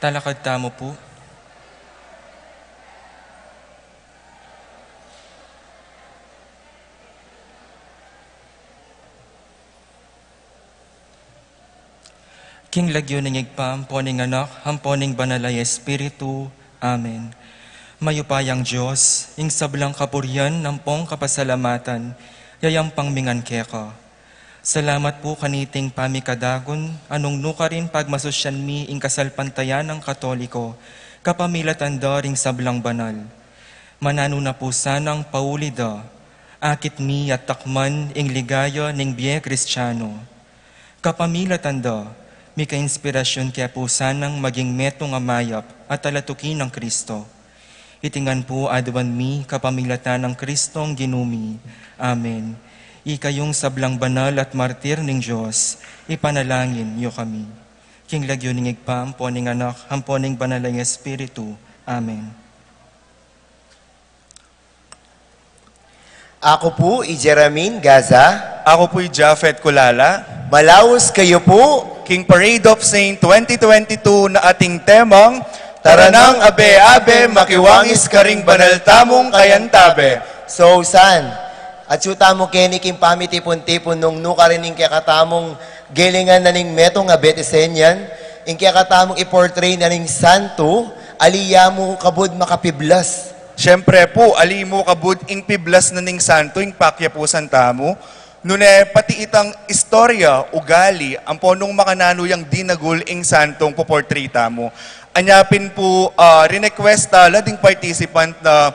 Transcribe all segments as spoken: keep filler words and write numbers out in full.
Talakad tamu pu. King lagyu ning Ibpa, ampo ning Anak, ampo ning Banal a Espiritu. Amen. Mayupayang Dios, ing sablang kapurian ampong kapasalamatan, yayampang mi ngan keka. Salamat pu kaniting pamikadagun, a nung nukarin pagmasusyan mi ing kasalpantayanan Katoliko, kapamilatan da ring sablang banal. Mananu na pu sanang pauli da, akit mi at takman ing ligaya ning bie Kristiano. Kapamilatan da, mika inspirasyun ke pu sanang maging metung a mayap at talatuki nang Kristo. Iti ngan pu aduan mi kapamilatan nang Kristong Ginu mi. Amen. Ikayung sablang banal at martir ning Dios, ipanalangin yu kami. King lagyu ning Ibpa, ampo ning Anak, ampo ning Banal a Espiritu. Amen. Aku pu i Jeramin Gaza. Aku pu i Japhet Kulala. Malaus kayu pu. King Parade of Saint twenty twenty-two na ating temang, Tara nang abe-abe, makiwangis karing banal tamung kayantabe. So, san? Atyu tamu keni king pamitipun-tipun nung nukarin ing kekatamung gelingan na ning metung a Betisenian, ing kekatamung i-portray na ning santu, ali ya mu kabud makapiblas. Siyempre pu, ali mu kabud ing piblas na ning santu, ing pakyapusan tamu. Nune pati itang istorya, ugali, ampo nung makananu yang dinagul ing santung poportray tamu. Anya pin pu, ah, rinequest tala ding participant na,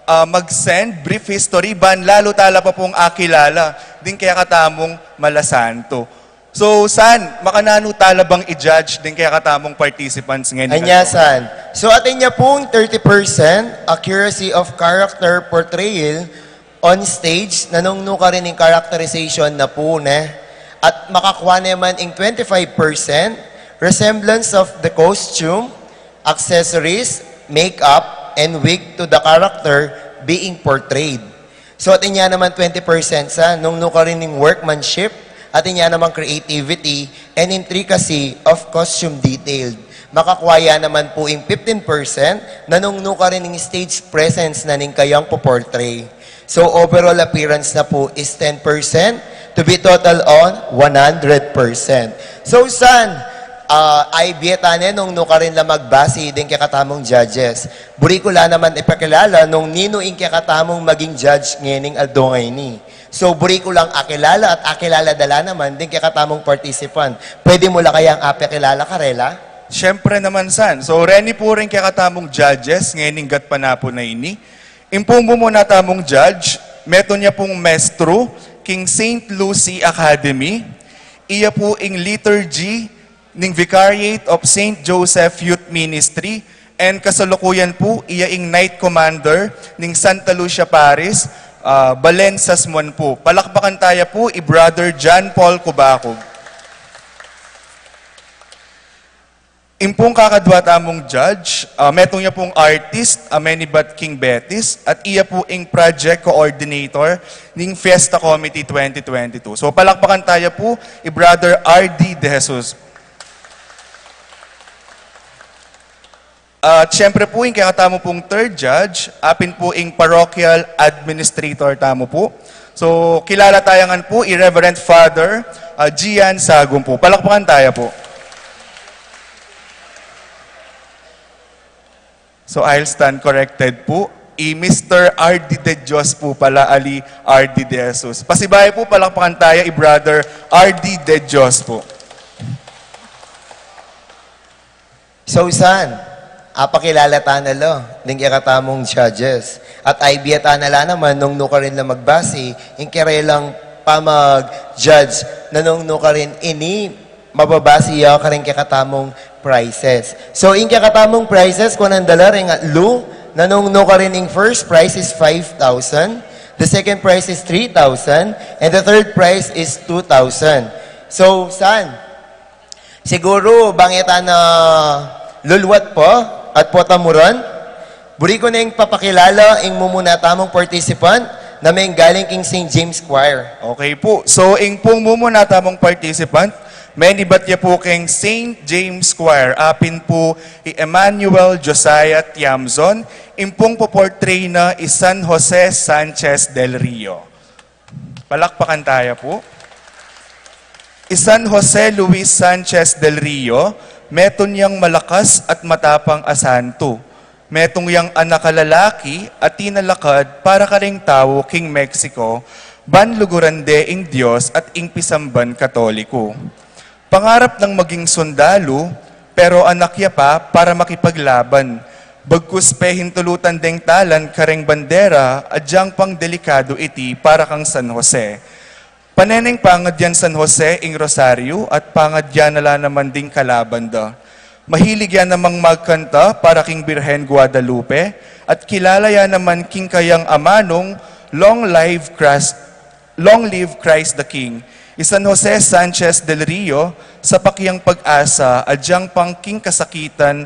ah, mag-send brief history ban lalu tala pa pung akilala ding kekatamung malasantu. So, san, makananu tala bang i-judge ding kekatamung participants ngeni? Anya, san? So, atin ya pung thirty percent accuracy of character portrayal on stage, nanung nukarin ing characterization na pu, ne? At makakwa ne man ing twenty-five percent resemblance of the costume, accessories, makeup, and wig to the character being portrayed. So, atin ya naman twenty percent sa nung nukarin ing workmanship, atin ya naman creativity and intricacy of costume detailed. Makakwa ya naman pu ing fifteen percent nanung nukarin ing stage presence na ning kayang poportray. So, overall appearance na pu is ten percent to be total on one hundred percent. So, san, ah, ay bie tane nung nukarin la magbasi ding kekatamung judges. Buri ku la naman ipakilala nung ninu ing kekatamung maging judge ngening aldo ngeni. So, buri ku lang akilala at akilala da la naman ding kekatamung participant. Pwede mu la kayang apakilala karela? Siyempre naman, san. So, reni pu ring kekatamung judges ngening gatpanapun a ini. Ing pung mumuna tamung judge, metung ya pung mestru king Saint Lucy Academy, iya pu ing liturgy ning Vicariate of Saint Joseph Youth Ministry, and kasalukuyan pu, iya ing Knight Commander ning Santa Lucia Parish, ah, Balen, Sasmuan pu. Palakpakan taya pu i Brother John Paul Cubacub. Ing pung kakadwa tamung judge, ah, metung ya pung artist, a menibat king Betis, at iya pu ing project coordinator ning Fiesta Committee twenty twenty-two. So, palakpakan taya pu i Brother R D De Jesus. At siyempre pu, ing kekatamu pung third judge, apin pu ing parochial administrator tamu pu. So, kilala taya ngan pu i Reverend Father, ah, Gian Sagum pu. Palakpakan taya pu. So, I'll stand corrected pu. I Mister R D De Dios pu pala, ali R D De Jesus. Pasibayu pu, palakpakan taya i Brother R D De Dios pu. So, san, apakilala tana la ding kekatamung judges. At aibie tana la naman nung nukarin la magbasi ing karelang pamag-judge na nung nukarin ini mababasi ya karing kekatamung prizes. So, ing kekatamung prizes, kuanan da la ring atlu, na nung nukarin ing first prize is five thousand, the second prize is three thousand, and the third prize is two thousand. So, san? Siguru, bang e tana lulwat pa at pota mu ran, buri ku neng papakilala ing mumuna tamung participant na menggaling king Saint James Choir. Okay pu. So, ing pung mumuna tamung participant, Menibat ya pu king Saint James Choir, apin pu i Emmanuel Josiah Tiamzon, ing pung poportray na i San Jose Sanchez del Rio. Palakpakan taya pu. I San Jose Luis Sanchez del Rio, metung yang malakas at matapang a santo. Metung yang anak a lalaki a tinalakad para karing tau king Mexico, ban luguran de ing Dios at ing pisamban Katoliko. Pangarap nang maging sundalu, pero anak ya pa para makipaglaban. Bagkus pehintulutan deng talan kareng bandera, agyang pang delikadu iti para kang San Jose. Paneneng pangadyan San Jose ing rosaryu at pangadyan na la naman ding kalaban da. Mahilig ya namang magkanta para king Birhen Guadalupe at kilala ya naman king kayang amanung Long Live Christ, Long Live Christ the King. I San Jose Sanchez del Rio, sapak yang pag-asa, agyang pang king kasakitan,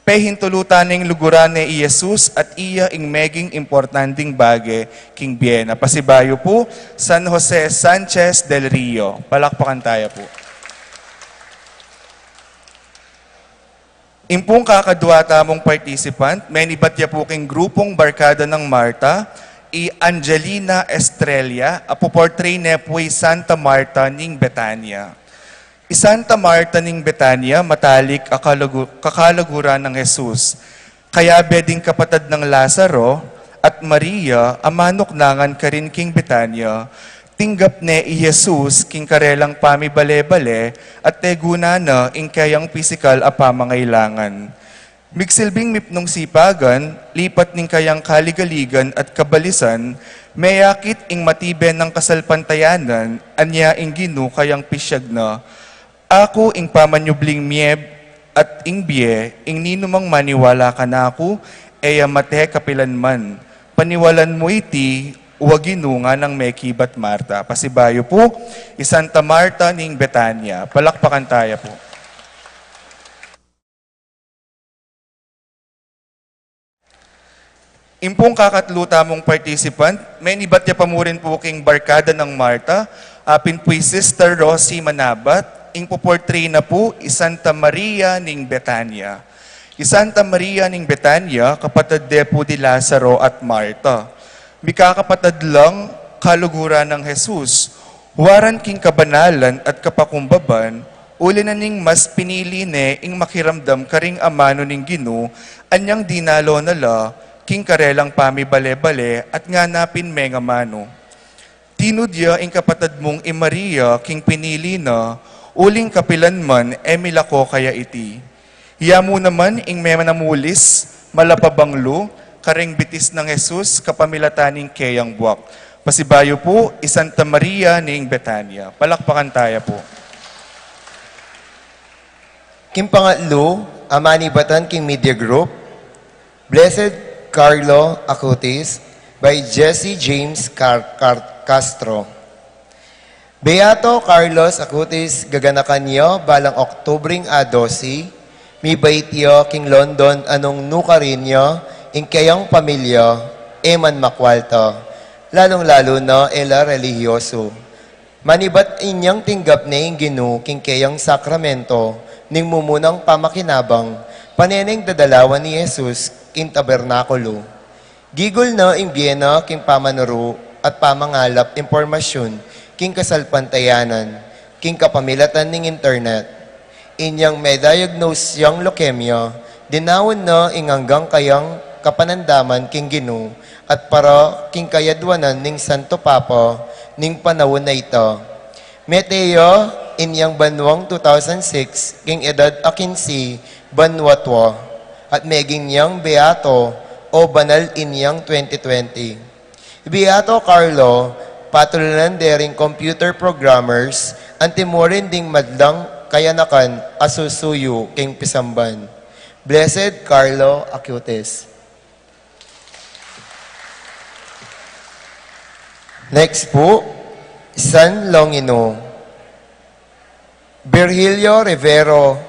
pehintulutan neng luguran ne i Jesus at iya ing meging importanting bage king bie na. Pasibayu pu, San Jose Sanchez del Rio. Palakpakan taya pu. Ing pung kakadwa tamung participant, menibat ya pu king grupung Barkada nang Marta, i Angelina Estrella, a poportray ne pu i Santa Marta ning Betania. I Santa Marta ning Betania, matalik a kalagu-, kakalaguran nang Jesus. Kayabe ding kapatad nang Lazaro at Maria a manuknangan karin king Betania, tinggap ne i Jesus king karelang pamibale-bale at tegunan na ing keyang pisikal a pamangailangan. Migsilbing mipnung sipagan, lipat ning kayang kaligaligan at kabalisan, meyakit ing matibe nang kasalpantayanan, anya ing Ginu kayang pisyag na, "Aku ing pamanyubling mie at ing bie, ing ninumang maniwala kanaku, e ya mate kapilan man. Paniwalan mu iti, wa Ginu," nganang mekibat Marta. Pasibayu pu, i Santa Marta ning Betania. Palakpakan taya pu. Ing pung kakatlu tamung participant, menibat ya pa mu rin pu king Barkada nang Marta, apin pu i Sister Rosie Manabat, ing poportray na pu i Santa Maria ning Betania. I Santa Maria ning Betania, kapatad de pu di Lazaro at Marta. Mikakapatad lang kaluguran nang Jesus, waran king kabanalan at kapakumbaban, uli na ning mas pinili ne ing makiramdam karing amanu ning Ginu, anyang dinalo na la king karelang pamibale-bale at ngana pin mengamanu. Tinud ya ing kapatad mung i Maria king pinili na, uling kapilan man e milako kaya iti. Iya mu naman ing manamulis, malapabanglu, karing bitis nang Jesus, kapamilatan ning keyang buak. Pasibayu pu, i Santa Maria ning Betania. Palakpakan taya pu. King pangatlu, a manibatan king media group, Blessed Carlo Acutis by Jesse James Car-, Car-, Castro. Beato Carlos Acutis, gaganakan ya balang Oktubring a dose, mibait ya king London a nung nukarin ya ing keyang pamilya, e man makwalta, lalung-lalu na e la relihiyosu. Manibat inyang tinggap ne ing Ginu king keyang sakramento ning mumunang pamakinabang, pane neng dadalawan i Jesus king tabernakulu. Gigul na ing bie na king pamanuru at pamangalap impormasyun king kasalpantayanan, king kapamilatan ning internet. Inyang me-diagnose yang leukemia, dinaun na ing anggang kayang kapanandaman king Ginu at para king kayadwanan ning Santo Papa ning panaun a ita. Mete ya inyang banuang two thousand six king edad a kinse banua tua, at meging yang beato o banal inyang twenty twenty. Beato Carlo, patulunan de ring computer programmers, antimo rin ding madlang kayanakan a susuyu king pisamban. Blessed Carlo Acutis. Next pu, San Longino. Virgilio Rivero.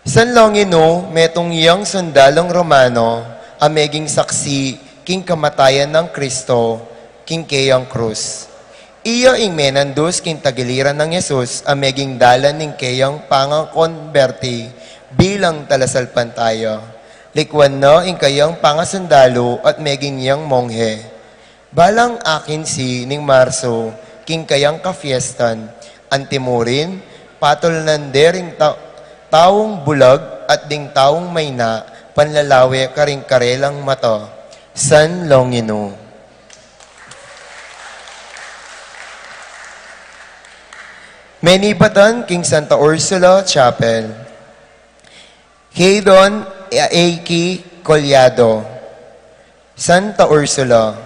San Longino, metung yang sundalung Romano a meging saksi king kamatayan nang Kristo king keyang krus. Iya ing menandus king tagiliran nang Jesus a meging dalan ning keyang pangakonberti bilang talasalpantaya. Likuan na ing kayang pangasundalu at meging yang monghe. Balang akinsi ning Marso, king kayang kafiestan, antimurin, patulnan de ring ta-, taung bulag at ding taung maina, panlalawe karing karelang mata. San Longinu. Menibatan king Santa Ursula Chapel. Haydon Aiki Collado. Santa Ursula.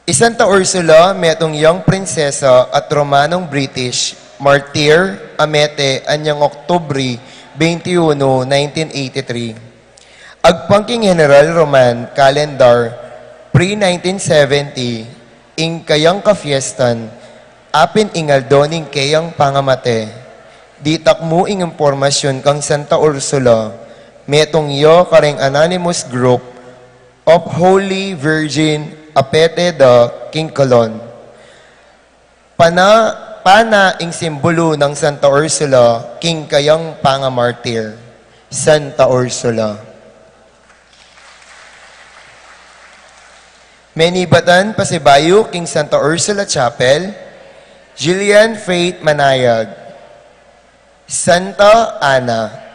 I Santa Ursula, metung yang prinsesa at Romanong British, martir, a mete anyang Oktubre twenty-one, nineteen eighty-three. Agpang king General Roman calendar, pre nineteen seventy, ing kayang kafiestan, apin ing aldo ning keyang pangamate. Ditak mu ing impormasyun kang Santa Ursula, metung ya karing anonymous group of Holy Virgin a pete da king Colon. Pana, pana ing simbulu nang Santa Ursula king kayang pangamartir. Santa Ursula. Menibatan pasibayu king Santa Ursula Chapel, Jillian Faith Manayag. Santa Ana.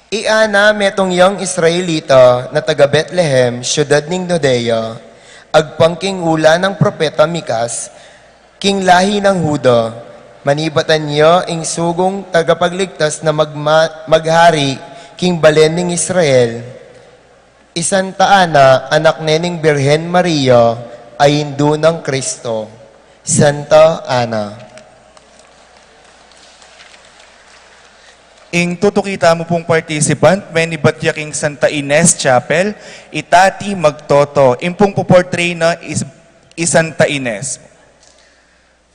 I Ana, metung yang Israelita na taga Betlehem, syudad ning Judea, agpang king ula nang propeta Mikas, king lahi nang Huda, manibatan ya ing sugung tagapagligtas na magma-, maghari king balen ning Israel. I Santa Ana, anak ne ning Birhen Maria, a indu nang Kristo. Santa Ana. Ing tutuki tamu pung participant, menibat ya king Santa Ines Chapel, i Tati Magtoto. Ing pung puportray na is-, i Santa Ines.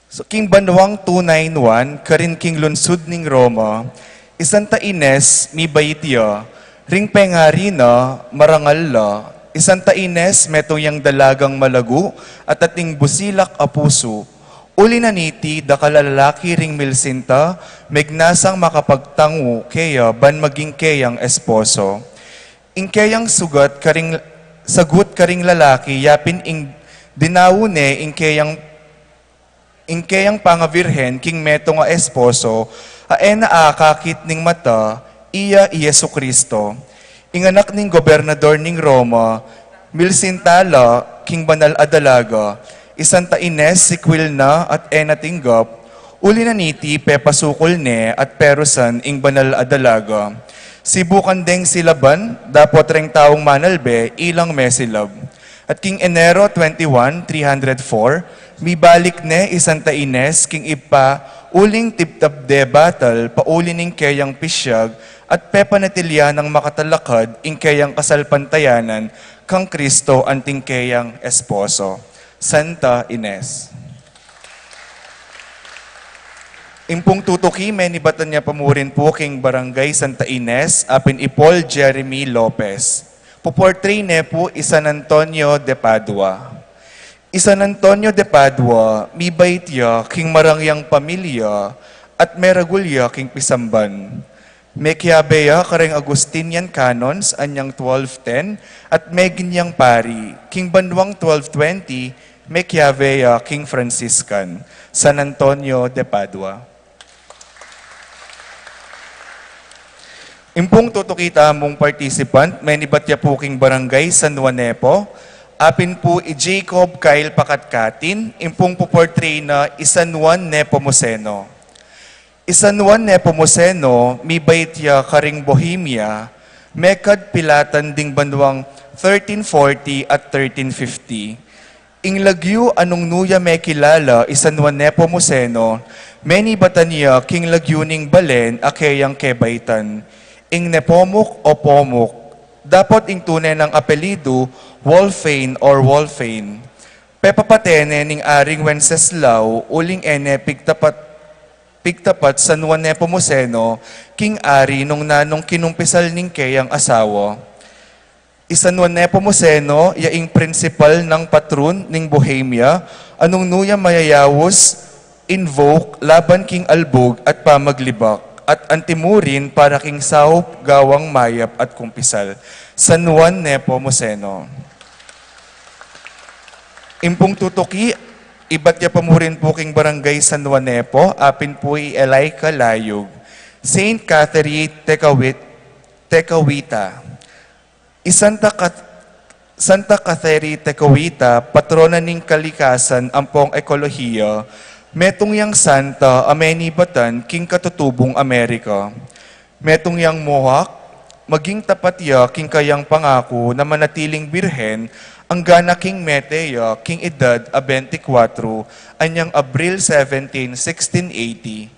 So, king banuang two nine one, karin king lungsud ning Roma, i Santa Ines, mibait ya, ring pengari na, marangal la, i Santa Ines, metung yang dalagang malagu, at ating busilak a pusu. Uli na niti, dakal a lalaki ring milsinta, megnasang makapagtangu keya, ban maging keyang esposo. Ing keyang sugat karing, sagut karing lalaki, yapin ing dinawu ne, ing keyang ing keyang pangavirhen king metung a esposo, a e na akakit ning mata, iya i Jesucristo. Ing anak ning gobernador ning Roma, milsinta la king banal a dalaga, i Santa Ines sikwil na at e na tinggap, uli na niti pepasukul ne at perusan ing banal a dalaga. Sibukan deng silaban, dapot reng taung manalbe, ilang mesilab. At king Enero twenty-one, three hundred four, mibalik ne i Santa Ines king ibpa uling tibtab de batal pauli ning keyang pisyag at pepanatilya nang makatalakad ing keyang kasalpantayanan kang Kristo anting keyang esposo. Santa Ines. Ing pung tutuki, menibatan ya pa mu rin pu king Barangay Santa Ines, apin i Paul Jeremy Lopez. Puportray ne pu i San Antonio de Padua. I San Antonio de Padua, mibait ya king marangyang pamilya at meragul ya king pisamban. Mekiabe ya kareng Agustinian canons anyang twelve ten at meging yang pari, king banuang twelve twenty, mekiabe ya king Franciscan, San Antonio de Padua. Ing pung tutuki tamung participant, menibat ya pu king Barangay San Juan Nepo, apin pu i Jacob Kyle Pakatkatin, ing pung puportray na i San Juan Nepomuceno. I San Juan Nepomuceno, mibait ya karing Bohemia, mekad pilatan ding banuang thirteen forty at thirteen fifty. Ing lagyu a nung nu ya mekilala i San Juan Nepomuceno, menibatan ya king lagyu ning balen a keyang kebaitan. Ing Nepomuc o Pomuc, dapot ing tune nang apelidu, Wolfane or Wolfane. Pepapate ne ning Aring Wenceslao, uling e ne pigtapat pigtapat San Juan Nepomuceno, king ari nung nanung kinumpisal ning keyang asawa. I San Juan Nepomuceno ya ing prinsipal nang patrun ning Bohemia, a nung nu ya mayayaus, invoke laban king albug at pamaglibak, at antimurin para king saup gawang mayap at kumpisal. San Juan Nepomuceno. Ing pung tutuki, ibat ya pa mu rin pu king Barangay San Juan Nepo, apin pu i Elaica Layug. Saint Catherine Tecawit-, Tecawita. I Santa Cat-, Santa Catherine Tecawita, patrona ning kalikasan ampong ekolohiya, metung yang santa a menibatan king katutubung Amerika. Metung yang Mohawk, maging tapat ya king kayang pangaku na manatiling birhen anggana king mete ya king edad a bentikwatro, anyang Abril seventeen, sixteen eighty.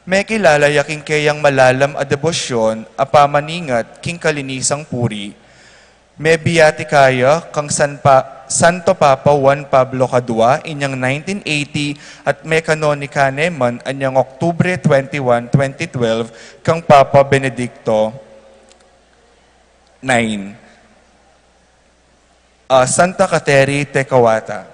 Mekilala ya king keyang malalam a debosyon a pamaningat king kalinisang puri. Mebiatika ya kang San Pa-, Santo Papa Juan Pablo Kadua inyang nineteen eighty at mekanonika ne man anyang Oktubre twenty-one, twenty twelve kang Papa Benedicto nine. Ah, Santa Kateri Tekawata.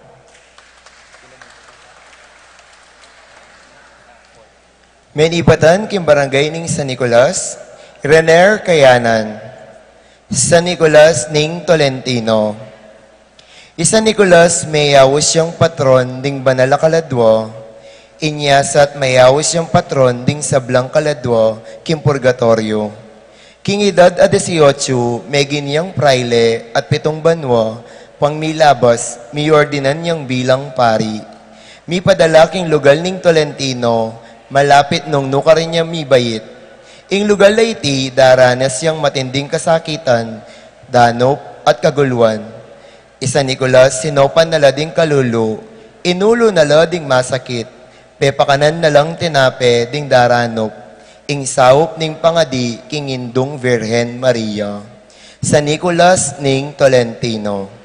Menibatan king barangay ning San Nicolas, Rener Kayanan, San Nicolas ning Tolentino. I San Nicolas meyaus yang patron ding banal a kaladua, inya sat meyaus yang patron ding sablang kaladua king purgatoryo. King edad a dieciocho, megin yang praile at pitung banua, pang milabas, miordinan yang bilang pari. Mipadala king lugal ning Tolentino, malapit nung nukarin yang mibait. Ing lugal a iti, daranas yang matinding kasakitan, danup, at kaguluan. I San Nicolas, sinopan na la ding kalulu, inulu na la ding masakit, pepakanan na lang tinape ding daranup, ing saup ning pangadi king Indung Virgen Maria. San Nicolas ning Tolentino.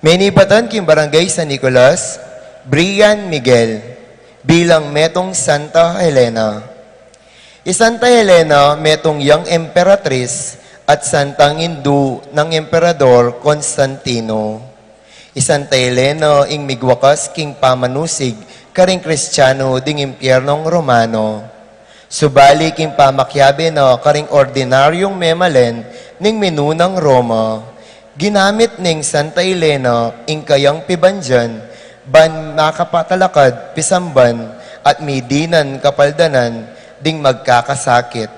Menibatan king Barangay San Nicolas, Brian Miguel, bilang metung Santa Helena. I Santa Helena metung yang emperatris at santang indu nang Emperador Constantino. I Santa Helena ing migwakas king pamanusig karing Kristiano ding Impiernong Romano. Subali king pamakiabe na karing ordinaryong memalen ning minunang Roma, ginamit ning Santa Elena ing kayang pibandian ban makapatalakad, pisamban, at midinan kapaldanan ding magkakasakit.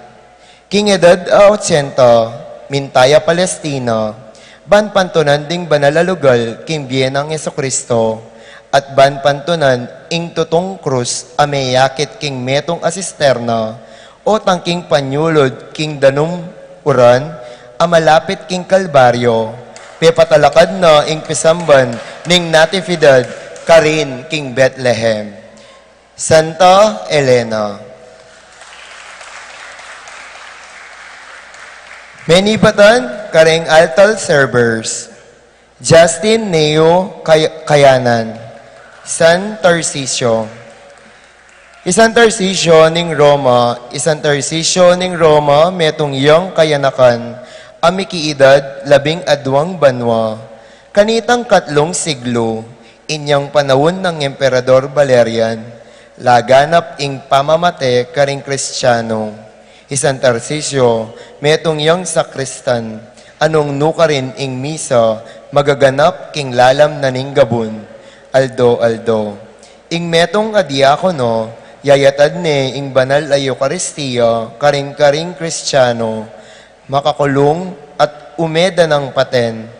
King edad a otsenta, minta ya Palestina, ban pantunan ding banal a lugal king bie nang Jesucristo, at ban pantunan ing tutung krus a meyakit king metung a sisterna, o tangking panyulud king danum uran a malapit king Kalbaryo, pepatalakad na ing pisamban ning Natividad karin king Bethlehem. Santa Elena. Menibatan karing altar servers, Justin Neo Kay-, Kayanan, San Tarcisio. I San Tarcisio ning Roma, i San Tarcisio ning Roma, metung yang kayanakan, a mikiedad labing aduang banua. Kanitang katlung siglo, inyang panaun nang Emperador Valerian, laganap ing pamamate karing Kristiano. I San Tarcisio, metung yang sakristan, a nung nukarin ing misa, magaganap king lalam na ning gabun, aldo-aldo. Ing metung a diakono, yayatad ne ing banal a Eukaristia karing-karing Kristiano, makakulung at ume da nang paten.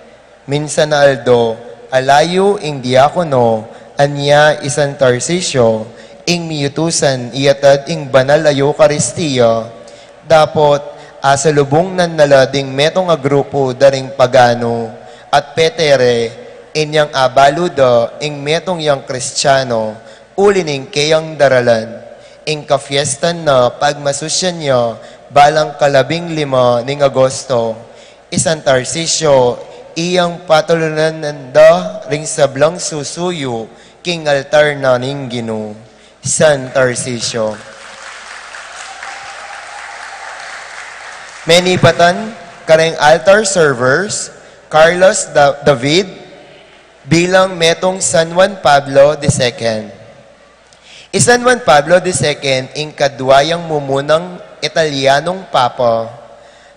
Minsan a aldo, alayu ing diakono, anya i San Tarcisio, ing miutusan iyatad ing banal a Eukaristia. Dapot, asalubungnan na la ding metung a grupu da ring pagano, at petere, inyang abalu da ing metung yang Kristiano, uli ning keyang daralan. Ing kafiestan na pagmasusyan ya, balang kalabing lima ning Agosto. I San Tarcisio, iyang patulunan da ring sablang susuyu king altar na ning Ginu. San Tarcisio. Menibatan kareng altar servers, Carlos Da-, David, bilang metung San Juan Pablo the second. I San Juan Pablo the second ing kadwa yang mumunang Italianong papa.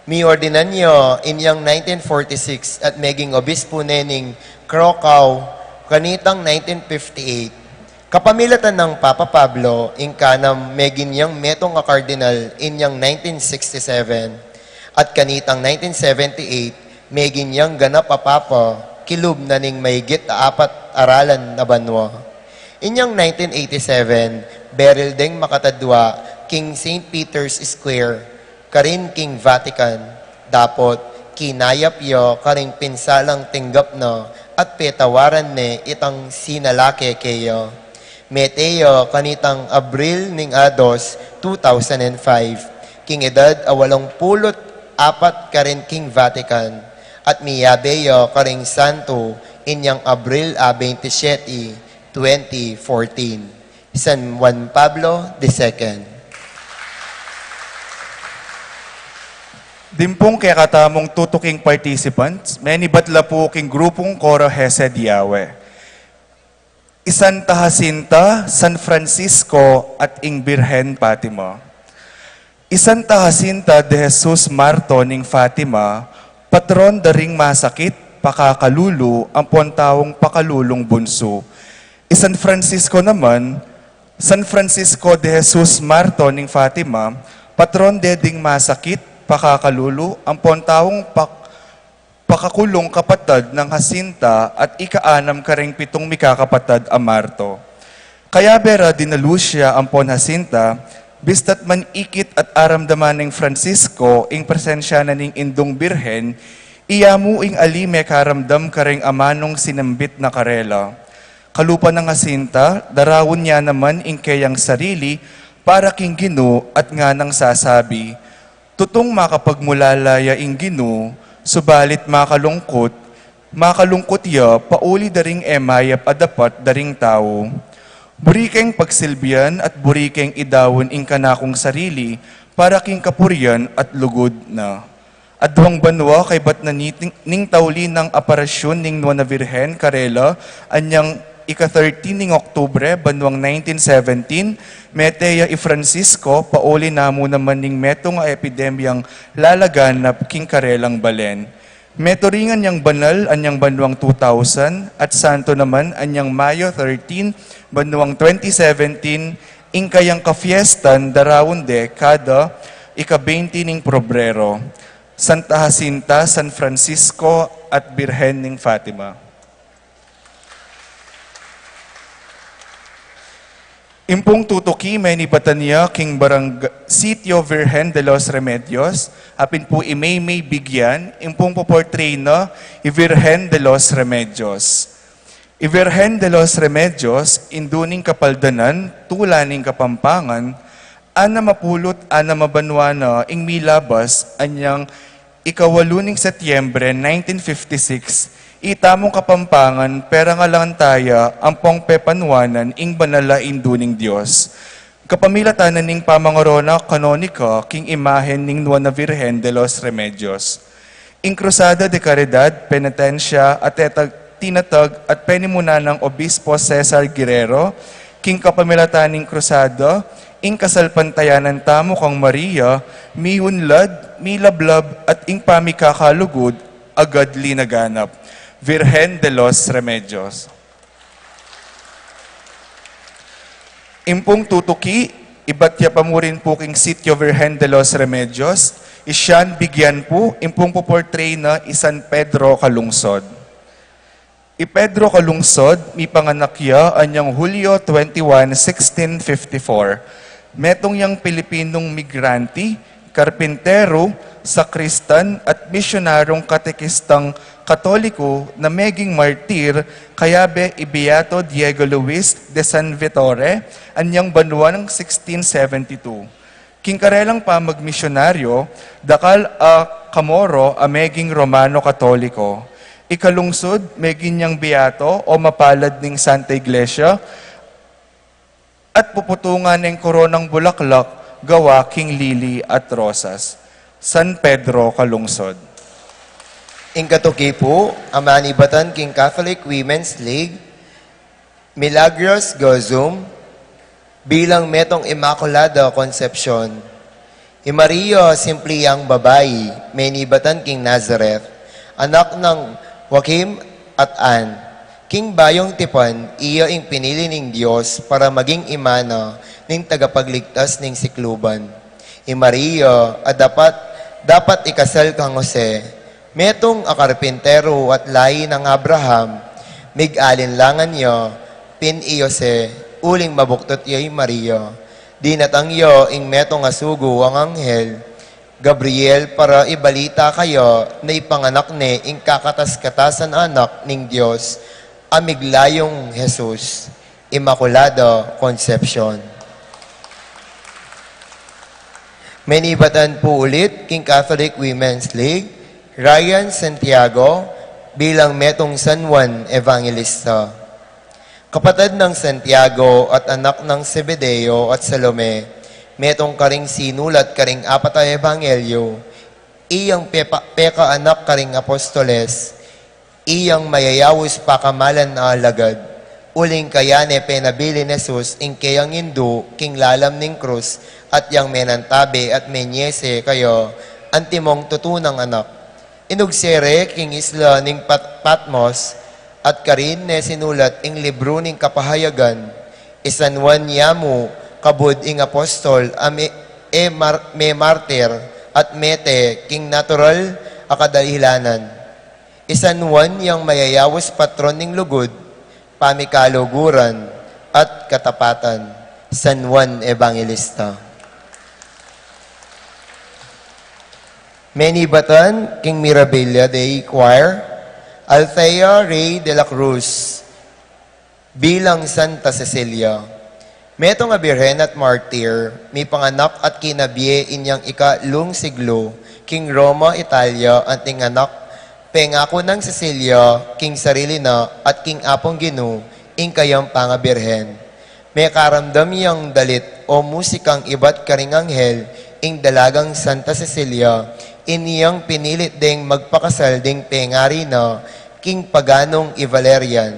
Miordinan ya inyang nineteen forty-six at meging obispo ne ning Crocao kanitang nineteen fifty-eight. Kapamilatan nang Papa Pablo, ing kanam meging yang metung a kardinal inyang nineteen sixty-seven, at kanitang nineteen seventy-eight, meging yang ganap a papa, kilub na ning maigit a apat a ralan a banua. Inyang nineteen eighty-seven, beril deng makatadwa king Saint Peter's Square, karin king Vatican, dapot kinayap ya karing pinsalang tinggap na at petawaran ne itang sinalake keya. Mete ya kanitang Abril ning ados, two thousand and five, king edad a walong pulu't apat karin king Vatican, at miyabe ya karing santo inyang Abril a twenty-seven, twenty fourteen. San Juan Pablo the second. Dimpung kekatamung tutuking participants, menibat la pu king grupung Coro Hesed Yahweh. I Santa Jacinta, San Francisco, at ing Birhen Fatima. I Santa Jacinta de Jesus Marto ning Fatima, patron da ring masakit, pakakalulu, ampon taung pakalulung bunsu. I San Francisco naman, San Francisco de Jesus Marto ning Fatima, patron de ding masakit, pakakalulu, ampon taung pak-, pakakulung kapatad nang Jacinta at ika-anam kareng pitung mikakapatad a marto. Kayabe ra dinalu sya ampon Jacinta, bista't man ikit at aramdaman neng Francisco ing presensya na ning Indung Birhen, iya mu ing ali mekaramdam kareng amanung sinambit na karela. Kalupa nang Jacinta, daraun ya naman ing keyang sarili para king Ginu at nganang sasabi, "Tutung makapagmulala ya ing Ginu, subalit makalungkut, makalungkut ya pauli da ring e mayap a dapat da ring tau." Buri keng pagsilbian at buri keng idaun ing kanakung sarili para king kapurian at lugud na. Aduang banua kaybat na niting, ning tauli nang aparisyun ning Nuan a Virgen karela, anyang ika-thirteen ning Oktubre, banuang nineteen seventeen, mete ya i Francisco, pauli na mu naman ning metung a epidemyang lalaganap king karelang balen. Meturingan yang banal anyang banuang two thousand, at santo naman anyang Mayo thirteen, banuang twenty seventeen, ing kayang kafiestan daraun de kada ika-twenty ning Pebrero. Santa Jacinta, San Francisco, at Birhen ning Fatima. Impung tutuki, menibatan ya king barang-, Sitio Virgen de los Remedios, apin pu i Maymay Bigian, impung poportray na i Virgen de los Remedios. I Virgen de los Remedios, indu ning kapaldanan, tula ning Kapampangan, anam a pulu't anam a banua na ing milabas, anyang ika-walu ning Setyembre nineteen fifty-six, itamung Kapampangan, pera nga lang taya ampong pepanuanan ing banal a Indu ning Dios. Kapamilatan na ning pamangarona kanonika king imahen ning Nuan a Virgen de los Remedios. Ing Cruzada de Caridad, Penitensya, at tetag-, tinatag at penimunan nang Obispo Cesar Guerrero, king kapamilatan ning Cruzada, ing kasalpantayanan tamu kang Maria, miunlad, milablab, at ing pamikakalugud, agad linaganap. Virgen de los Remedios. Impung tutuki, ibat ya pa mu rin pu king Sitio Virgen de los Remedios, i Sian Bigian pu, impung poportray na i San Pedro Calungsod. I Pedro Calungsod, mipanganak ya anyang Hulyo twenty-one, sixteen fifty-four. Metung yang Pilipinong migrante, karpinteru, sakristan, at misyonarong katekistang Katoliko na meging martir, kayabe i Beato Diego Luis de San Vittore, anyang banuang sixteen seventy-two. King karelang pamagmisyonaryo, dakal a Kamoro a meging Romano Katoliko. I Calungsod, meging yang beato o mapalad ning Santa Iglesia, At puputungan ning koronang bulaklak gawa king lili at rosas. San Pedro, Calungsod. Ing katuki pu, a manibatan king Catholic Women's League, Milagros Gozum, bilang metung Inmaculada Concepcion. I Maria, simple yang babai, menibatan king Nazareth, anak nang Joachim at Ann. King bayung tipan, iya ing pinili ning Dios para maging ima na ning tagapagligtas ning sikluban. I Maria, a dapat, dapat ikasal kang Jose, metung a karpinteru at layi nang Abraham, mig-alinlangan ya pin i Jose, uling mabuktut ya i Maria. Dinatang ya ing metung a sugu, ang anghel Gabriel, para ibalita kaya na ipanganak ne ing kakatas-katasan a Anak ning Dios, a miglayung Jesus. Inmaculada Concepcion. Menibatan pu ulit king Catholic Women's League, Ryan Santiago, bilang metung San Juan Evangelista. Kapatad nang Santiago at anak nang Zebedeo at Salome, metung karing sinulat karing apat a ebanghelyo, iyang pepa-, pekaanak karing apostoles, iyang mayayaus pakamalan a alagad, uling kaya ne penabilin Jesus ing keyang indu king lalam ning krus, at yang menantabe at menyese kaya antimong tutu nang anak. Inugse re king isla ning Pat-, Patmos, at karin ne sinulat ing libru ning kapahayagan. I San Juan ya mu, kabud ing apostol, a me-, e mar-, memartir, at mete king natural a kadahilanan. I San Juan yang mayayaus patron ning lugud, pamikaluguran, at katapatan. San Juan Evangelista. Menibatan king Mirabilia Dei Choir, Althea Rey de la Cruz, bilang Santa Cecilia. Metung a birhen at martir, mipanganak at kinabie inyang ikatlung siglo, king Roma, Italia, anting anak, pengaku nang Cecilia, king sarili na at king Apung Ginu, ing kayang pangabirhen. Mekaramdam yang dalit o musikang ibat karing anghel, ing dalagang Santa Cecilia, inyang pinilit deng magpakasal ding pengari na, king paganung i Valerian.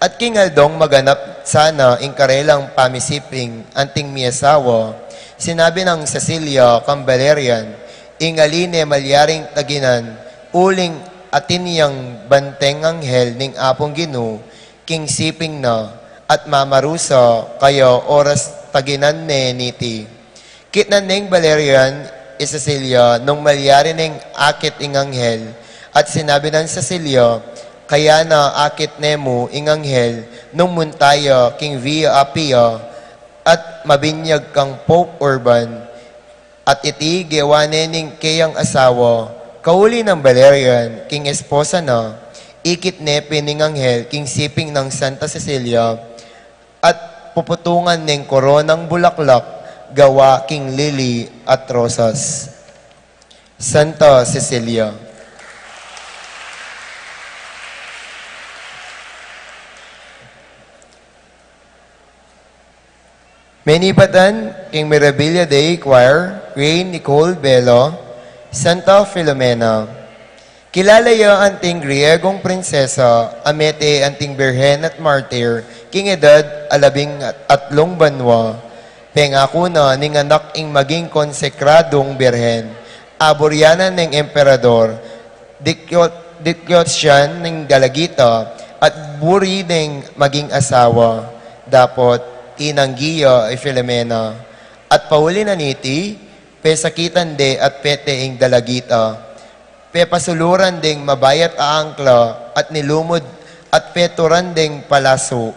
At king aldong maganap sana ing karelang pamisiping anting miasawa, sinabi nang Cecilia kang Valerian, ing ali ne malyaring taginan, uling atin yang banteng anghel ning Apung Ginu, king siping na, at mamarusa kaya oras taginan ne niti. Kitnan neng Valerian i Cecilia nung malyari neng akit ing anghel, at sinabi nang Cecilia, kaya na akit ne mu ing anghel nung munta ya king Via Appia, at mabinyag kang Pope Urban, at iti gewa ne ning keyang asawa. Kauli nang Valerian king esposa na, ikit ne pin ning anghel king siping nang Santa Cecilia, at puputungan neng koronang bulaklak gawa king lili at rosas. Santa Cecilia. Menibatan king Mirabilia Dei Choir, Reina Nicole Bello, Santa Filomena. Kilala ya anting Griegong prinsesa, a mete anting birhen at martir, king edad a labing atlung banwa. Pengaku na ning anak ing maging konsekradung birhen, aburyanan neng emperador, Diocletian ning Dalagita, at buri neng maging asawa, dapot tinanggi ya i Filomena. At pauli na niti, pesakitan de at pete ing Dalagita. Pepasuluran deng mabayat a angkla at nilumud at peturan deng palasu.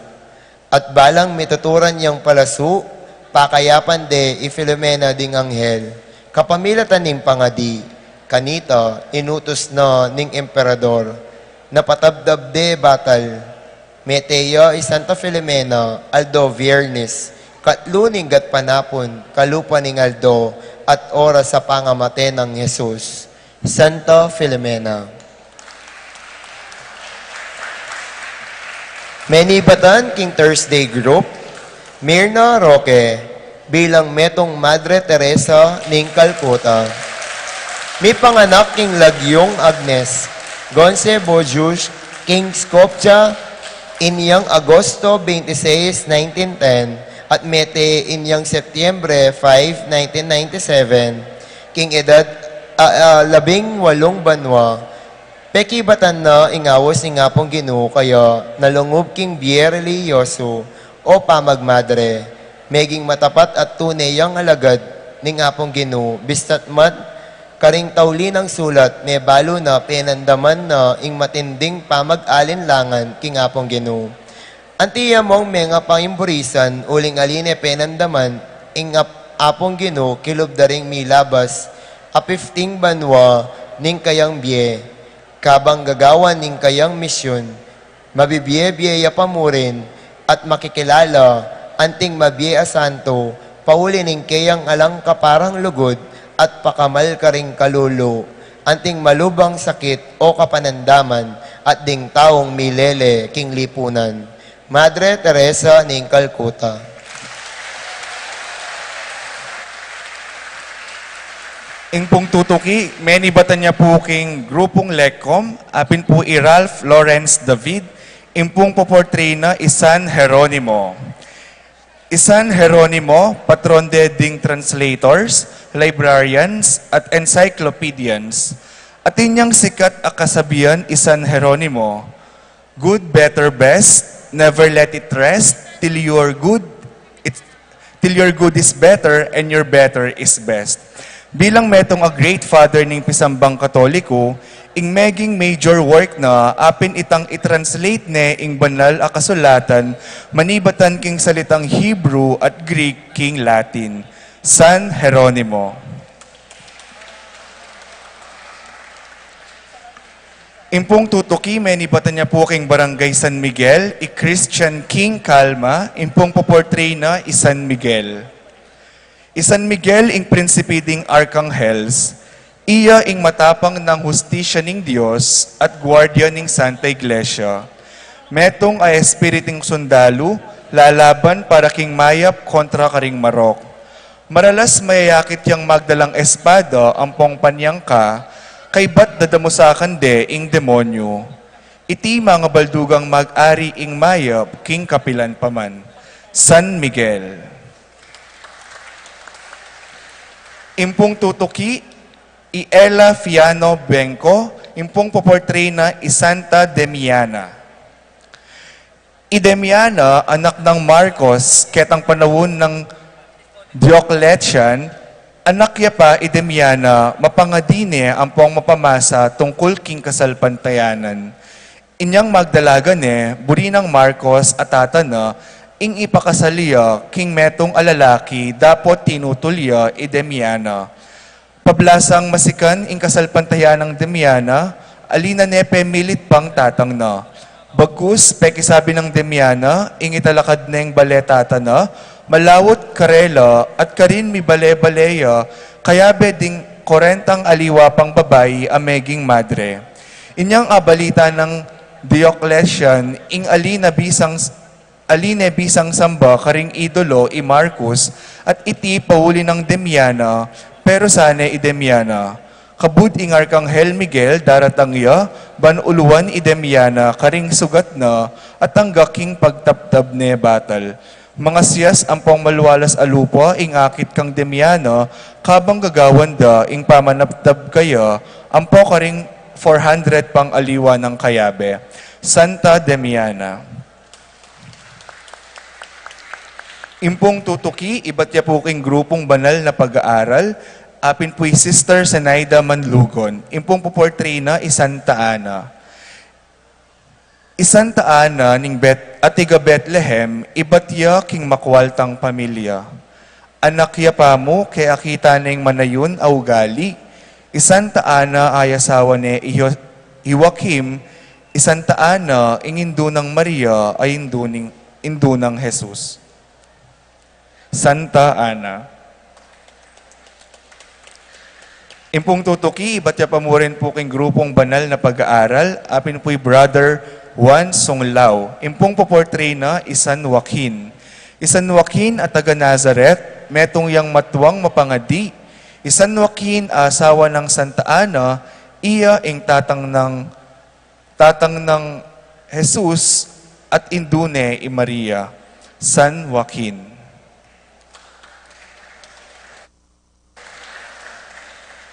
At balang mituturan yang palasu, pakayapan de i Filomena ding anghel. Kapamilatan ning pangadi, kanita inutus na ning emperador, na patabdab de batal. Mete ya i Santa Filomena aldo Biernes, katlu ning gatpanapun, kalupa ning aldo at oras a pangamate nang Jesus. Santa Filomena. Menibatan king Thursday group, Mirna Roque, bilang metung Madre Teresa ning Calcutta. Mipanganak king Lagyong Agnes, Gonce Bojush, king Skopje, inyang Agosto twenty-six, nineteen ten, at mete inyang Setyembre five, nineteen ninety-seven, king edad, ah, ah, labing walung banwa. Pekibatan na ing awus ning Apung Ginu kaya nalungub king bie relihiyosu o pamagmadre. Meging matapat at tune yang alagad ning Apung Ginu, bista't mat karing tauli nang sulat, mebalu na penandaman na ing matinding pamag-alinlangan king Apung Ginu. Anti ya mung mengapangimburisan uling aline penandaman ing ap-, Apung Ginu kilub da ring milabas a fifteen banwa ning kayang bie. Kabang gagawan ning kayang misyun, mabibie-bie ya pa murin at makikilala anting mabie a santo, pauli ning keyang alang kaparang lugud at pakamal karing kalulu, anting malubang sakit o kapanandaman at ding taung milele king lipunan. Madre Teresa ning Calcutta. Ing pung tutuki, menibatan ya pu king grupung Lecom, apin pu i Ralph Lawrence David, ing pung poportrena i San Jeronimo. I San Jeronimo, patron de ding translators, librarians, at encyclopedians. Atin yang sikat a kasabian i San Jeronimo, "Good, better, best. Never let it rest till your good, it, till your good is better and your better is best." Bilang metung a great father ning pisambang Katoliko, ing meging major work na apin itang i-translate ne ing banal a kasulatan manibatan king salitang Hebrew at Greek king Latin. San Jeronimo. Ing pung tutuki, menibatan ya pu king Barangay San Miguel, i Christian King Calma, ing pung poportrena i San Miguel. I San Miguel, ing prinsipe ding arkanghels, iya ing matapang nang hustisya ning Dios at guardia ning Santa Iglesia. Metung a espiriting sundalu, lalaban para king mayap kontra karing marok. Maralas mayayakit yang magdalang espada ampong panyangka, kaybat dadamusakan de ing demonyu. Iti mangabaldugang mag-ari ing mayap king kapilan pa man. San Miguel. Ing pung tutuki, i Ella Fiano Bengco, ing pung poportrena i Santa Demiana. I Demiana, anak nang Marcos, ketang panaun nang Diocletian, anak ya pa i Demiana, mapangadi ne ampong mapamasa tungkul king kasalpantayanan. Inyang magdalaga ne, buri nang Marcos a tata na, ing ipakasal ya king metung a lalaki dapot tinutul ya i Demiana. Pablasang masikan ing kasalpantayanan nang Demiana, ali na ne pemilit pang tatang na. Bagkus, pekisabi nang Demiana, ing italakad neng bale tata na, malawut karela at karin mibale-bale ya, kayabe ding kwarentang aliwa pang babai a meging madre. Inyang abalita nang Diocletian, ing ali na bisang ali ne bisang samba karing idolo i Marcos, at iti pauli nang Demiana, pero sane i Demiana. Kabud ing Arkanghel Miguel daratang ya, ban uluan i Demiana karing sugat na, at angga king pagtabtab ne batal. Mangasias ampong malualas a lupa ing akit kang Demiana, kabang gagawan da ing pamanabtab kaya, ampo karing four hundred pang aliwa nang kayabe. Santa Demiana. Ing pung tutuki, ibat ya pu king grupung banal na pag-aaral, apin pu i Sister Zenaida Manlugon. Ing pung puportrena i Santa Ana. I Santa Ana ning Bet-, a tiga Betlehem, ibat ya king makwaltang pamilya. Anak ya pamu, kaya kita neng manayun a ugali. I Santa Ana a asawa ne i Yo-, i Joaquim, i Santa Ana, ing indu nang Maria, a indu ning, indu nang Jesus. Santa Ana. Ing pung tutuki, ibat ya pa mu rin pu king grupung banal na pag-aaral, apin pu i Brother Juan Sunglao. Ing pung poportrena i San Joaquin. I San Joaquin a taga Nazaret, metung yang matuang mapangadi. I San Joaquin a asawa nang Santa Ana, iya ing tatang nang, tatang nang Jesus at indu ne i Maria. San Joaquin.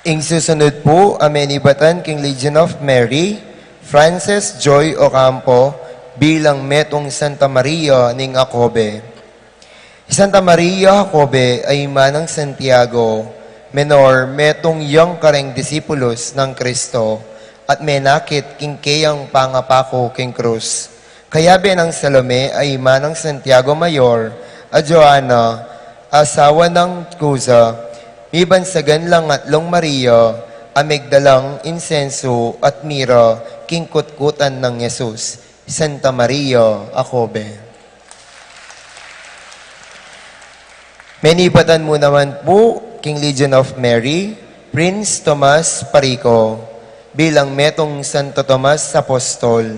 Ing susunod pu a menibatan king Legion of Mary, Frances Joy Ocampo, bilang metung Santa Maria ning Acobe. I Santa Maria Jacobe a ima nang Santiago, menor, metung yang kareng disipulos nang Kristo, at menakit king keyang pangapaku king krus. Kayabe nang Salome a ima nang Santiago Mayor, a Joana, asawa nang Cuza, mibansagan lang atlung Maria, a megdalang insensu at mira king kutkutan nang Jesus. Santa Maria Jacobe. Menibatan mu naman pu king Legion of Mary, Prince Tomas Parico, bilang metung Santo Tomas Apostol.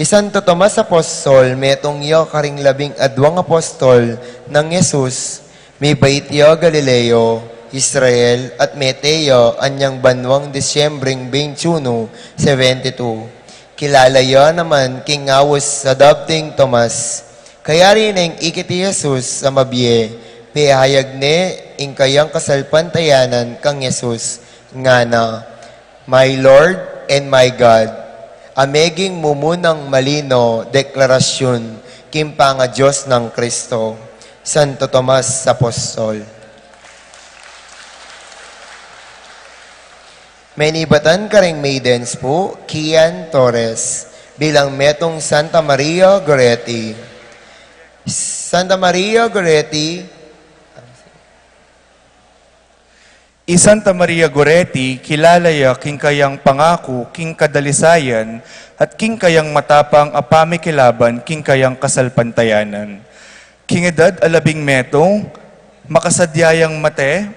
I Santo Tomas Apostol, metung ya karing labing adwang apostol nang Jesus, mibait ya Galileo, Israel, at mete ya anyang banwang Disyembreng twenty-one, seventy-two. Kilala ya naman king awus a Dabting Tomas. Kayari neng ikit i Jesus a mabie, pehayag ne ing kayang kasalpantayanan kang Jesus, ngana, "My Lord and my God," a meging mumunang malino deklarasyun king pangaDiyos nang Kristo. Santo Tomas Apostol. Menibatan karing maidens pu, Kian Torres, bilang metung Santa Maria Goretti. Santa Maria Goretti. I Santa Maria Goretti, kilala ya king kayang pangaku king kadalisayan at king kayang matapang a pamikilaban king kayang kasalpantayanan. King edad a labing metung, makasadya yang mate,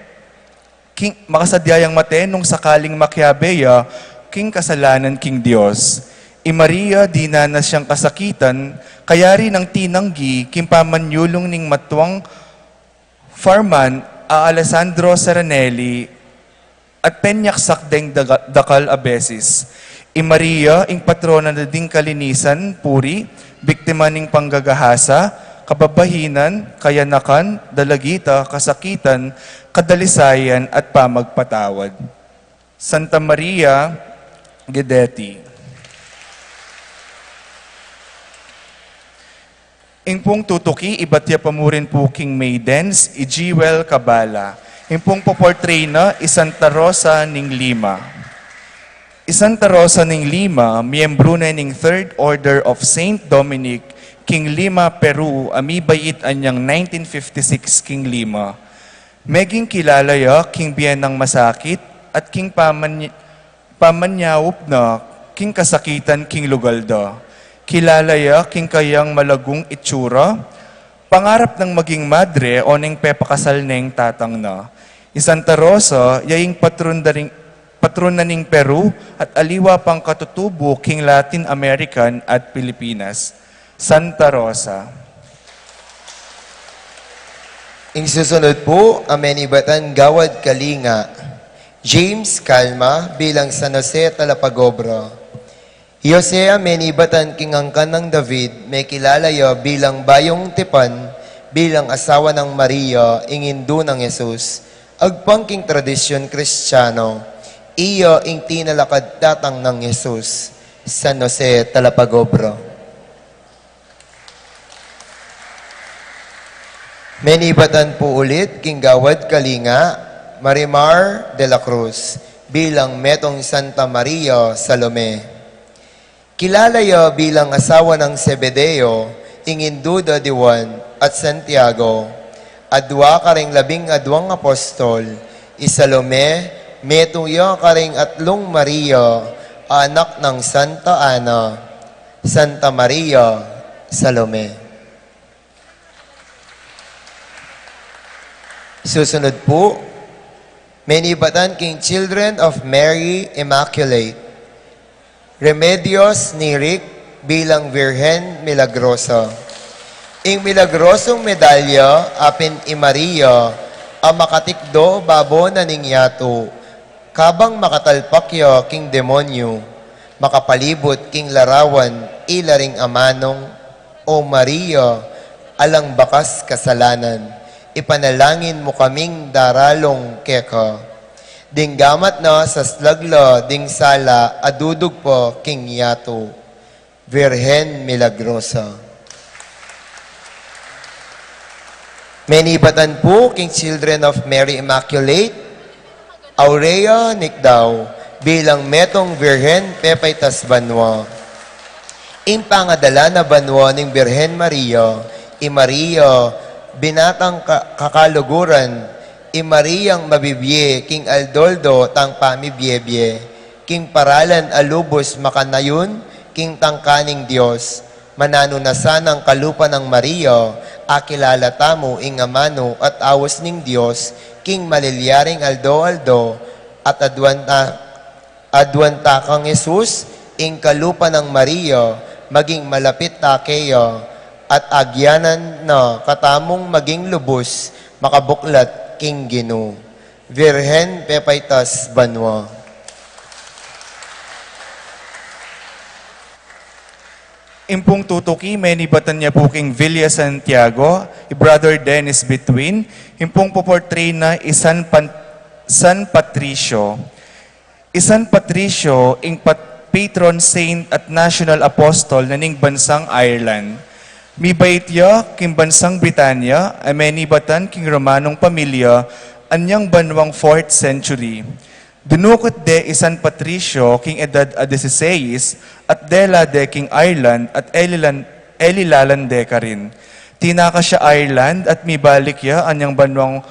king, makasadya yang mate nung sakaling makiabe ya king kasalanan king Dios. I Maria, dinanas yang kasakitan, kayari nang tinanggi king pamanyulung ning matuang farman a Alessandro Serenelli at penyaksak deng daga-, dakal a beses. I Maria, ing patrona na ding kalinisan, puri, biktima ning panggagahasa, kababahinan, kayanakan, dalagita, kasakitan, kadalisayan, at pamagpatawad. Santa Maria Goretti. Ing pung tutuki, ibat ya pa mu rin pu king maidens, i Jewel Cabala. Ing pung poportray na, i Santa Rosa ning Lima. I Santa Rosa ning Lima, miyembru ne ning Third Order of Saint Dominic, king Lima, Peru, a mibait anyang nineteen fifty-six king Lima. Meging kilala ya king bie nang masakit at king paman-, pamanyaup na king kasakitan king lugal da. Kilala ya king kayang malagung itsura, pangarap nang maging madre o neng pepakasal neng tatang na. I Santa Rosa, ya ing patron da ring, patron na ning Peru at aliwa pang katutubo king Latin American at Pilipinas. Santa Rosa. Ing susunod pu a menibatan, Gawad Kalinga, James Calma, bilang San Jose Talapagobra. I Jose a menibatan king angkan nang David, mekilala ya bilang bayung tipan, bilang asawa nang Maria, ing indu nang Jesus. Agpang king tradisyun Kristiyano, iya ing tinalakad tatang nang Jesus. San Jose Talapagobra. Menibatan pu ulit king Gawad Kalinga, Marimar de la Cruz, bilang metung Santa Maria Salome. Kilala ya bilang asawa nang Zebedeo, ing indu da di Juan at Santiago. Adwa karing labing adwang apostol, i Salome, metung ya karing atlung Maria, anak nang Santa Ana. Santa Maria Salome. Susunod pu, menibatan king Children of Mary Immaculate, Remedios Nirik bilang Virgen Milagrosa. Ing milagrosung medalya, apin i Maria, a makatikdo babo na ning yatu, kabang makatalpak ya king demonyu, makapalibut king larawan, ila ring amanung, O Maria, alang bakas kasalanan, ipanalangin mu kaming daralung keka. Ding gamat na saslag la ding sala a dudugpa king yatu. Virgen Milagrosa. Menibatan pu king Children of Mary Immaculate, Aurea Nicdao, bilang metung Virgen pepaitas banua. Ing pangadala na banua ning Virgen Maria, i Maria, binatang ka-, kakaluguran, i Mariang mabibie king aldo-aldo tang pamibie-bie, king paralan a lubus makanayun, king tangka ning Dios, mananu na sanang kalupa nang Maria, akilala tamu ing amanu at aus ning Dios, king malilyaring aldo-aldo, at aduan ta, aduan ta kang Jesus, ing kalupa nang Maria, maging malapit ta keya, at agyanan na katamung maging lubus, makabuklat king Ginu. Virgen pepaitas banua. Impung tutuki, menibatan ya pu king Villa Santiago, i Brother Dennis Between, impung poportray na i San Pan-, San Patricio. I San Patricio, ing pat-, patron saint at national apostle na ning bansang Ireland. Mibait ya king bansang Britanya, a menibatan king Romanong pamilya, anyang banuang fourth century. Dinukut de i San Patricio king edad a dieciséis, at dela de king Ireland, at elilan-, elilalan de karin. Tinakas ya Ireland, at mibalik ya anyang banuang,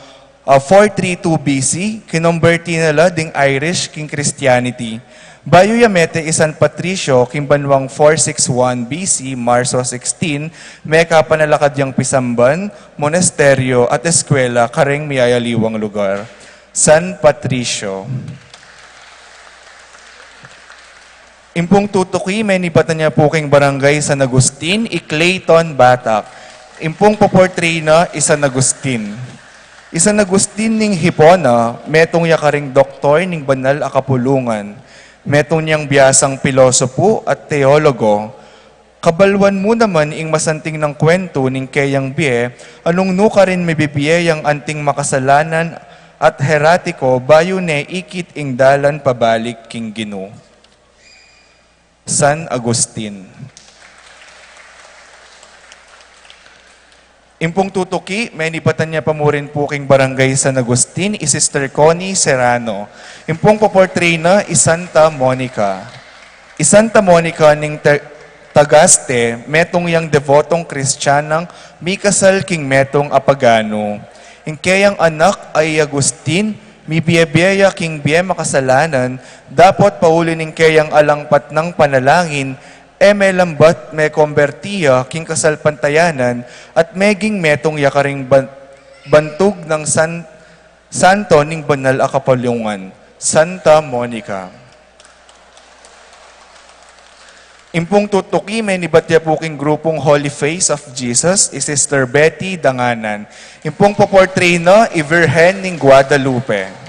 ah, four three two B C, kinomberti na la ding Irish king Christianity. Bayu ya mete i San Patricio king banuang four six one B C, Marso sixteen, mekapanalakad yang pisamban, monasteryo, at eskwela kareng miyayaliwang lugar. San Patricio. Impung tutuki, menibatan ya pu king Barangay San Agustin, i Clayton Batak. Impung poportray na i San Agustin. I San Agustin ning Hipona, metung ya karing doktor ning banal a kapulungan. Metung yang biasang pilosopo at teologo. Kabaluan mu naman ing masanting nang kwentu ning keyang bie, a nung nu karin mibibie yang anting makasalanan at heretiko bayu ne ikit ing dalan pabalik king Ginu. San Agustin. Impung tutuki, menibatan ya pa mu rin pu king Barangay San Agustin, i Sister Connie Serrano. Impung poportray na, i Santa Monica. I Santa Monica ning Te-, Tagaste, metung yang debotong Kristianang mikasal king metung a paganu. Ing keyang anak a i Agustin, mibie-bie ya king bie makasalanan, dapot pauli ning keyang alang patnang panalangin, e melambat mekomberti ya king kasalpantayanan, at meging metung ya karing ban-, bantug nang san-, santo ning banal a kapulungan, Santa Monica. Impung tutuki, menibat ya pu king grupung Holy Face of Jesus, i Sister Betty Danganan. Impung poportray na, i Virgen ning Guadalupe.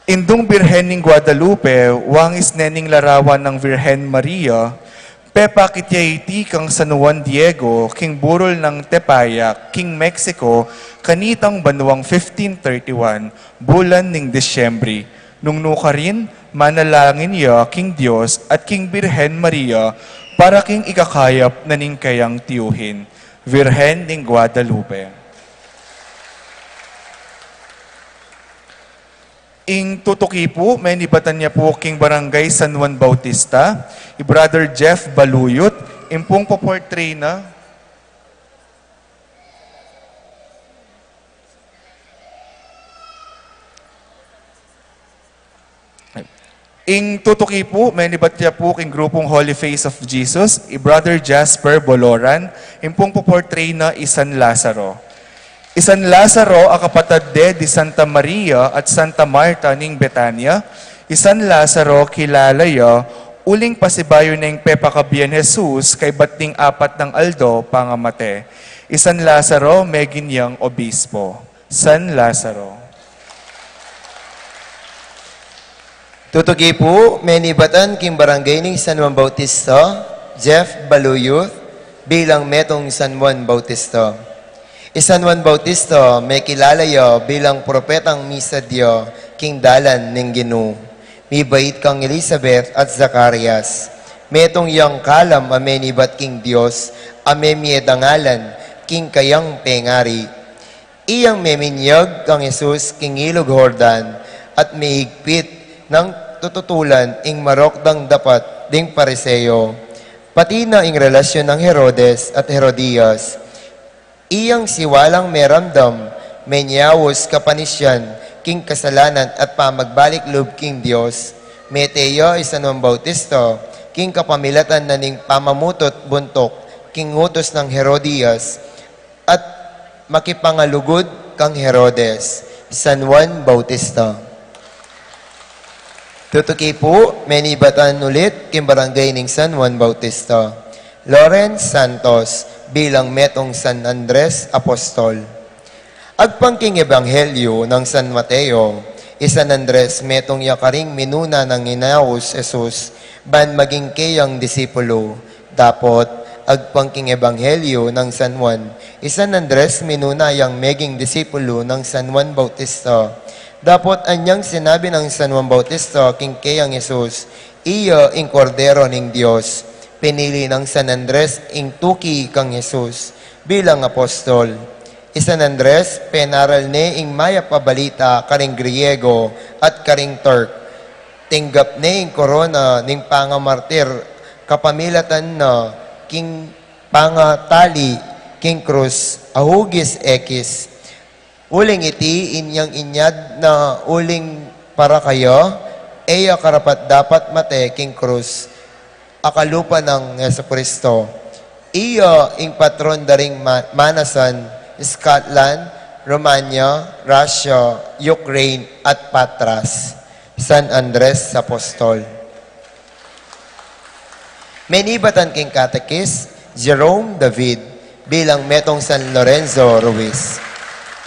Indung Birhen ning Guadalupe, wangis ne ning larawan nang Virgen Maria, pepakit ya iti kang San Juan Diego, king burol nang Tepeyac, king Mexico, kanitang banuang fifteen thirty-one, bulan ning Disyembre. Nung nukarin, manalangin ya king Dios at king Birhen Maria para king ikakayap na ning keyang tiyuhin. Virgen ning Guadalupe. Ing tutuki pu, menibatan ya pu king Barangay San Juan Bautista, i Brother Jeff Baluyot, ing pung poportray na. Ing tutuki pu, menibat ya pu king grupung Holy Face of Jesus, i Brother Jasper Boloran, ing pung poportray na i San Lazaro. I San Lazaro a kapatad de di Santa Maria at Santa Marta ning Betania. I San Lazaro kilala ya Uling pasibayu neng pepakabian Jesus kaybat ding apat nang aldo pangamate. I San Lazaro meging yang obispo. San Lazaro. Tutuki pu, menibatan king barangay ning San Juan Bautista, Jeff Baluyut, bilang metung San Juan Bautista. I San Juan Bautista, mekilala ya bilang propetang misadya king dalan ning Ginu. Mibait kang Elizabeth at Zacarias. Metung yang kalam a menibat king Dios, a memie dangalan king kayang pengari. Iyang meminyag kang Jesus king ilug Jordan, at mihigpit nang tututulan ing marok dang dapat ding Pariseo, pati na ing relasyon nang Herodes at Herodias. Iyang siwalang meramdam, menyaus kapanisyan king kasalanan at pamagbalik lub king Dios. Mete ya i San Juan Bautista king kapamilatan na ning pamamutut buntuk king utus nang Herodias at makipangalugud kang Herodes. San Juan Bautista. Tutuki pu, menibatan ulit king barangay ning San Juan Bautista. Lawrence Santos bilang metung San Andres Apostol. Agpang king Ebanghelyo nang San Mateo, i San Andres metung ya karing minuna nang inaus Jesus ban maging keyang disipulo. Dapot, agpang king Ebanghelyo nang San Juan, i San Andres minuna yang meging disipulo nang San Juan Bautista. Dapot anyang sinabi nang San Juan Bautista king keyang Jesus, "Iya ing Kordero ning Dios." Pinili nang San Andres ing tuki kang Jesus bilang apostol. I San Andres, penaral ne ing mayap a balita karing Griego at karing Turk. Tinggap ne ing korona ning pangamartir kapamilatan na king pangatali king krus a hugis ekis. Uling iti inyang inyad na uling para kaya, e ya karapat-dapat mate king krus a kalupa nang Jesucristo. Iya ing patron da ring ma-, manasan, Scotland, Romania, Russia, Ukraine, at Patras. San Andres Apostol. Menibatan king katekis, Jerome David, bilang metung San Lorenzo Ruiz.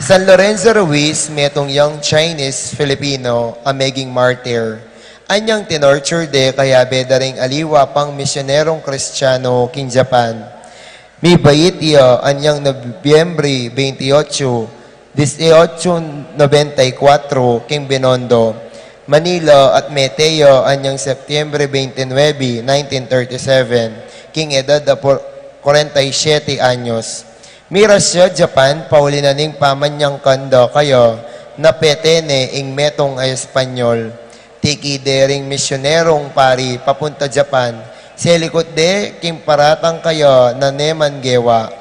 San Lorenzo Ruiz, metung yang Chinese Filipino a meging martir. Anyang tinorture de kayabe da ring aliwa pang misyunerong Kristiyano king Japan. Mibait ya anyang Nobyembre veintiocho, dieciocho noventa y cuatro, king Binondo, Manila, at mete ya anyang Setyembre veintinuebe, nineteen thirty-seven, king edad a por-, kwarenta y siyete anyos. Miras ya Japan, pauli na ning pamanyangkan da kaya, na pete ne ing metung a Espanyol. Tiki de ring misyunerong pari papunta Japan, selikut de king paratang kaya na neman gewa.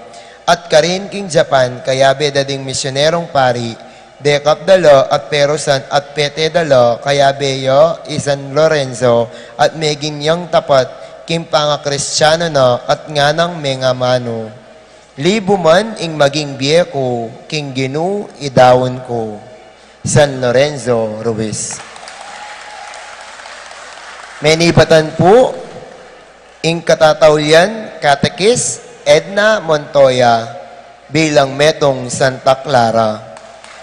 At karin king Japan, kayabe da ding misyunerong pari, dekap da la at perusan at pete da la, kayabe ya i San Lorenzo, at meging yang tapat king pangakristiano na at nganang mengamanu. Libu man ing maging bie ku, king Ginu idaun ku. San Lorenzo Ruiz. Menibatan pu, ing katataulian, Katekis Edna Montoya, bilang metung Santa Clara.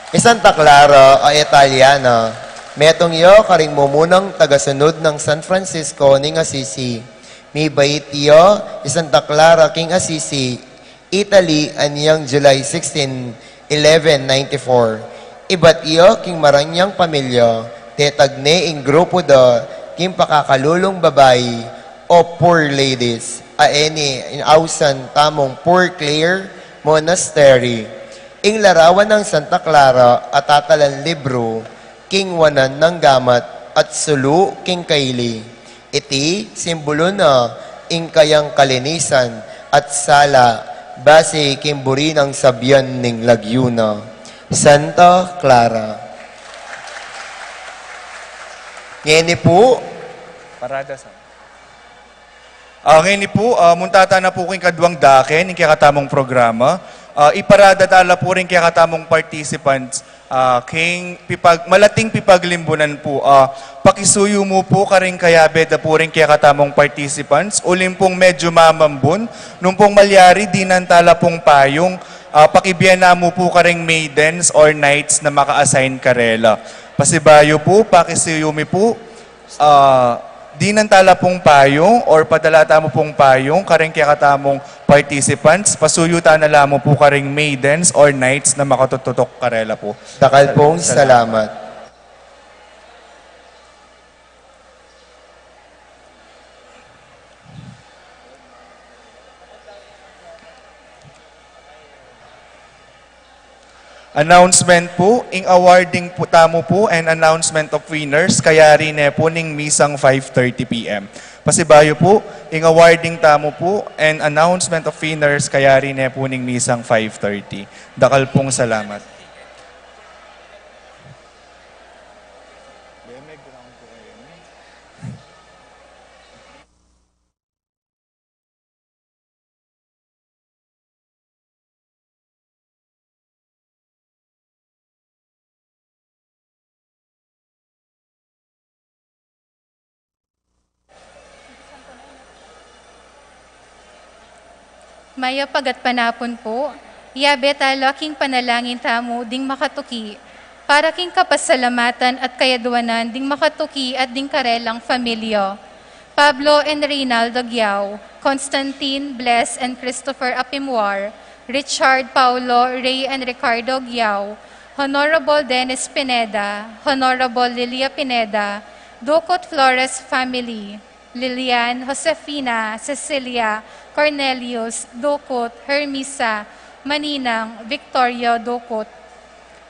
I Santa Clara a Italiana, metung ya karing mumunang tagasunod nang San Francisco ning Assisi. Mibait ya i Santa Clara king Assisi, Italy, anyang July sixteen, eleven ninety-four. Ibat ya king marangyang pamilya, tetag ne ing grupu da king pakakalulung babai o Poor Ladies, a e ne ing ausan tamung Poor Clare Monastery. Ing larawan nang Santa Clara a tatalan libru, king wanan nang gamat at sulu king kaili. Iti simbulu na ing kayang kalinisan at sala base king buri nang sabian ning lagyu na. Santa Clara. Ngeni pu. Parada sa. Ah, ngeni pu, ah, munta tana pu king kaduang dake ning kekatamung programa. Ah, iparada tala pu ring kekatamung participants. Ah, king pipag-, malating pipaglimbunan pu, ah, pakisuyu mu pu karing kayabe da pu ring kekatamung participants, uling pung medyu mamambun, nung pung malyari dinan tala pung payung, ah, pakibie na mu pu karing maidens or knights na maka-assign karela. Pasibayu pu, pakisuyu mi pu, ah, dinan tala pung payung or padala tamu pung payung karing kekatamung participants, pasuyu ta na la mu pu karing maidens or knights na makatututok karela pu. Dakal pung salamat. Announcement pu, ing awarding pu tamu pu and announcement of winners, kayari ne pu ning misang five thirty P M. Pasibayu pu, ing awarding tamu pu and announcement of winners, kayari ne pu ning misang five thirty. Dakal pung salamat. Mayap a gatpanapun pu, yabe tala king panalangin tamu ding makatuki, para king kapasalamatan at kayadwanan ding makatuki at ding karelang familia. Pablo and Reynaldo Giao, Constantine, Bless, and Christopher Apimwar, Richard, Paulo, Ray, and Ricardo Giao, Honorable Dennis Pineda, Honorable Lilia Pineda, Ducut Flores family, Lilian, Josefina, Cecilia, Cornelius, Ducut, Hermisa, Maninang, Victoria, Ducut,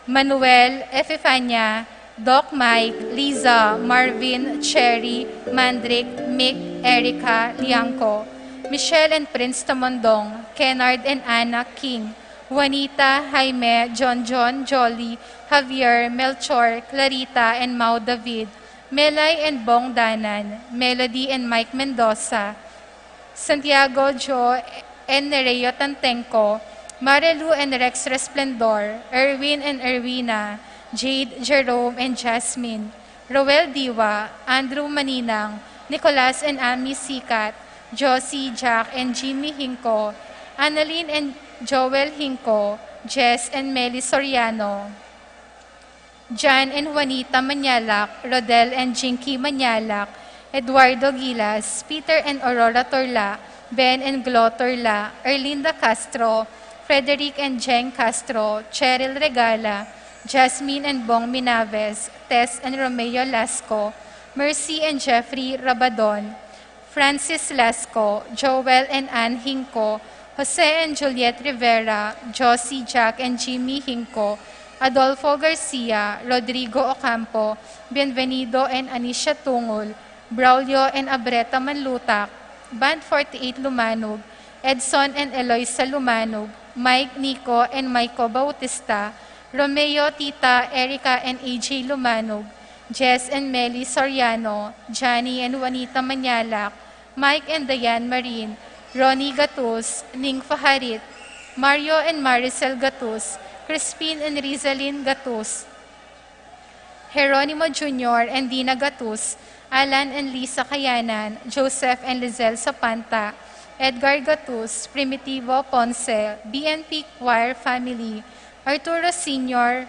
Manuel, Epifania, Doc Mike, Liza, Marvin, Cherry, Mandrick, Mick, Erica, Liangco, Michelle and Prince Tamondong, Kennard and Anna King, Juanita, Jaime, John John, Jolly, Javier, Melchor, Clarita, and Mau David, Melay and Bong Danan, Melody and Mike Mendoza, Santiago, Joe, and Nereo Tantengco, Marilu and Rex Resplendor, Erwin and Erwina, Jade, Jerome, and Jasmine, Roel Diwa, Andrew Maninang, Nicolas and Amy Sikat, Josie, Jack, and Jimmy Hinco, Annalyn and Joel Hinco, Jess and Meli Soriano, Jan and Juanita Mañalac, Rodel and Jinky Mañalac, Eduardo Gilas, Peter and Aurora Torla, Ben and Glo Torla, Erlinda Castro, Frederick and Jeng Castro, Cheryl Regala, Jasmine and Bong Minaves, Tess and Romeo Lasco, Mercy and Jeffrey Rabadon, Francis Lasco, Joel and Ann Hinco, Jose and Juliet Rivera, Josie, Jack and Jimmy Hinco, Adolfo Garcia, Rodrigo Ocampo, Bienvenido and Anisha Tungul, Braulio and Abreta Manlutak, Band forty-eight Lumanug, Edson and Eloisa Lumanug, Mike, Nico, and Maiko Bautista, Romeo, Tita, Erica, and A J Lumanug, Jess and Meli Soriano, Johnny and Juanita Mañalac, Mike and Diane Marin, Ronnie Gatus, Ning Faharit, Mario and Maricel Gatus, Crispin and Rizalin Gatus, Jeronimo Junior and Dina Gatus, Alan and Lisa Kayanan, Joseph and Lizelle Sapanta, Edgar Gatus, Primitivo Ponce, B N P Choir family, Arturo Senior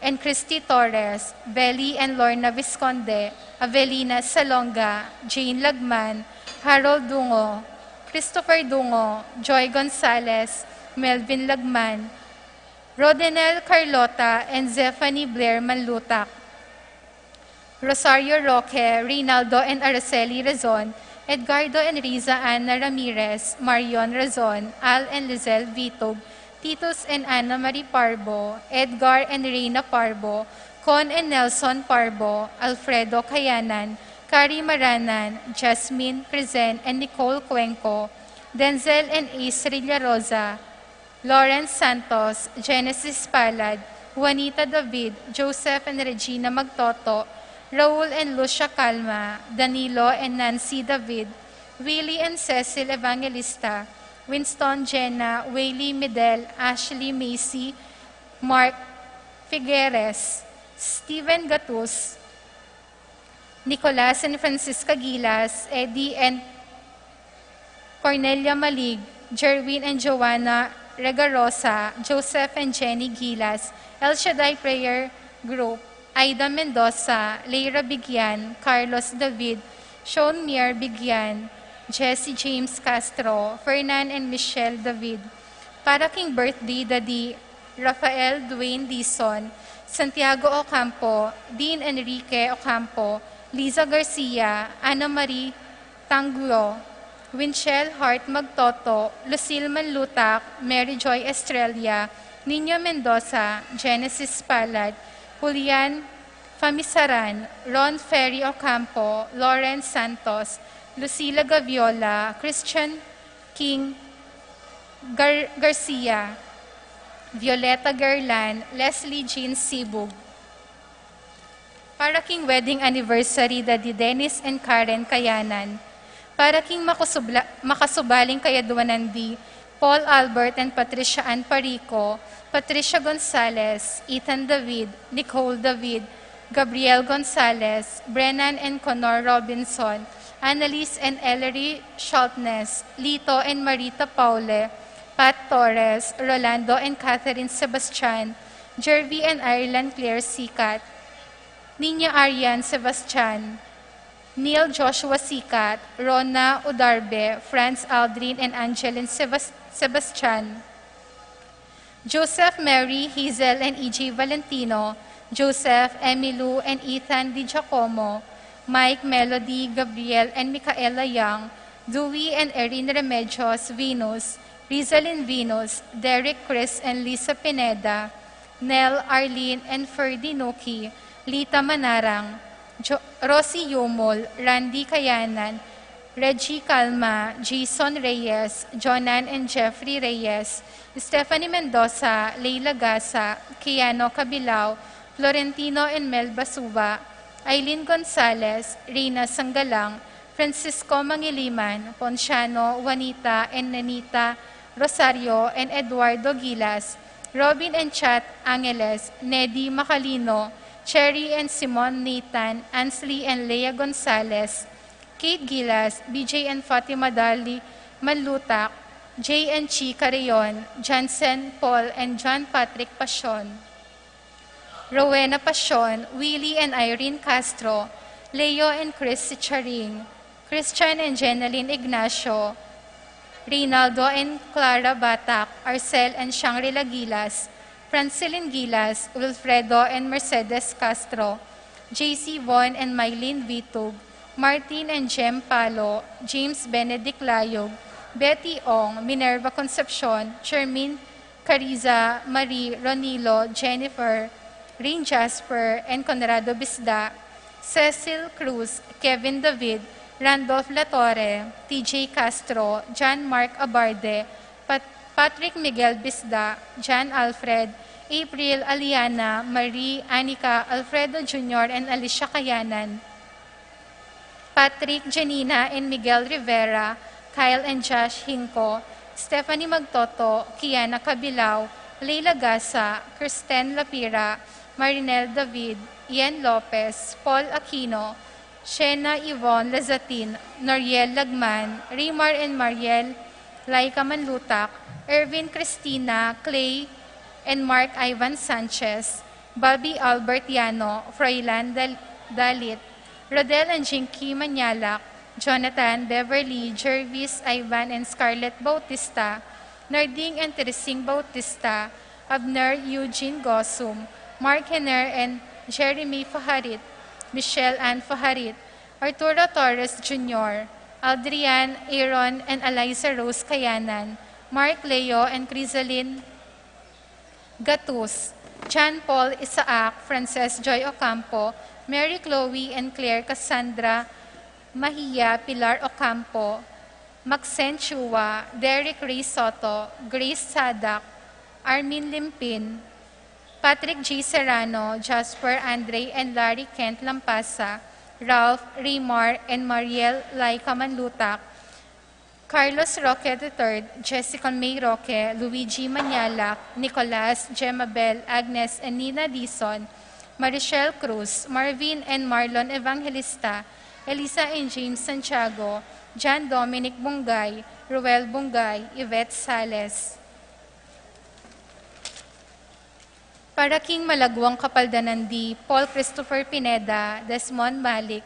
and Christy Torres, Belly and Lorna Visconde, Avelina Salonga, Jane Lagman, Harold Dungo, Christopher Dungo, Joy Gonzalez, Melvin Lagman, Rodenel Carlota and Zephanie Blair Manlutak, Rosario Roque, Reynaldo and Araceli Razon, Edgardo and Riza Anna Ramirez, Marion Razon, Al and Lizelle Vitug, Titus and Anna Marie Parbo, Edgar and Reina Parbo, Con and Nelson Parbo, Alfredo Kayanan, Kari Maranan, Jasmine, Crizen, and Nicole Cuenco, Denzel and Ace Rillarosa, Lawrence Santos, Genesis Palad, Juanita David, Joseph and Regina Magtoto, Raul and Lucia Calma, Danilo and Nancy David, Willie and Cecil Evangelista, Winston, Jenna, Waylee, Midel, Ashley, Macy, Mark, Figueres, Steven Gatus, Nicolas and Francisca Gilas, Eddie and Cornelia Malig, Jerwin and Joanna Regarosa, Joseph and Jenny Gilas, El Shaddai Prayer Group, Aida Mendoza, Leira Bigian, Carlos David, Sean Mier Bigian, Jesse James Castro, Fernan and Michelle David. Para king birthday da di Rafael Dwayne Dizon, Santiago Ocampo, Dean Enrique Ocampo, Liza Garcia, Ana Marie Tanglo, Winchell Hart Magtoto, Lucille Manlutak, Mary Joy Estrella, Nino Mendoza, Genesis Palad, Julian Famisaran, Ron Ferry Ocampo, Lawrence Santos, Lucila Gaviola, Christian King Gar- Garcia, Violeta Gerlan, Leslie Jean Sibug. Para king wedding anniversary da di Dennis and Karen Kayanan. Para king makusubla- makasubaling kayaduanan di Paul Albert and Patricia Ann Parico, Patricia Gonzalez, Ethan David, Nicole David, Gabriel Gonzalez, Brennan and Connor Robinson, Annalise and Ellery Schultness, Lito and Marita Paule, Pat Torres, Rolando and Catherine Sebastian, Jervy and Ireland Claire Sikat, Nina Arian Sebastian, Neil Joshua Sikat, Rona Udarbe, Franz Aldrin and Angeline Sebas- Sebastian, Joseph, Mary, Hazel and E J Valentino, Joseph, Emilu and Ethan Di Giacomo, Mike, Melody, Gabriel and Micaela Young, Dewey and Erin Remedios Venus, Rizalin Venus, Derek, Chris and Lisa Pineda, Nel, Arlene and Ferdy Nuki, Lita Manarang, Jo- Rosie Yumul, Randy Kayanan, Reggie Calma, Jason Reyes, Jonan and Jeffrey Reyes, Stephanie Mendoza, Leila Gasa, Kiano Cabilao, Florentino and Mel Basuba, Aileen Gonzalez, Rina Sanggalang, Francisco Mangiliman, Ponciano, Juanita and Nenita Rosario and Eduardo Gilas, Robin and Chat Angeles, Nedi Macalino, Cherry and Simon Nathan, Ansley and Lea Gonzalez, Kate Gilas, B J and Fatima Dali Manlutak, J and Chi Carreon, Jansen, Paul and John Patrick Pasion, Rowena Pasion, Willie and Irene Castro, Leo and Chris Sicharing, Christian and Jeneline Ignacio, Reynaldo and Clara Batak, Arcel and Shangri-La Gilas, Francilin Gilas, Wilfredo and Mercedes Castro, J C Von and Mylene Vitug, Martin and Jem Palo, James Benedict Layog, Betty Ong, Minerva Concepcion, Charmaine Cariza, Marie, Ronilo, Jennifer, Rin Jasper, and Conrado Bisda, Cecil Cruz, Kevin David, Randolph Latorre, T J Castro, John Mark Abarde, Pat- Patrick Miguel Bisda, John Alfred, April, Aliana, Marie, Anika, Alfredo Junior, and Alicia Kayanan, Patrick, Janina, and Miguel Rivera, Kyle and Josh Hinco, Stephanie Magtoto, Kiana Cabilao, Leila Gasa, Kristen Lapira, Marinel David, Ian Lopez, Paul Aquino, Shena Yvonne Lazatin, Noriel Lagman, Rimar and Mariel Laika Manlutak, Erwin Cristina, Clay and Mark Ivan Sanchez, Bobby Albert Yano, Froilan Dal- Dalit, Rodel and Jinky Manyalak, Jonathan, Beverly, Jervis, Ivan and Scarlett Bautista, Narding and Teresing Bautista, Abner Eugene Gosum, Mark Henner and Jeremy Faharit, Michelle Ann Faharit, Arturo Torres Junior, Aldrian, Aaron and Eliza Rose Kayanan, Mark Leo and Crisalin Gatus, John Paul Isaac, Frances Joy Ocampo, Mary Chloe and Claire Cassandra Mahia, Pilar Ocampo, Maxen Chua, Derek Ray Soto, Grace Sadak, Armin Limpin, Patrick G Serrano, Jasper Andre and Larry Kent Lampasa, Ralph, Rimar and Mariel Laika Manlutak, Carlos Roque the third, Jessica May Roque, Luigi Manialac, Nicolas, Gemabel, Agnes, and Nina Dizon, Marichelle Cruz, Marvin and Marlon Evangelista, Elisa and James Santiago, John Dominic Bungay, Ruel Bungay, Yvette Sales. Para king malagwang kapaldanan di Paul Christopher Pineda, Desmond Malik,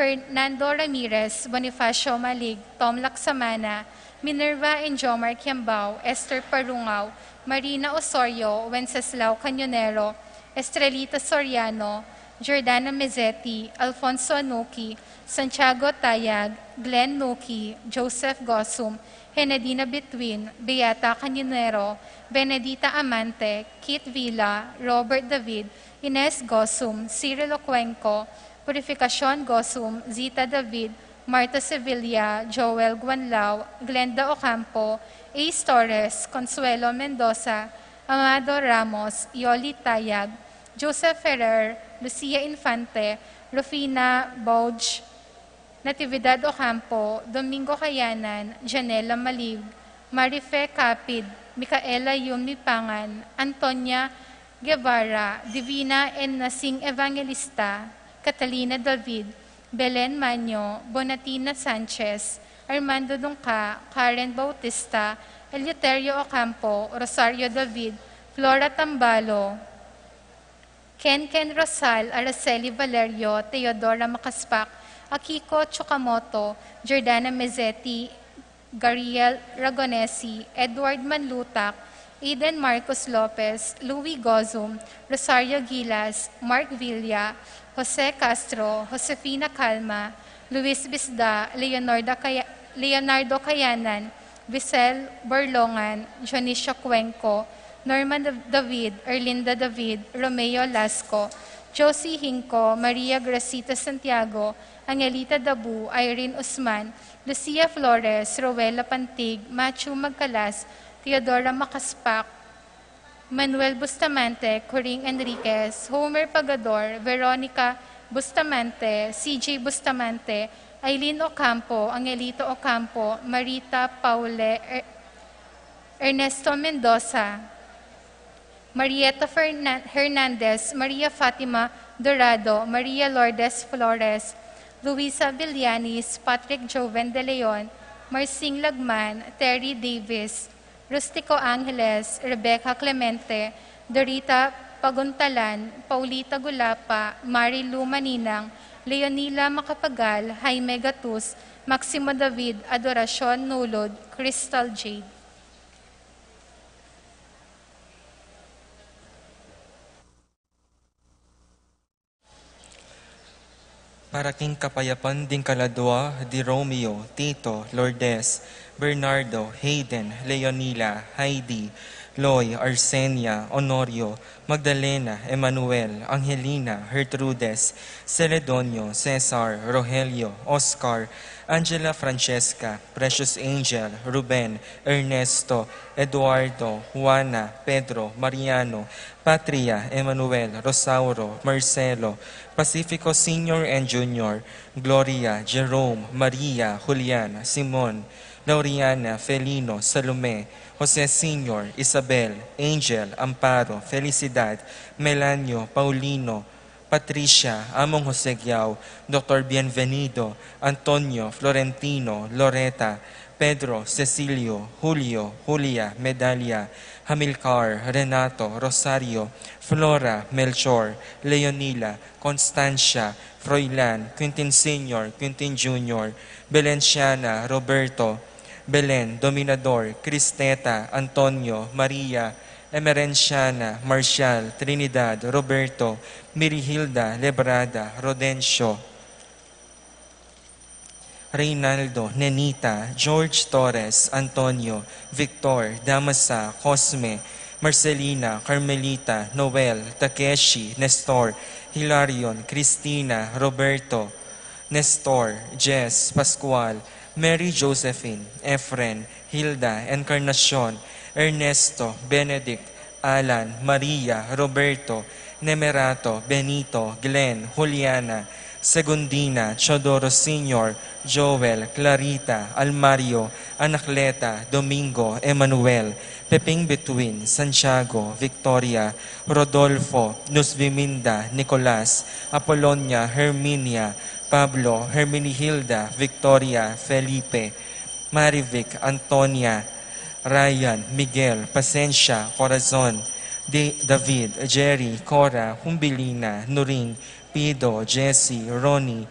Fernando Ramirez, Bonifacio Malig, Tom Laksamana, Minerva and Jomar Kiambao, Esther Parungao, Marina Osorio, Wenceslao Cañonero, Estrelita Soriano, Jordana Mezzetti, Alfonso Anuki, Santiago Tayag, Glenn Nuki, Joseph Gosum, Henedina Betwin, Beata Cañonero, Benedita Amante, Kit Villa, Robert David, Ines Gosum, Cirilo Cuenco, Purificacion Gosum, Zita David, Marta Sevilla, Joel Guanlao, Glenda Ocampo, Ace Torres, Consuelo Mendoza, Amado Ramos, Yoli Tayag, Joseph Ferrer, Lucia Infante, Rufina Bauj, Natividad Ocampo, Domingo Kayanan, Janela Malib, Marife Capid, Micaela Yun Mipangan, Antonia Guevara, Divina and Nasing Evangelista, Catalina David, Belen Manyo, Bonatina Sanchez, Armando Dungca, Karen Bautista, Eleuterio Ocampo, Rosario David, Flora Tambalo, Ken Ken Rosal, Araceli Valerio, Teodora Macaspac, Akiko Chukamoto, Jordana Mezzetti, Gariel Ragonesi, Edward Manlutak, Eden Marcos Lopez, Louis Gozum, Rosario Gilas, Mark Villa, Jose Castro, Josefina Calma, Luis Bisda, Leonardo Caya-, Leonardo Cayanan, Visel Borlongan, Dionisio Cuenco, Norman Dav-, David, Erlinda David, Romeo Lasco, Josie Hinco, Maria Gracita Santiago, Angelita Dabu, Irene Usman, Lucia Flores, Rowella Pantig, Machu Magcalas, Teodora Macaspac, Manuel Bustamante, Coring Enriquez, Homer Pagador, Veronica Bustamante, C J Bustamante, Aileen Ocampo, Angelito Ocampo, Marita Paule, Er-, Ernesto Mendoza, Marieta Fernan-, Hernandez, Maria Fatima Dorado, Maria Lourdes Flores, Luisa Villanis, Patrick Joven de Leon, Marsing Lagman, Terry Davis, Rustico Angeles, Rebecca Clemente, Dorita Paguntalan, Paulita Gulapa, Mari Lu Maninang, Leonila Macapagal, Jaime Gatus, Maximo David, Adoracion Nulud, Crystal Jade. Para king kapayapan ding kaladua di Romeo, Tito, Lourdes, Bernardo, Hayden, Leonila, Heidi, Loy, Arsenia, Honorio, Magdalena, Emmanuel, Angelina, Gertrudes, Celedonio, Cesar, Rogelio, Oscar, Angela, Francesca, Precious Angel, Ruben, Ernesto, Eduardo, Juana, Pedro, Mariano, Patria, Emmanuel, Rosauro, Marcelo, Pacifico Senior and Junior, Gloria, Jerome, Maria, Julian, Simon, Lauriana, Felino, Salome, Jose Senior, Isabel, Angel, Amparo, Felicidad, Melanio, Paulino, Patricia, Among Jose Giao, Doctor Bienvenido, Antonio, Florentino, Loreta, Pedro, Cecilio, Julio, Julia, Medalia, Hamilcar, Renato, Rosario, Flora, Melchor, Leonila, Constancia, Froilan, Quintin Senior, Quintin Junior, Belenciana, Roberto, Belen, Dominador, Cristeta, Antonio, Maria, Emerenciana, Marcial, Trinidad, Roberto, Mirihilda, Lebrada, Rodencio, Reynaldo, Nenita, George Torres, Antonio, Victor, Damasa, Cosme, Marcelina, Carmelita, Noel, Takeshi, Nestor, Hilarion, Cristina, Roberto, Nestor, Jess, Pascual, Mary Josephine, Efren, Hilda, Encarnacion, Ernesto, Benedict, Alan, Maria, Roberto, Nemerato, Benito, Glenn, Juliana, Segundina, Teodoro Senior, Joel, Clarita, Almario, Anacleta, Domingo, Emmanuel, Peping Between, Santiago, Victoria, Rodolfo, Nusbiminda, Nicolas, Apolonia, Herminia, Pablo, Herminihilda, Victoria, Felipe, Marivic, Antonia, Ryan, Miguel, Pasensia, Corazon, Di- David, Jerry, Cora, Humbilina, Nuring, Pido, Jesse, Ronnie,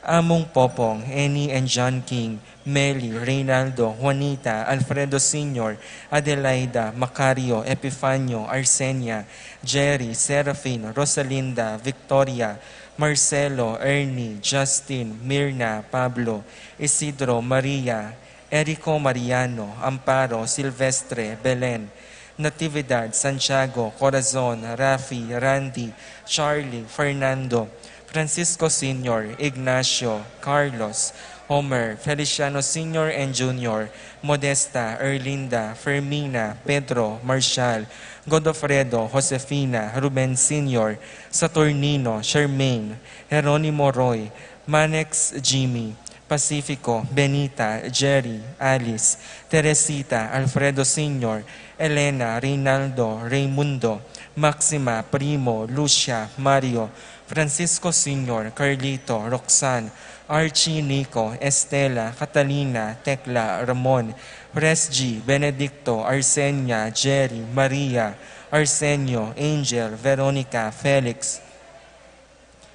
Among Popong, Annie and John King, Meli, Reynaldo, Juanita, Alfredo Senior, Adelaida, Macario, Epifanio, Arsenia, Jerry, Serafin, Rosalinda, Victoria, Marcelo, Ernie, Justin, Mirna, Pablo, Isidro, Maria, Erico, Mariano, Amparo, Silvestre, Belen, Natividad, Santiago, Corazon, Rafi, Randy, Charlie, Fernando, Francisco Senior, Ignacio, Carlos, Homer, Feliciano Senior and Junior, Modesta, Erlinda, Fermina, Pedro, Marshall, Godofredo, Josefina, Ruben Senior, Saturnino, Shermaine, Jeronimo Roy, Manex, Jimmy, Pacifico, Benita, Jerry, Alice, Teresita, Alfredo Senior, Elena, Reynaldo, Raymundo, Maxima, Primo, Lucia, Mario, Francisco Senior, Carlito, Roxanne, Archie, Nico, Estela, Catalina, Tecla, Ramon, Resgie, Benedicto, Arsenia, Jerry, Maria, Arsenio, Angel, Veronica, Felix,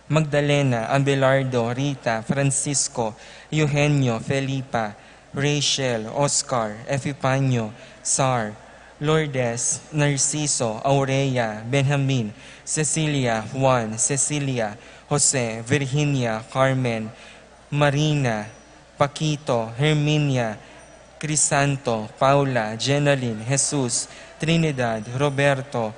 Magdalena, Abelardo, Rita, Francisco, Eugenio, Felipa, Rachel, Oscar, Epifanio, Sar, Lourdes, Narciso, Aurea, Benjamin, Cecilia, Juan, Cecilia, Jose, Virginia, Carmen, Marina, Paquito, Herminia, Crisanto, Paula, Jenalyn, Jesus, Trinidad, Roberto,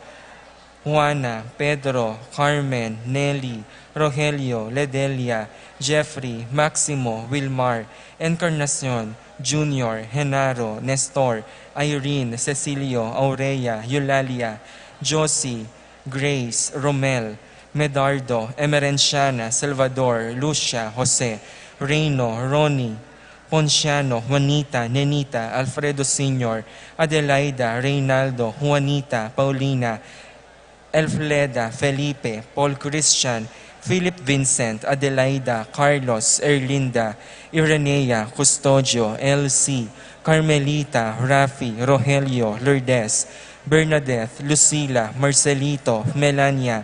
Juana, Pedro, Carmen, Nelly, Rogelio, Ledelia, Jeffrey, Maximo, Wilmar, Encarnacion, Junior, Genaro, Nestor, Irene, Cecilio, Aurea, Eulalia, Josie, Grace, Romel, Medardo, Emerenciana, Salvador, Lucia, Jose, Reino, Ronnie, Ponciano, Juanita, Nenita, Alfredo Senior, Adelaida, Reynaldo, Juanita, Paulina, Elfleda, Felipe, Paul Christian, Philip Vincent, Adelaida, Carlos, Erlinda, Irenea, Custodio, L C, Carmelita, Rafi, Rogelio, Lourdes, Bernadette, Lucila, Marcelito, Melania,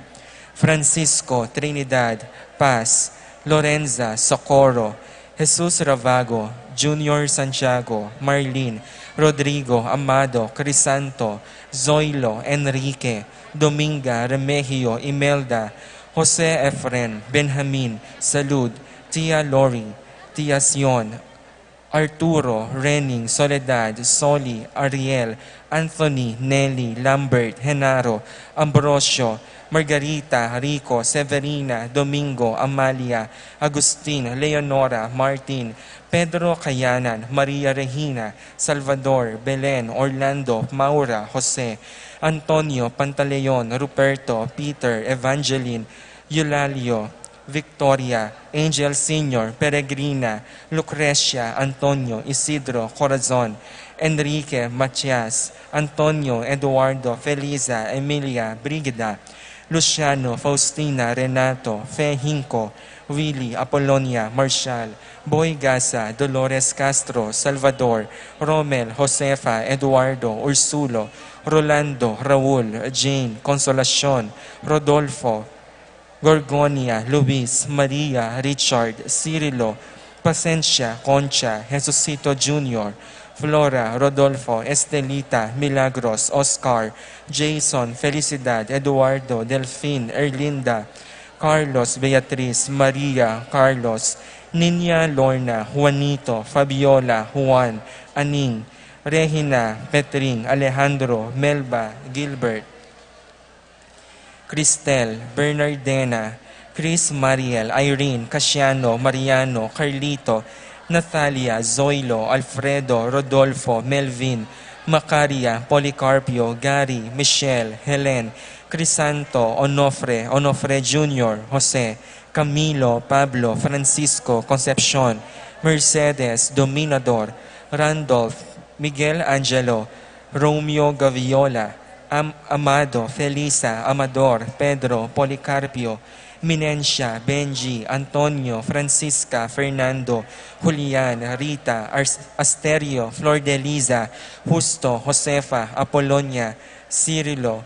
Francisco, Trinidad, Paz, Lorenza, Socorro, Jesus Ravago, Junior Santiago, Marlene, Rodrigo, Amado, Crisanto, Zoilo, Enrique, Dominga, Remegio, Imelda, Jose Efren, Benjamin, Salud, Tia Lori, Tia Sion, Arturo, Rening, Soledad, Soli, Ariel, Anthony, Nelly, Lambert, Genaro, Ambrosio, Margarita, Rico, Severina, Domingo, Amalia, Agustin, Leonora, Martin, Pedro, Kayanan, Maria Regina, Salvador, Belen, Orlando, Maura, Jose, Antonio, Pantaleon, Ruperto, Peter, Evangeline, Eulalio, Victoria, Angel Senior, Peregrina, Lucrecia, Antonio, Isidro, Corazon, Enrique, Matias, Antonio, Eduardo, Felisa, Emilia, Brigida, Luciano, Faustina, Renato, Fe, Hinco, Willy, Apolonia, Marshall, Boy, Gaza, Dolores, Castro, Salvador, Romel, Josefa, Eduardo, Ursulo, Rolando, Raul, Jane, Consolacion, Rodolfo, Gorgonia, Luis, Maria, Richard, Cirilo, Pasensia, Concha, Jesucito Junior, Flora, Rodolfo, Estelita, Milagros, Oscar, Jason, Felicidad, Eduardo, Delfin, Erlinda, Carlos, Beatriz, Maria, Carlos, Niña, Lorna, Juanito, Fabiola, Juan, Aning, Regina, Petring, Alejandro, Melba, Gilbert, Cristel, Bernardena, Chris, Mariel, Irene, Casiano, Mariano, Carlito, Natalia, Zoilo, Alfredo, Rodolfo, Melvin, Macaria, Policarpio, Gary, Michelle, Helen, Crisanto, Onofre, Onofre Junior, Jose, Camilo, Pablo, Francisco, Concepcion, Mercedes, Dominador, Randolph, Miguel Angelo, Romeo Gaviola, Am-, Amado, Felisa, Amador, Pedro, Policarpio, Minencia, Benji, Antonio, Francisca, Fernando, Julian, Rita, Ars-, Asterio, Flor de Liza, Justo, Josefa, Apolonia, Cirilo,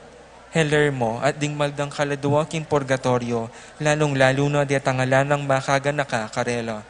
Helermo, at ding maldang kaladua king purgatoryo, lalung-lalu na detang ala nang makaganaka karela.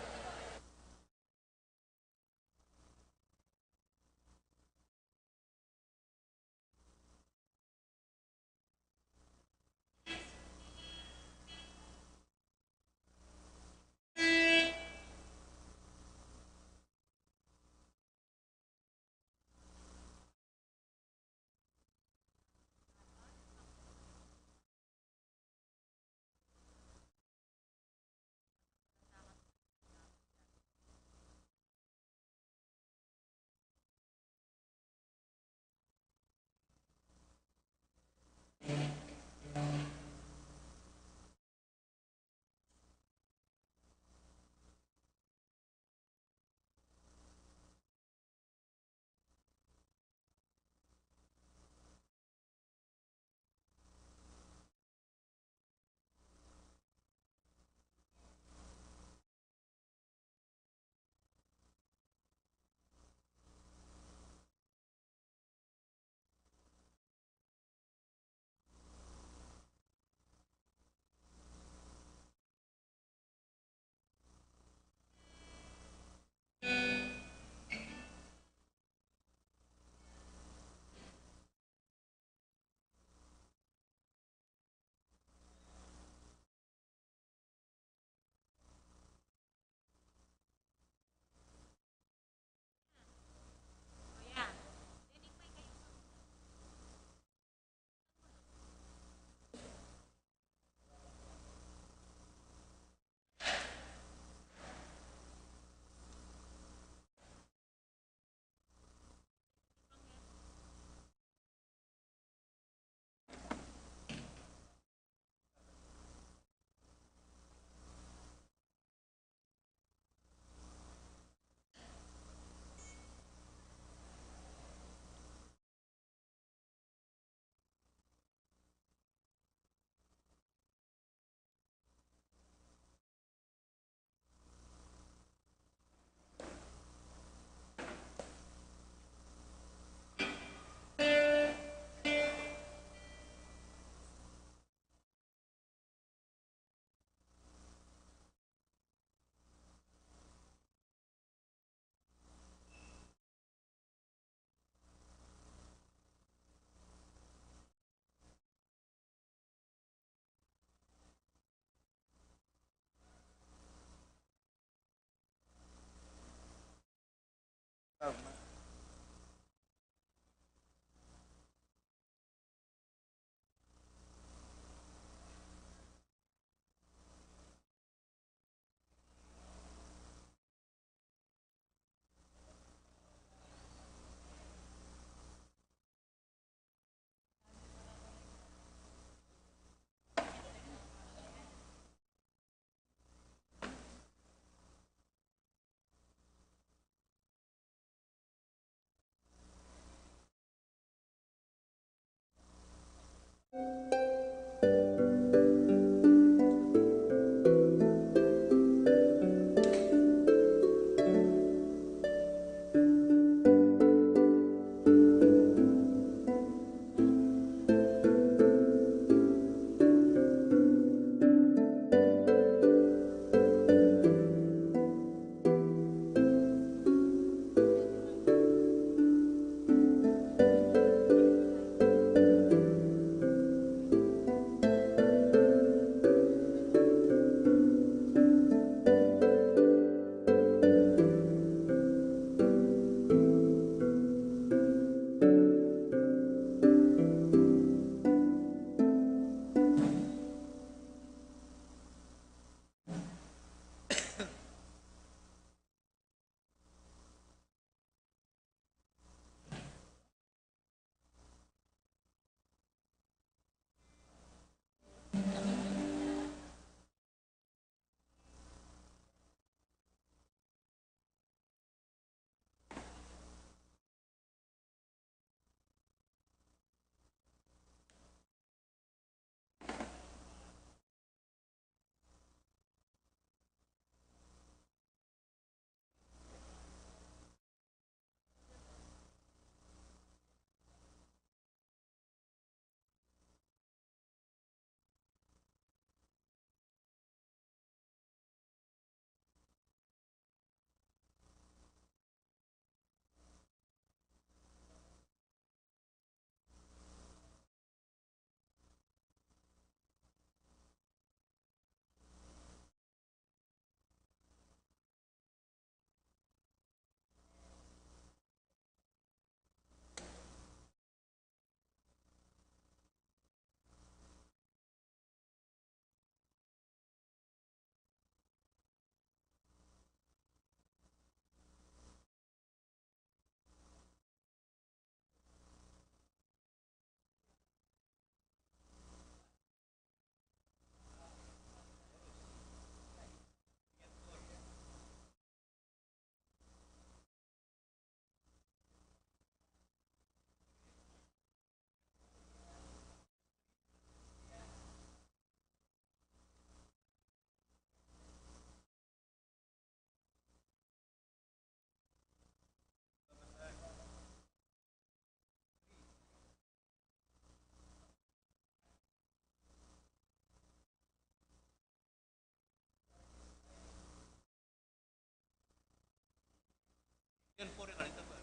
Yan po rin, alin na ba?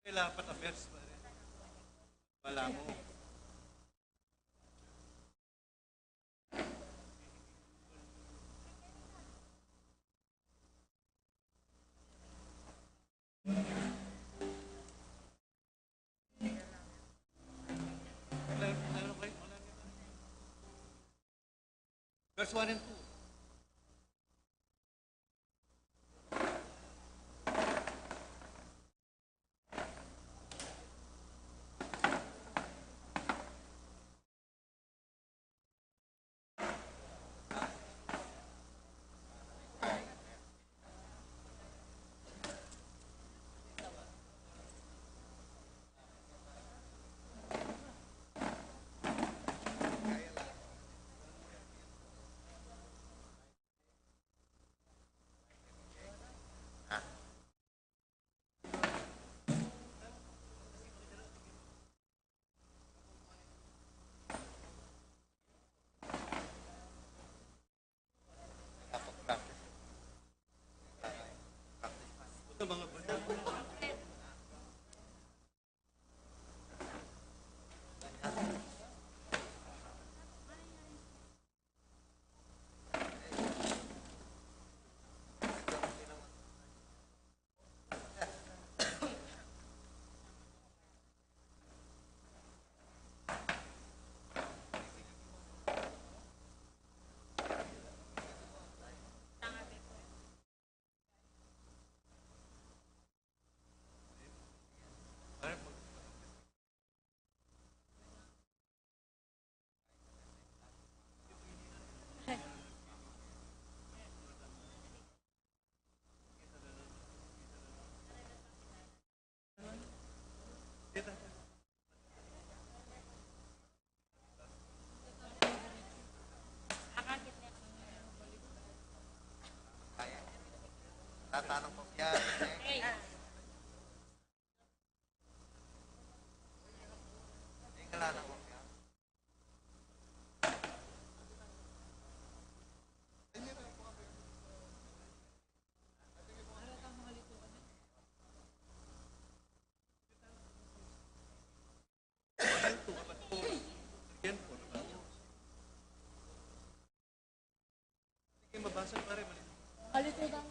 Kailangan pa ta-verse, pare. Wala mo. Verse one and two. Tatanong ko yan. Sige, mabasa, pare, mali. Kalito daw.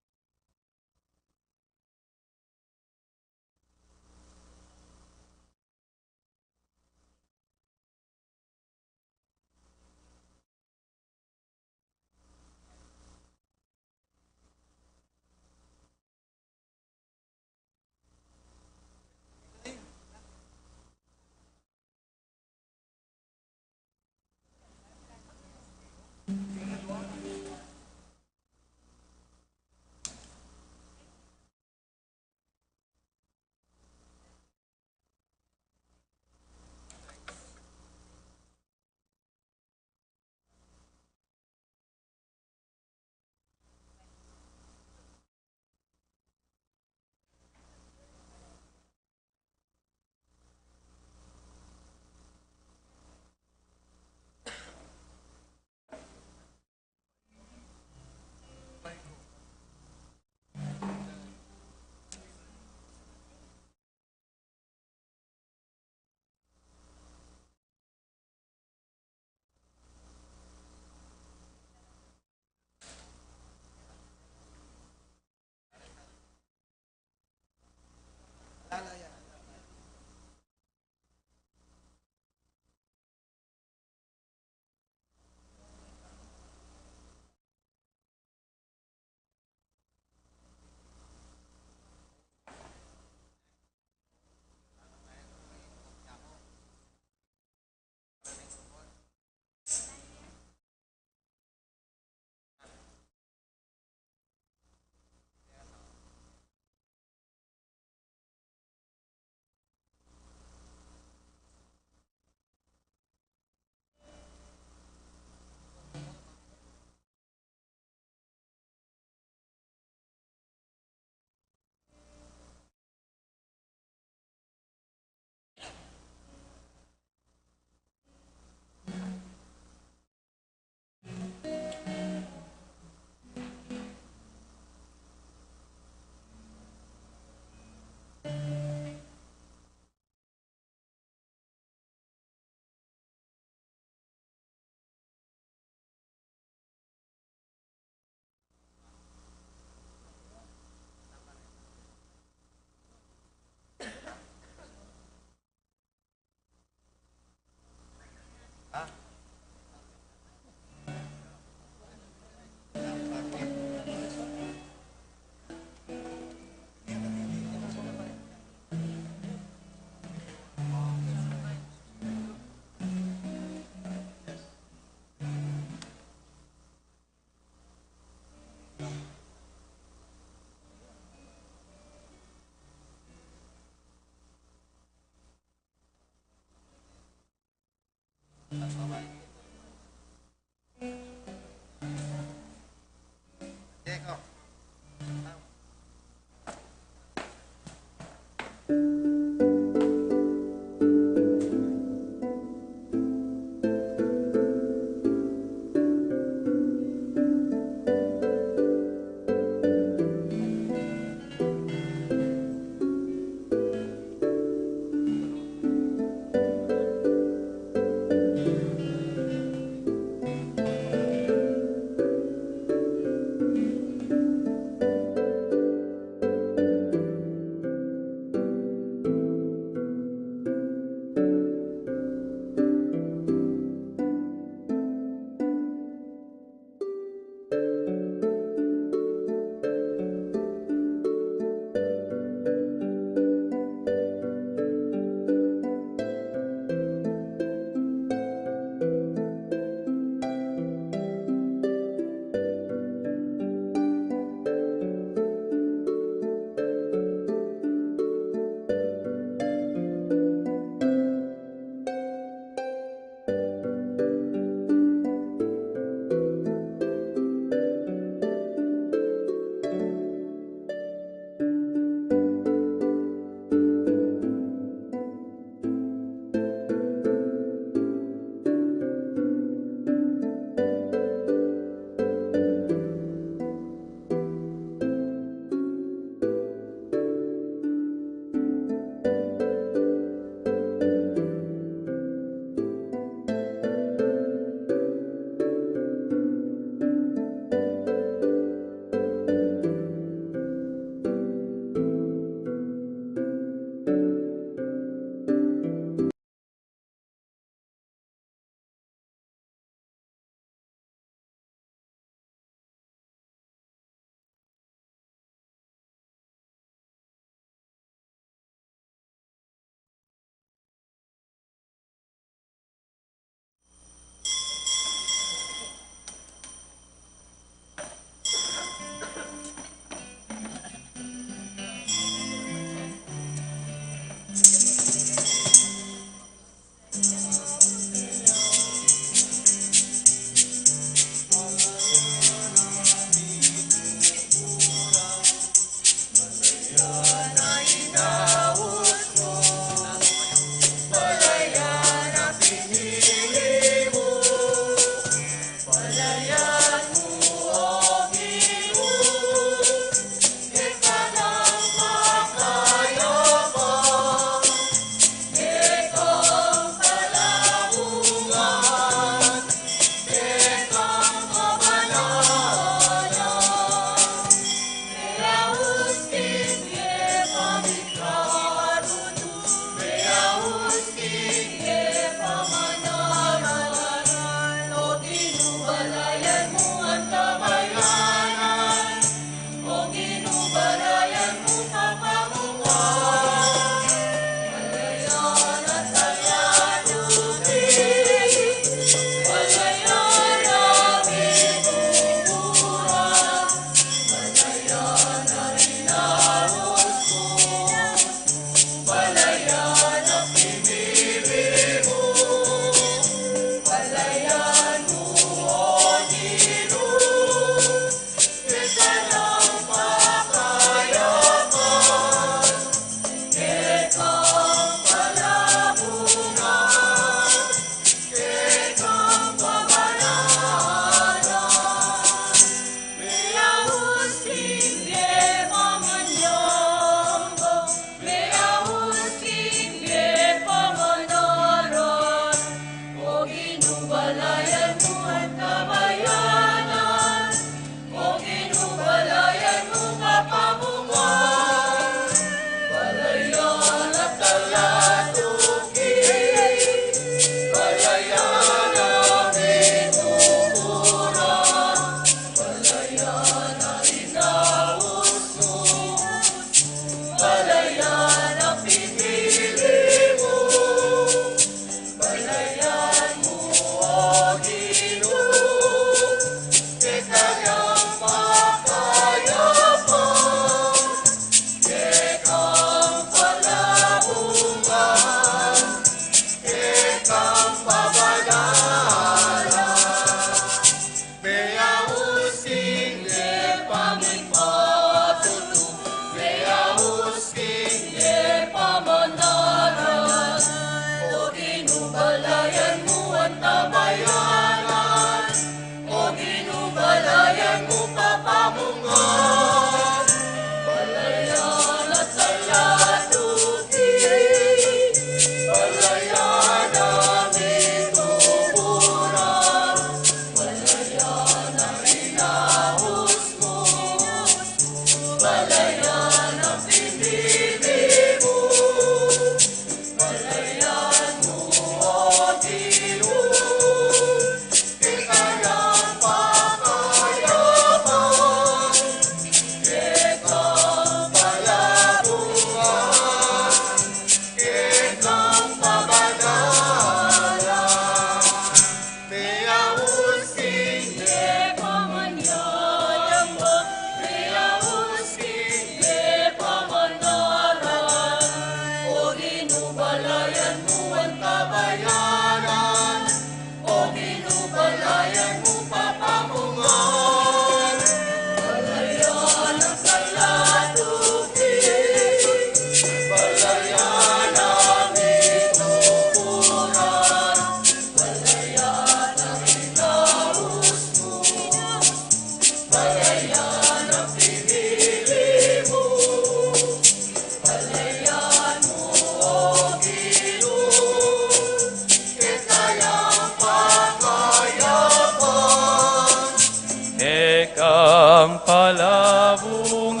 Ang palabungan,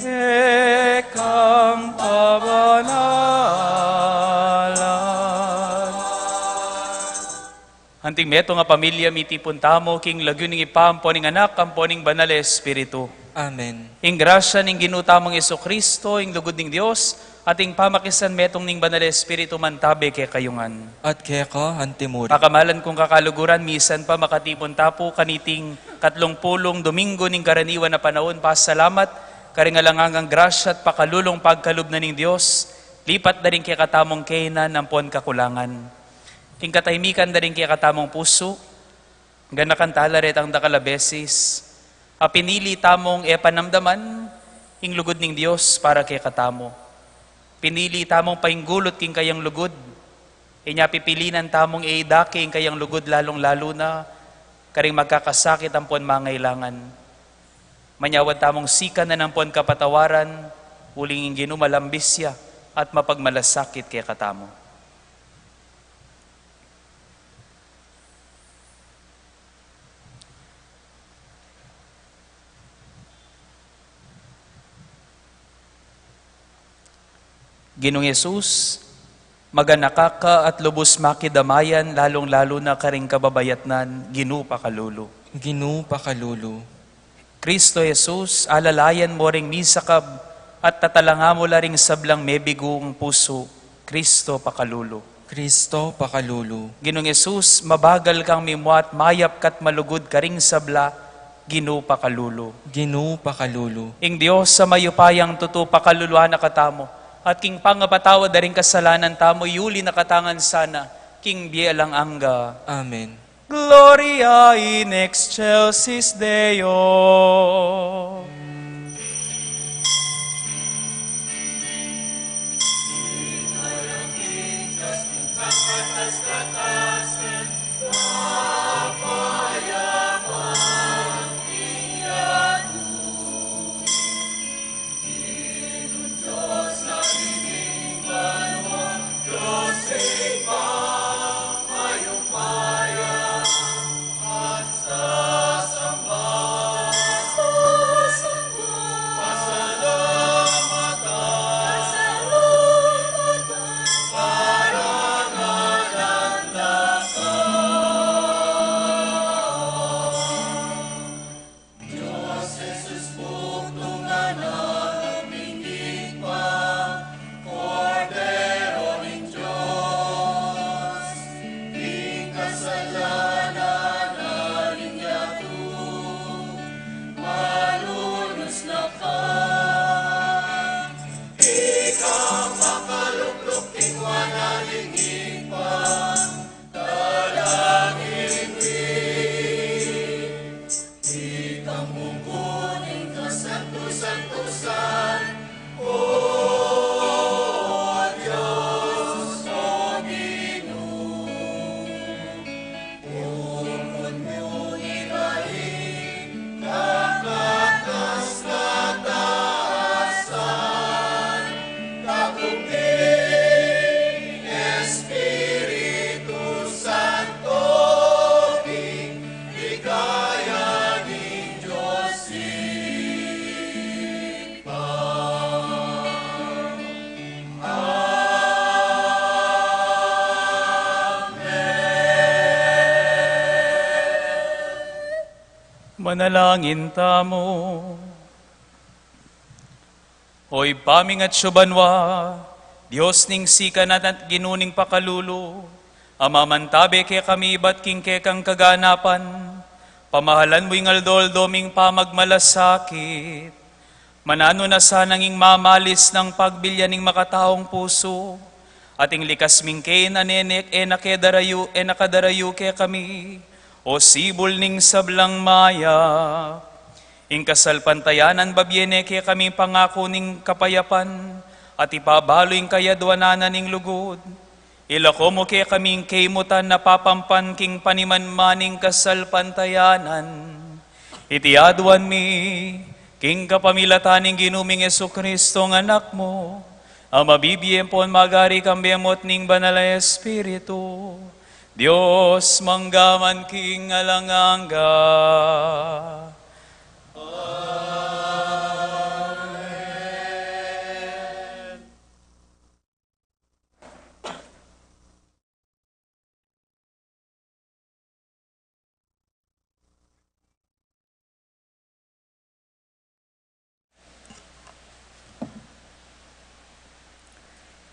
ekang pabanalan. Anting metung a pamilya, mitipun tamu king lagyu ning Ibpa, ampo ning Anak, ampo ning Banal a Espiritu. Amen. Ing grasya ning Ginu tamung Jesucristo, ing lugud ning Dios, at ing pamakisan metung ning Banal a Espiritu mantabe kekayu ngan. At keka antimurin. Pakamalan kung kakaluguran, misan pa makatipun ta pu kaniting katlung pulung Domingo ning karaniwan a panaun, pasalamat karing alang anggang grasya at pakalulung pagkalub na ning Dios, lipat da ring kekatamung kainan ampon kakulangan. King katahimikan da ring kekatamung pusu, ganakan tala retang dakal a beses a pinili tamung e panamdaman ing lugud ning Dios para kekatamu. Pinili tamung painggulut king kayang lugud. Inya pipilinan tamung e idake ing kayang lugud, lalung-lalu na karing magkakasakit ampon mangailangan. Manyawad tamung sikanan ampon kapatawaran, uling ing Ginu malambis ya at mapagmalasakit kekatamu. Ginung Jesus, maganaka ka at lubus makidamayan, lalung-lalu na karing kababayatnan, Ginu pakalulu. Ginu pakalulu. Kristo Jesus, alalayan mu ring misakab at tatalanga mu la ring sablang mebigung pusu, Kristo pakalulu. Kristo pakalulu. Ginung Jesus, mabagal kang mimuat, mayap ka't malugud karing sabla, Ginu pakalulu. Ginu pakalulu. Ing Dios a mayupayang tutu pakaluluan na katamu, at king pangapatawad da ring kasalanan tamu, yuli na katamu ngan sana king bie alang angga. Amen. Gloria in excelsis Deo. Dios Jesus, bugtung anak ning Ibpa, Kordero ning Dios, ing kasalanan ning yatu, malunus na ka. Ika makalukluk king wanan ning Ibpa, dalangin mi. Ikang mungkun ing kasantu-santusan, O Dios, O Ginu. Ukun mu ita ing kakatas-katasan, kakumbi Espiritu Santo, king ligaya ning Dios Ibpa. Amen. Manalangin tamu. O Ibpa ming atsu banua, Dios ning sikanan at Ginu ning pakalulu, a mamantabe kekami ibat king kekang kaganapan, pamahalan mu ing aldo-aldo ming pamagmalasakit. Mananu na sanang ing mamalis nang pagbilyan ning makataung pusu, at ing likas ming kainan e na kadarayu, e na kadarayu kekami, o sibul ning sablang mayap. Ing kasalpantayanan babie ne kekami pangaku ning kapayapan, at ipabalu ing kayadwanan na ning lugud. Ilako mu kekami ing kaimutan a papampan king panimanmaning kasalpantayanan. Iti aduan mi king kapamilatan ning Ginu ming Jesucristo, ing Anak mu, a mabibie ampon magari kambe mu at ning Banal a Espiritu, Dios mangga man king alang angga.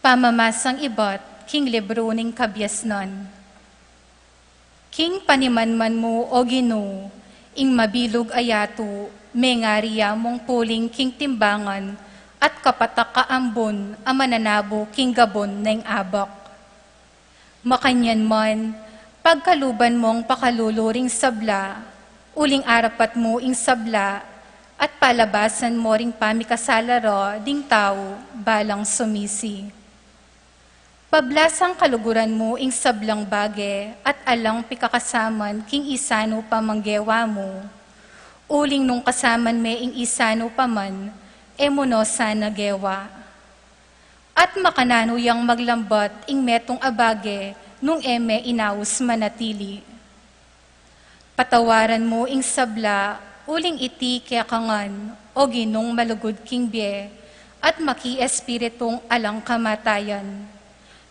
Pamamasang ibat king libru ning Kabiasnan. King panimanman mu, O Ginu, ing mabilug a yatu, mengari ya mung puling king timbangan, at kapatak a ambun a mananabu king gabun ning abak. Makanyan man, pagkaluban mung pakalulu ring sabla, uling arapat mu ing sabla, at palabasan mu ring pamikasala ra ding tau balang sumisi. Pablasang kaluguran mu ing sablang bage at alang pikakasaman king isanu pa mang gewa mu, uling nung kasaman me ing isanu pa man, e mu no sana gewa. At makananu yang maglambat ing metung a bage nung e me inaus manatili. Patawaran mu ing sabla, uling iti keka ngan, O Ginung malugud king bie, at maki espiritung alang kamatayan,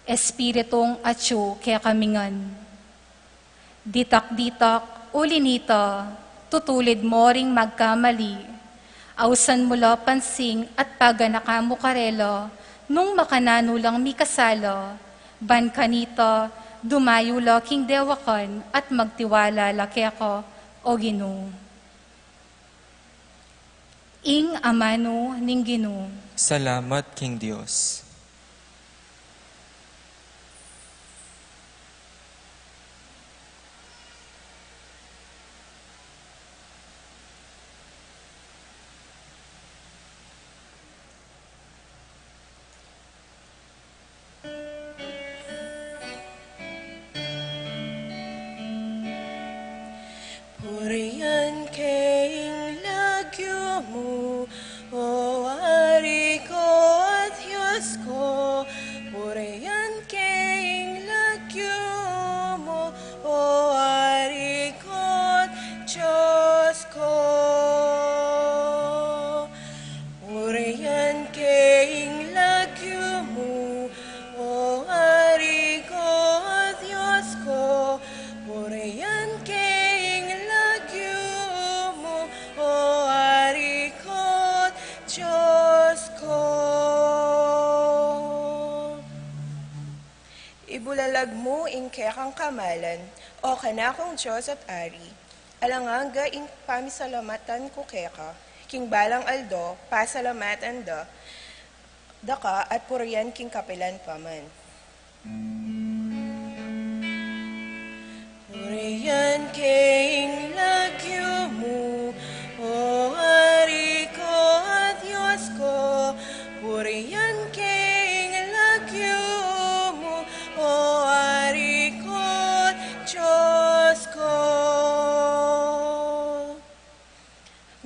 espiritung atyu kekami ngan. Ditak-ditak, uli nita, tutulid mo ring magkamali. Ausan mu la pansing at paganakan mu karela, nung makananu lang mikasala, ban kanita, dumayu la king dewakan at magtiwala la keka, O Ginu. Ing amanu ning Ginu. Salamat king Dios. Purian ke ing lagyu mu, O Ari ko at Dios ko. Purian ke ing lagyu mu, O Ari ko at Dios ko. Purian ke ing lagyu mu, O Ari ko, Dios ko. Purian ke ing lagyu mu, O Ari ko, Dios ko. Ibulalag mu ing kekang kamalan, O kanakung Dios at Ari. Alang angga ing pamisalamatan ku keka, king balang aldo, pasalamatan da, daka at purian king kapilan pa man. Purian ke ing lagyu mu, O Ari ko, Dios ko. Purian ke ing lagyu mu, O Ari ko, Dios ko.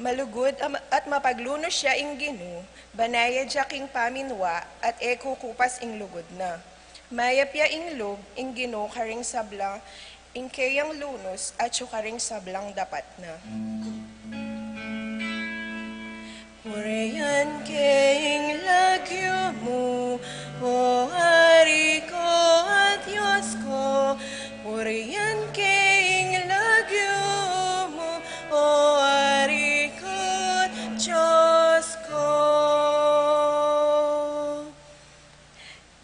Malugud am-, at mapaglunus ya ing Ginu, banayad ya king paminwa, at e kukupas ing lugud na. Mayap ya ing lub ing Ginu karing sabla, ing keyang lunus atyu karing sablang dapat na. Purian ke ing lagyu mu, O Ari ko, Dios ko. Purian ke ing lagyu mu, O Ari ko, Dios ko.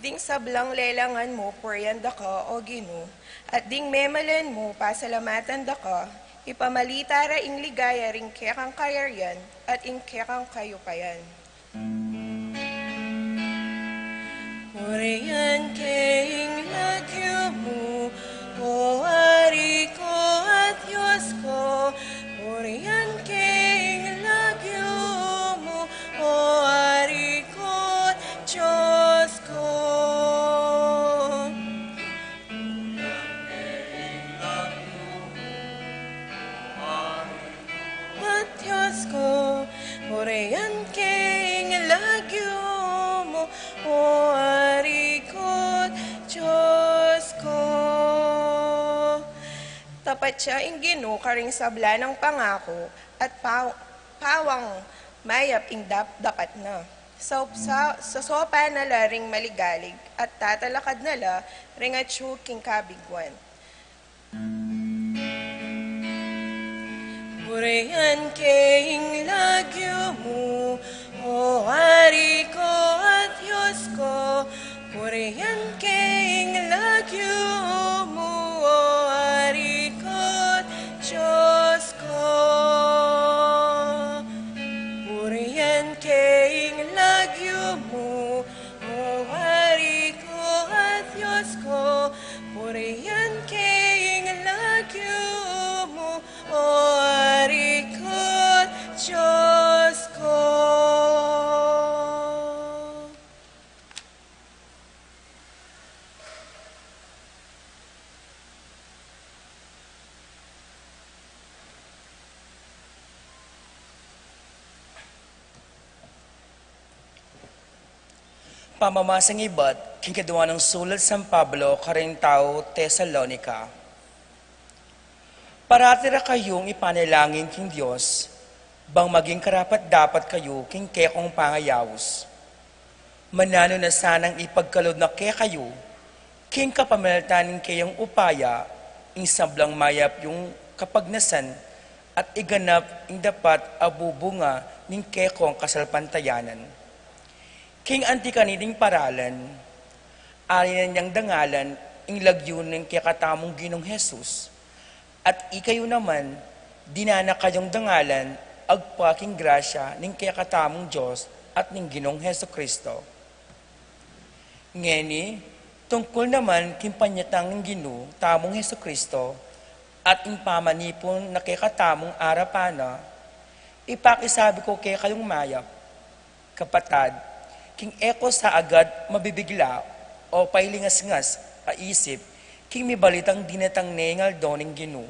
Ding sablang lelangan mu, purian da ka, O Ginu, at ding memalen mu, pasalamatan da ka, ipamalita ra ing ligaya ring kekang kayarian at ing kekang kayupayan. Purian ke ing lagyu mu, O Ari ko at Dios ko. Purian ke ing lagyu mu, O Ari ko at Dios ko. At Dios ko, purian ke ing lagyu mu, O Ari ko at Dios Sia ing Ginu karing sabla nang pangaku at paw-, pawang mayap ing dap-, dapat na. Sa, sa, sa sopa na la ring maligalig at tatalakad na la ring atyu king kabiguan. Purian ke ing lagyu mu, O Ari ko at Dios ko, purian ke ing lagyu mu, O Ari ko at Dios ko. Purian ke ing lagyu mu, O Ari ko at Dios ko, purian ke ing lagyu mu, O Ari ko at Dios ko. Pamamasang ibat king kadua nang sulat San Pablo karing tau Tesalonica. Parati ra kayung ipanalangin king Dios, bang maging karapat-dapat kayu king kekong pangayaus. Mananu na sanang ipagkalub na kekayu, king kapamilatan ning keyang upaya, ing sablang mayap yung kapagnasan, at iganap ing dapat a bubunga ning kekong kasalpantayanan. King anti kaniting paralan, ari na niyang dangalan ing lagyu ning kekatamung Ginung Jesus, at ikayu naman, dinan na kayung dangalan agpa king grasya ning kekatamung Dios at ning Ginung Jesucristo. Ngeni, tungkul naman king panyatang ning Ginu tamung Jesucristo at ing pamanipun na kekatamung arapan na, ipakisabi ku kekayung mayap, kapatad, king e ku sa agad mabibigla o pailingasngas a isip king mibalitang dinatang ne ing aldo ning Ginu.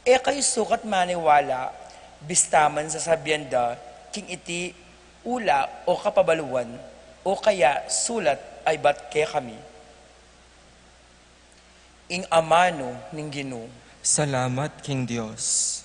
E kayu sukat maniwala, bista man sasabian da king iti ula o kapabaluan, o kaya sulat a ibat kekami. Ing amanu ning Ginu. Salamat king Dios.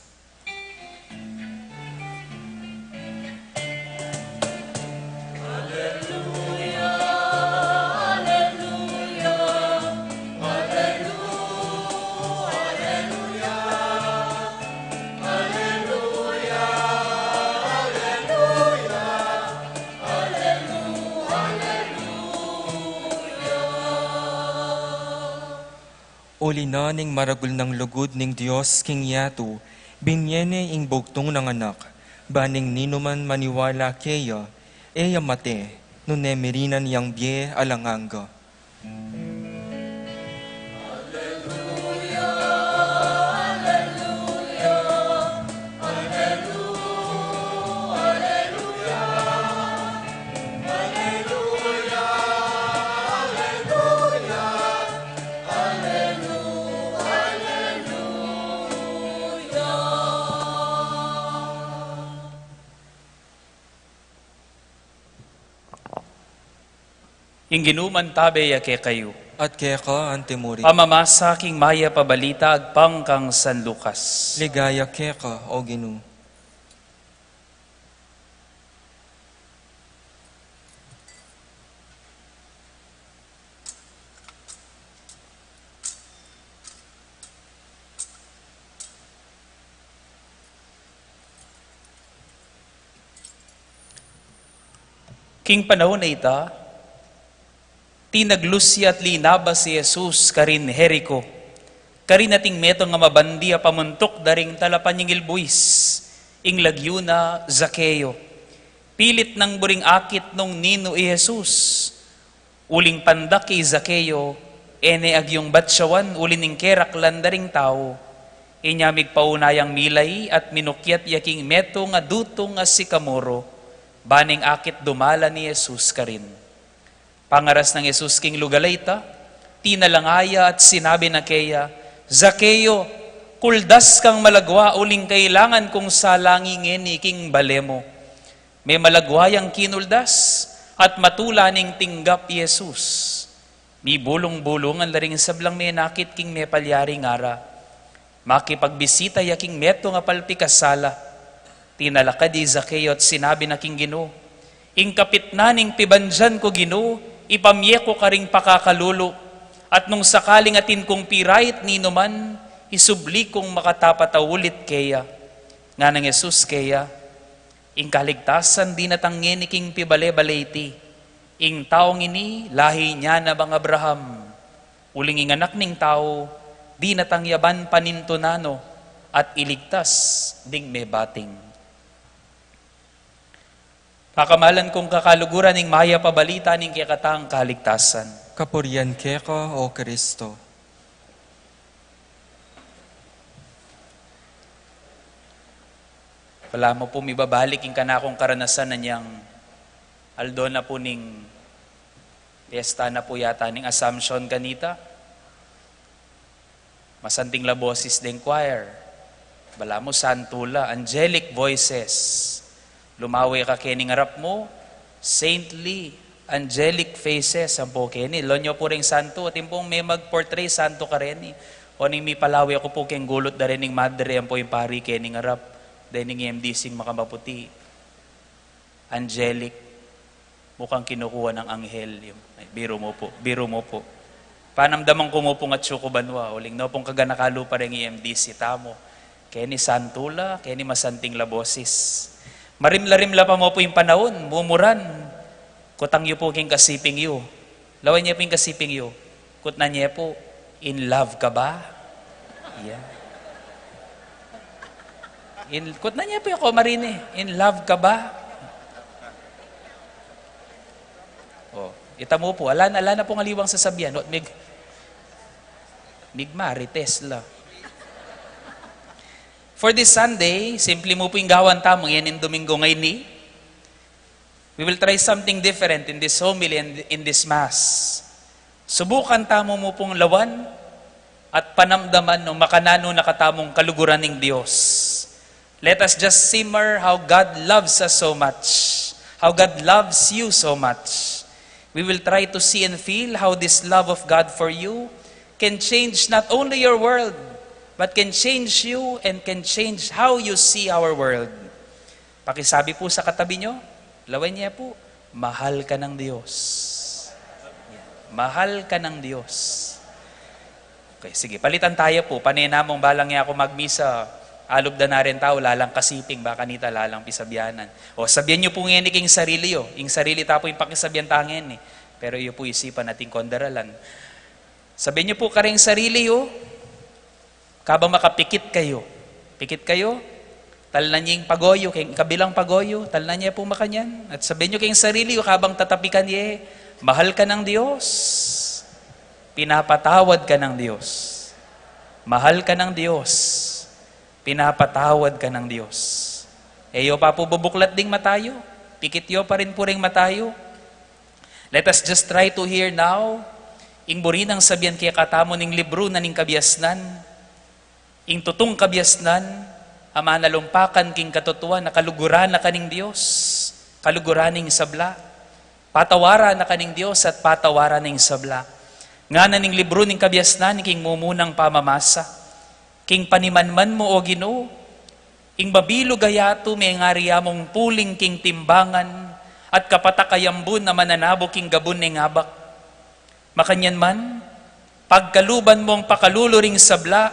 Uli na ning maragul nang lugud ning Dios king yatu, binye ne ing bugtung nang Anak, ban ing ninuman maniwala keya, e ya mate, nune mirinan yang bie alang angga. Ing Ginu mantabe ya kekayu. At keka antimurin. Pamamasa king mayap a balita agpang kang San Lucas. Ligaya keka, O Ginu. King panaun a ita, tinaglus ya at linabas i Jesus karin Jerico, karin ating metung a mabandi a pamuntuk da ring talapanyingil buis, ing lagyu na Zaqueo. Pilit nang buring akit nung ninu i Jesus. Uling pandak i Zaqueo, e ne agyung batsyawan uli ning keraklan da ring tau. Inya migpauna yang milay at minukyat ya king metung a dutung a sikamoro, ban ing akit dumalan i Jesus karin. Pangaras nang Jesus king lugal a ita, tinalanga ya at sinabi na keya, "Zaqueo, kuldas kang malagwa uling kailangan kung salangi ngeni king bale mu." Memalagwa yang kinuldas, at matula ning tinggap i Jesus. Mibulung-bulungan la ring sablang menakit king mepalyari ngara. Makipagbisita ya king metung a palpikasala. Tinalakad i Zaqueo at sinabi na king Ginu, "Ing kapitnan ning pibandian ku, Ginu, ipamie ku karing pakakalulu, at nung sakaling atin kung pirait ninuman, isubli kung makatapat a ulit keya." Nganang Jesus keya, "Ing kaligtasan dinatang ngeni king pibale-bale iti. Ing taung ini lahi na bang Abraham. Uling ing Anak ning Tau, dinatang ya ban panintunan no at iligtas ding mebating." Pakamalan kung kakaluguran, ing mayap a balita ning kekatang kaligtasan. Kapurian keka, O Kristo. Balamu pu mibabalik ing kanakung karanasan inyang aldo na pu ning piyesta na pu yata ning Assumption kanita. Masanting la boses deng choir. Balamu santu la, angelic voices. Lumawe ka keni king arap mu, saintly, angelic faces ampo keni. Lawen yu pu reng santu, atin pung me mag-portray santu kareni. Oning mipalawe ku pu keng gulut da rening madre, ampo ing pari keni king arap, deng M D C-ing makamaputi. Angelic. Mukhang kinukuha ng anghel. Yung, ay, biru mu pu, biru mu pu. Panamdaman ku mu pung atsu ku banua, uling no pung kaganaka lupa reng M D C tamu. Keni santu la, keni masanting la boses. Marimla-rimla pa mu pu ing panaun, mumuran. Kutang yu pu king kasiping yu. Lawen ye pu ing kasiping yu. Kutnan ye pu, "In love ka ba?" Yan. In, kutnan ye pu ing ko marini, "In love ka ba?" O, ita mu pu, ala na, ala na pung aliwang sasabian, ot mig-, migmarites la. For this Sunday, simple mu pu ing gawan tamu, ngening Domingo ngeni, we will try something different in this homily and in this Mass. Subukan tamu mu pung lawan at panamdaman nung makananu na katamung kaluguran ning Dios. Let us just simmer how God loves us so much, how God loves you so much. We will try to see and feel how this love of God for you can change not only your world, but can change you and can change how you see our world. Pakisabi pu sa katabi nyo, lawen ye pu, "Mahal ka ng Diyos." Yan. "Mahal ka ng Diyos." Okay, sige, palitan tayu pu. Pane namung balang ya ku magmisa, alub da na reng tau, lalang kasiping, baka nita lalang pisabianan. O, sabian yu pu ngeni king sarili yu. Ing sarili ta pu ing pakisabian ta ngeni. Pero yu pu isipan atin kung daralan. Sabian yu pu kareng sarili yu, kabang makapikit kayu. Pikit kayu, talnan ye ing pagoyu, keng kabilang pagoyu, talnan ye pu makanyan. At sabian yu keng sarili yu, kabang tatapikan ye, "Mahal ka ng Diyos, pinapatawad ka ng Diyos. Mahal ka ng Diyos, pinapatawad ka ng Diyos." E yu pa pu bubuklat ding mata yu, pikit yu pa rin pu reng mata yu. Let us just try to hear now ing buri nang sabian kekatamu ning libru na ning Kabiasnan. Ing tutung kabiasnan a manalumpakan king katutuan a kaluguran na ka ning Dios, kaluguran ning sabla. Patawaran na ka ning Dios at patawaran ning sabla. Ngana ning libru ning Kabiasnan king mumunang pamamasa. King panimanman mu, O Ginu, ing mabilug a yatu mengari ya mung puling king timbangan, at kapatak a yambun a mananabu king gabun neng abak. Makanyan man, pagkaluban mung pakalulu ring sabla,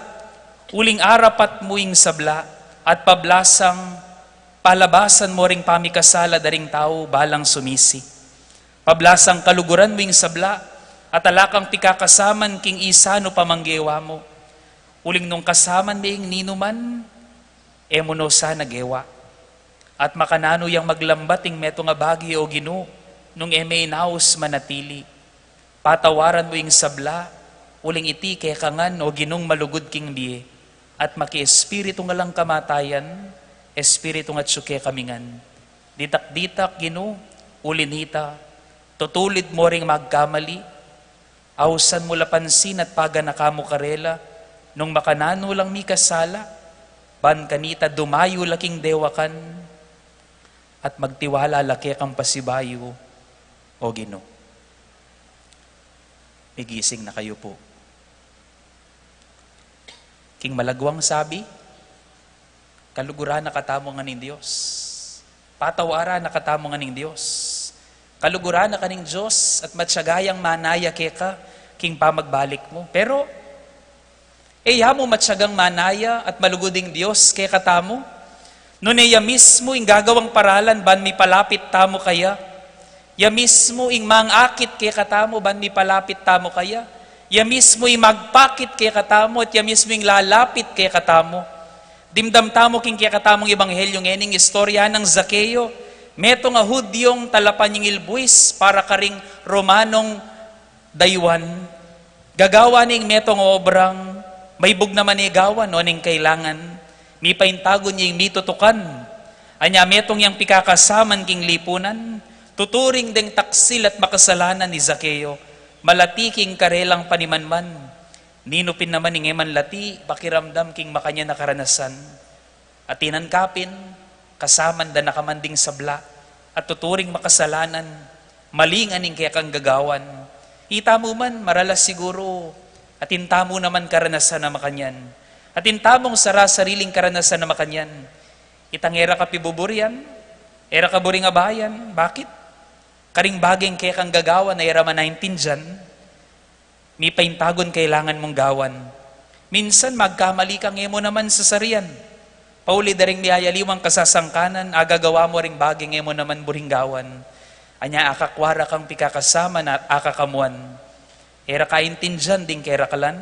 uling arapat mu ing sabla, at pablasang palabasan mu ring pamikasala da ring tau balang sumisi. Pablasang kaluguran mu ing sabla, at ala kang pikakasaman king isanu pamanggewa mu. Uling nung kasaman me ing ninuman, e mu no sana gewa. At makananu yang maglambat ing metung a bage, O Ginu, nung e me inaus manatili. Patawaran mu ing sabla, uling iti keka ngan, O Ginung malugud king bie, at maki espiritung alang kamatayan, espiritung atsu kekami ngan. Ditak-ditak, Ginu, uli nita, tutulid mu ring magkamali, ausan mu la pansin at paganaka mu karela, nung makananu lang mikasala, ban kanita dumayu la king dewakan, at magtiwala la kekang pasibayu, O Ginu. Migising na kayu pu. King malagwang sabi, kaluguran na katamu ngan ning Dios. Patawaran na katamu ngan ning Dios. Kaluguran na ka ning Dios at matyaga yang manaya keka king pamagbalik mu. Pero, e ya mu matyagang manaya at malugud ing Dios kekatamu? Nune ya mismu ing gagawang paralan ban mipalapit tamu kaya. Ya mismu ing mangakit kekatamu ban mipalapit tamu kaya. Ya mismu ing magpakit kekatamu at ya mismu ing lalapit kekatamu. Dimdam tamu king kekatamung ebanghelyo ngening istorya nang Zakeo, metung a Hudyong talapanyingil buis para karing Romanong dayuan. Gagawan ne ing metung a obrang maibug naman ne gawan o ning kailangan, mipaintagun ye ing mitutukan. Anya metung yang pikakasaman king lipunan, tuturing deng taksil at makasalanan i Zakeo, malati king karelang panimanman. Ninu pin naman ing e man lati, pakiramdam king makanyan a karanasan. Atinan ka pin, kasaman da na ka man ding sabla, at tuturing makasalanan, malingan ing kekang gagawan. Ita mu man, maralas siguru, atin tamu naman karanasan a makanyan. Atin tamung sarasariling karanasan a makanyan. Itang e ra ka pibuburian, e ra ka buring abayan. Bakit? Karing bageng kekang gagawan a e ra man aintindian, mipaintagun kailangan mung gawan. Minsan magkamali kang e mu naman sasarian. Pauli da ring miyayaliwang kasasangkanan, agagawa mu ring bageng e mu naman buring gawan. Anya akakwa ra kang pikakasaman at akakamuan. E ra kaintindian ding kerakalan.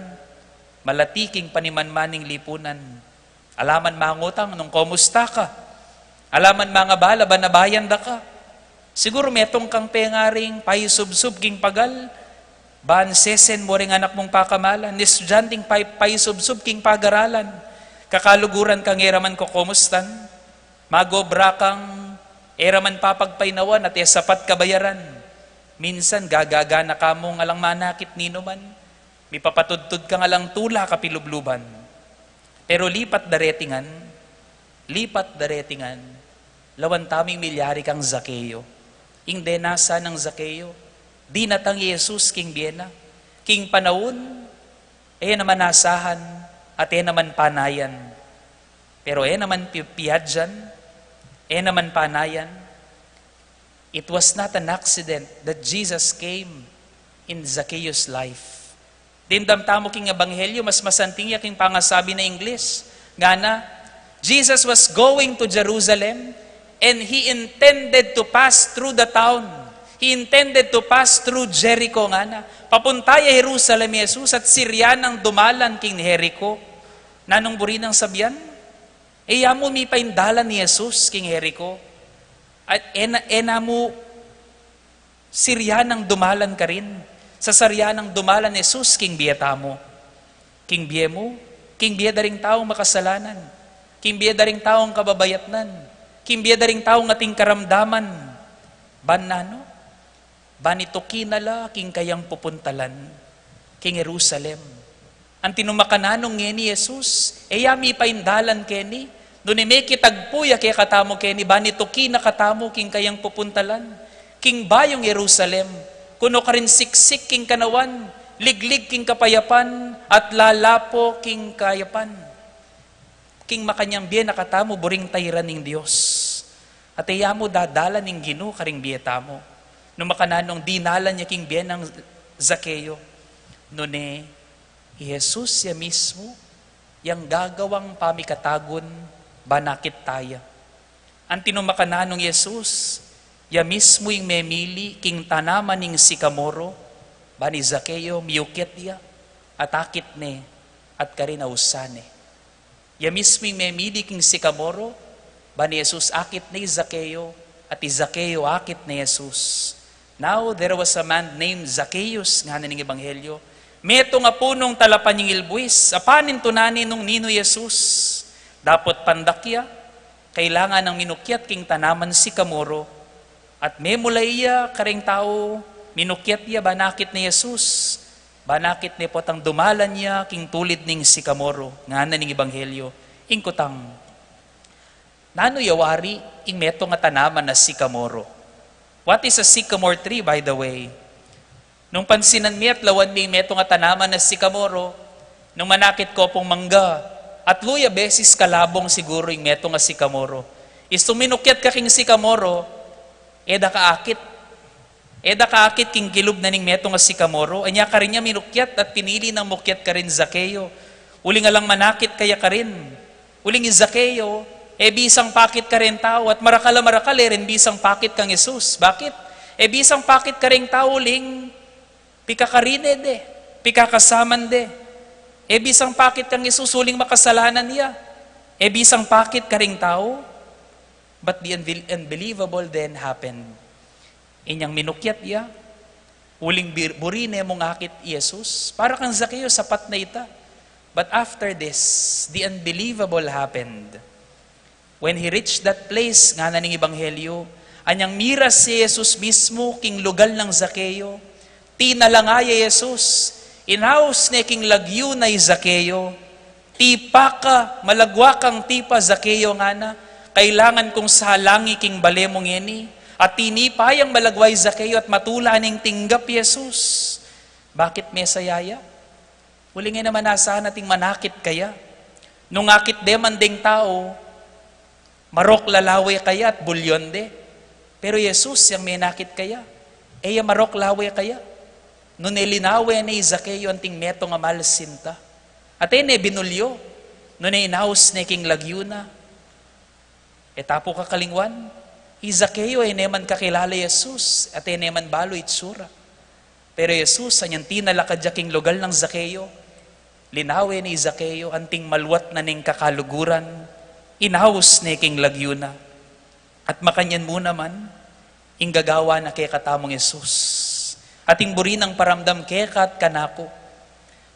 Malati king panimanmaning lipunan. Ala man mangutang nung komusta ka. Ala man mangabala ban abayan da ka. Siguru metung kang pengaring paisubsub king pagal, ban sesen mu ring anak mung pakamalan, estudyanteng pai-, paisubsub king pagaralan, kakaluguran kang e ra man kokomustan, magobra kang e ra man papagpainawan at e sapat kabayaran. Minsan gagaga na ka mung alang manakit ninuman, mipapatudtud kang alang tula kapilubluban. Pero lipat dareti ngan, lipat dareti ngan, lawan tamu ing milyari kang Zakeo. Ing denasa nang Zakeo, dinatang i Jesus king bie na, king panaun e naman asahan at e naman panayan. Pero e naman pi-, piadyan, e naman panayan. It was not an accident that Jesus came in Zacchaeus' life. Dimdam tamu king ebanghelyo, mas masanting ya king pangasabi na Ingles. Ngana, Jesus was going to Jerusalem and he intended to pass through the town. He intended to pass through Jericho, ngana. Papunta ya Jerusalem i Jesus at sirya nang dumalan king Jericho. Nanung buri nang sabian? E ya mu mipaindalan i Jesus king Jericho. At e na, e na mu sirya nang dumalan karin. Sasarya nang dumalan i Jesus king bie tamu. King bie mu, king bie da ring taung makasalanan. King bie da ring taung kababayatnan. King bie da ring taung ating karamdaman. Ban nanu? Ban ituki na la king kayang pupuntalan, king Jerusalem. Antimo makananu ngeni i Jesus, e ya mipaindalan keni, nune mekitagpu ya kekatamu keni, ban ituki na katamu king kayang pupuntalan, king bayung Jerusalem, kuno karin siksik king kanawan, liglig king kapayapan, at lalapo king kayapan. King makanyang bie na katamu buring tairan ning Dios. At e ya mu dadalan ning Ginu karing bie tamu. Nung makananung dinalan ya king bie nang Zakeo. Nune, i Jesus ya mismu, yang gagawang pamikatagun ban akit taya. Antimo makananung Jesus, ya mismu ing memili king tanaman ning sikamoro, ban i Zakeo miukyat ya, at akit ne, at karin ausan ne. Ya mismu ing memili king sikamoro, ban i Jesus akit ne i Zakeo, at i Zakeo akit ne i Jesus. Now, there was a man named Zacchaeus, ngana ning ebanghelyo. Metung a punung talapanyingil buis, apanintu na ne nung ninu i Jesus. Dapot pandak ya, kailangan nang minukyat king tanaman sikamoro. At memulai ya karing tau, minukyat ya ban akit ne i Jesus. Ban akit ne potang dumalan ya king tulid ning sikamoro, ngana ning ebanghelyo. Ing kutang, nanu ya wari ing metung a tanaman a sikamoro? What is a sycamore tree, by the way? Nung pansinan mi at lawan mi ing metung a tanaman a sikamoro, Nung manakit ka pung mangga, atlu ya beses kalabung siguru ing metung a sikamoro. Istung minukyat ka king sikamoro, e da ka akit. E da ka akit king kilub na ning metung a sikamoro. Anya karin ya minukyat at pinili nang mukyat karin Zakeo. Uling alang manakit kaya karin. Uling i Zakeo, e bisang pakit karing tau, at marakal a marakal e rin bisang pakit kang Jesus. Bakit? E bisang pakit karing tau uling pikakarin ne de, pikakasaman de. E bisang pakit kang Jesus uling makasalanan ya. E bisang pakit karing tau. But the unbel-, unbelievable then happened. Inyang minukyat ya, uling bir-, buri ne mung akit i Jesus. Para kang Zakeo, sapat na ita. But after this, the unbelievable happened. When he reached that place, ngana ning Ebanghelyo, anyang miras i Jesus mismu king lugal nang Zakeo, tinalanga ya i Jesus, inaus ne king lagyu na i Zakeo. Tipa ka, malagwa kang tipa, Zakeo, ngana, kailangan kung salangi king bale mu ngeni. At tinipa yang malagwa i Zakeo at matula neng tinggap i Jesus. Bakit me saya ya? Uling e naman asahan ating manakit kaya. Nung akit de man deng tau, marok lalawe kaya at bulyon de. Pero i Jesus yang menakit kaya. E ya marok lawe kaya. Nune linawe ne i Zakeo anting metung a malsinta. At e ne binulyo. Nune inaus ne king lagyu na. E ta pu kakalingwan, i Zakeo e ne man kakilala i Jesus, at e ne man balu itsura. Pero i Jesus, anyang tinalakad ya king lugal nang Zakeo, linawe ne i Zakeo anting malwat na neng kakaluguran, inaus ne king lagyu na. At makanyan mu naman, ing gagawa na kekatamung Jesus. Ating buri nang paramdam keka at kanaku.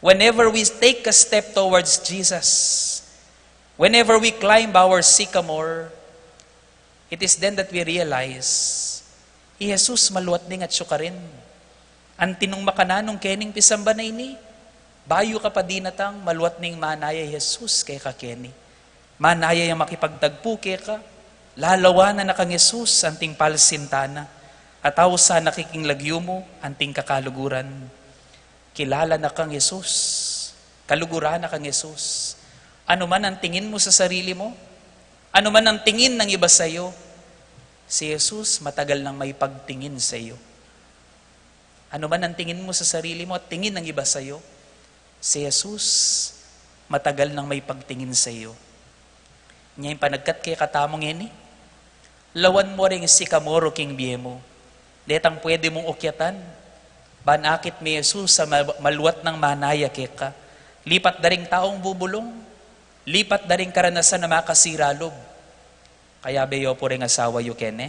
Whenever we take a step towards Jesus, whenever we climb our sycamore, it is then that we realize, i Jesus malwat ding atyu karin. Anti nung makananu keni ing pisamban a ini, bayu ka pa dinatang, malwat ning manaya i Jesus keka keni. Manaya yang makipagtagpu keka, lalawanan na kang Jesus anting palsinta na, at ausan na ka king lagyu mu anting kakaluguran. Kilala na kang Jesus, kaluguran na kang Jesus. Ano man ang tingin mo sa sarili mo, ano man ang tingin ng iba sa'yo, si Jesus matagal nang may pagtingin sa'yo. Ano man ang tingin mo sa sarili mo at tingin ng iba sa'yo, si Jesus matagal nang may pagtingin sa'yo. Nya ing panagkat kekatamu ngeni, lawan mo ring sikamoro king bie mu. Detang pwede mung ukyatan. Ban akit mi Jesus a ma-, malwat nang manaya keka. Lipat da ring taung bubulung. Lipat da ring karanasan a makasira lub. Kayabe yu pu ring asawa yu keni?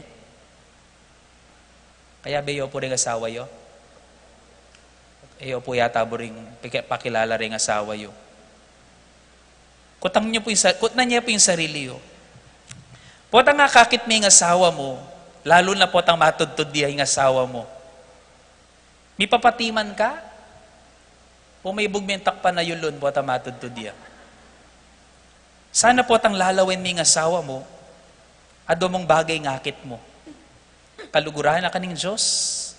Kayabe yu pu ring asawa yu? E yu pu yata buring piki-, pakilala ring asawa yu. Kutang yu pu ing sa-, kutnan yu pu ing sarili yu. Potang akakit me ing asawa mu, lalu na potang matudtud ya ing asawa mu, mipapatiman ka? O maibug me ing takpan a yulun potang matudtud ya? Sana potang lalawen me ing asawa mu, adwa mung bagay ing akit mu. Kaluguran na ka ning Dios,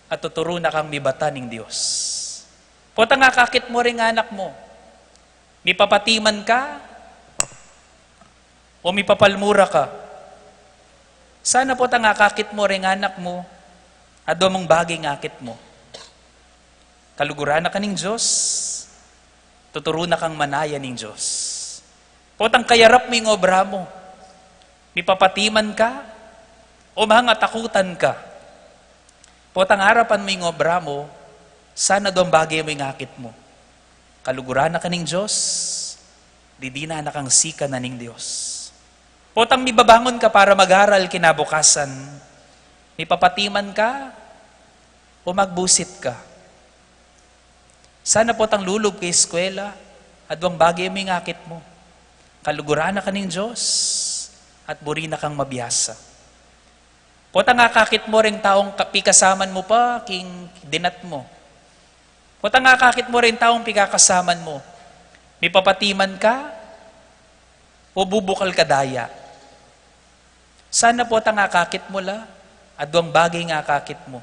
at tuturu na kang mibatan ning Dios. Potang akakit mu ring anak mu, mipapatiman ka o mipapalmura ka? Sana potang akakit mu ring anak mu, adwa mung bagay ing akit mu. Kaluguran na ka ning Dios, tuturu na kang manaya ning Dios. Potang kayarap mu ing obra mu, mipapatiman ka o mangatakutan ka? Potang arapan mu ing obra mu, sana adwang bage mu ing akit mu. Kaluguran na ka ning Dios, didinan na kang sikan na ning Dios. Potang mibabangun ka para mag-aral kinabukasan, mipapatiman ka o magbusit ka? Sana potang lulub ka eskwela, adwang bage mu ing akit mu. Kaluguran na ka ning Dios, at buri na kang mabiasa. Potang akakit mu ring taung ka-, pikasaman mu pa king dinat mu. Potang akakit mu ring taung pikakasaman mu, mipapatiman ka o bubukal ka daya? Sana potang akakit mu la, adwang bage ing akakit mu.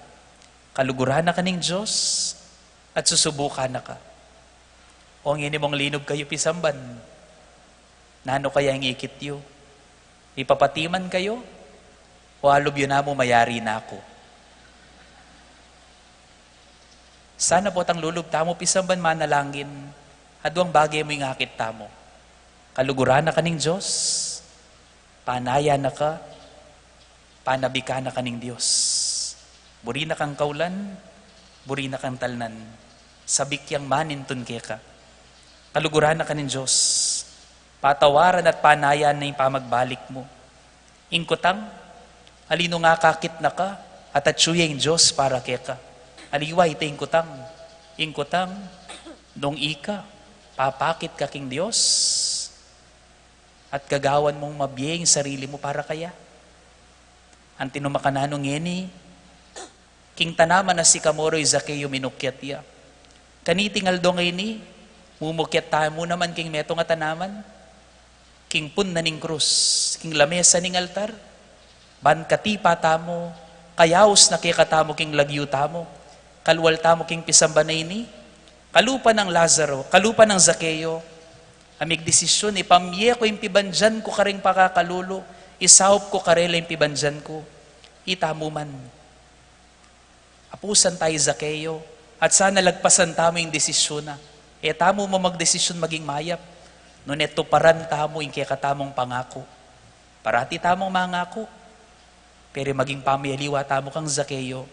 Kaluguran na ka ning Dios, at susubukan na ka. O ngeni mong linub kayu pisamban, nanu kaya ing ikit yu? Ipapatiman kayu? O alub yu namu mayari na ku? Sana potang lulub tamu pisamban manalangin, aduang bage mu ing akit tamu. Kaluguran na ka ning Dios, panayan na ka, panabikan na ka ning Dios. Buri na kang kaulan, buri na kang talnan, sabik yang manintun keka. Kaluguran na ka ning Dios, patawaran at panayan na ing pamagbalik mu. Ing kutang, ali nung akakit na ka, at atyu ya ing Dios para keka. Aliwa ita ing kutang. Ing kutang, nung ika papakit ka king Dios, at gagawan mung mabie ing sarili mu para kaya. Antimo makananu ngeni, king tanaman a sikamoro i Zaqueo minukyat ya. Kaniting aldo ngeni, mumukyat tamu naman king metung a tanaman, king pun na ning krus, king lamesa ning altar. Ban katipa tamu, kayaus na kekatamu king lagyu tamu, kalwal tamu king pisamban a ini, kalupa nang Lazaro, kalupa nang Zaqueo, a migdesisyun, ipamie ku ing pibandian ku karing pakakalulu, isaup ku karela ing pibandian ku. Itamu man. Apusan ta i Zaqueo, at sana lagpasan tamu ing desisyun na. E tamu mu magdesisyun maging mayap, nune tuparan tamu ing kekatamung pangaku. Parati tamung mangaku, pero maging pamialiwa tamu kang Zaqueo.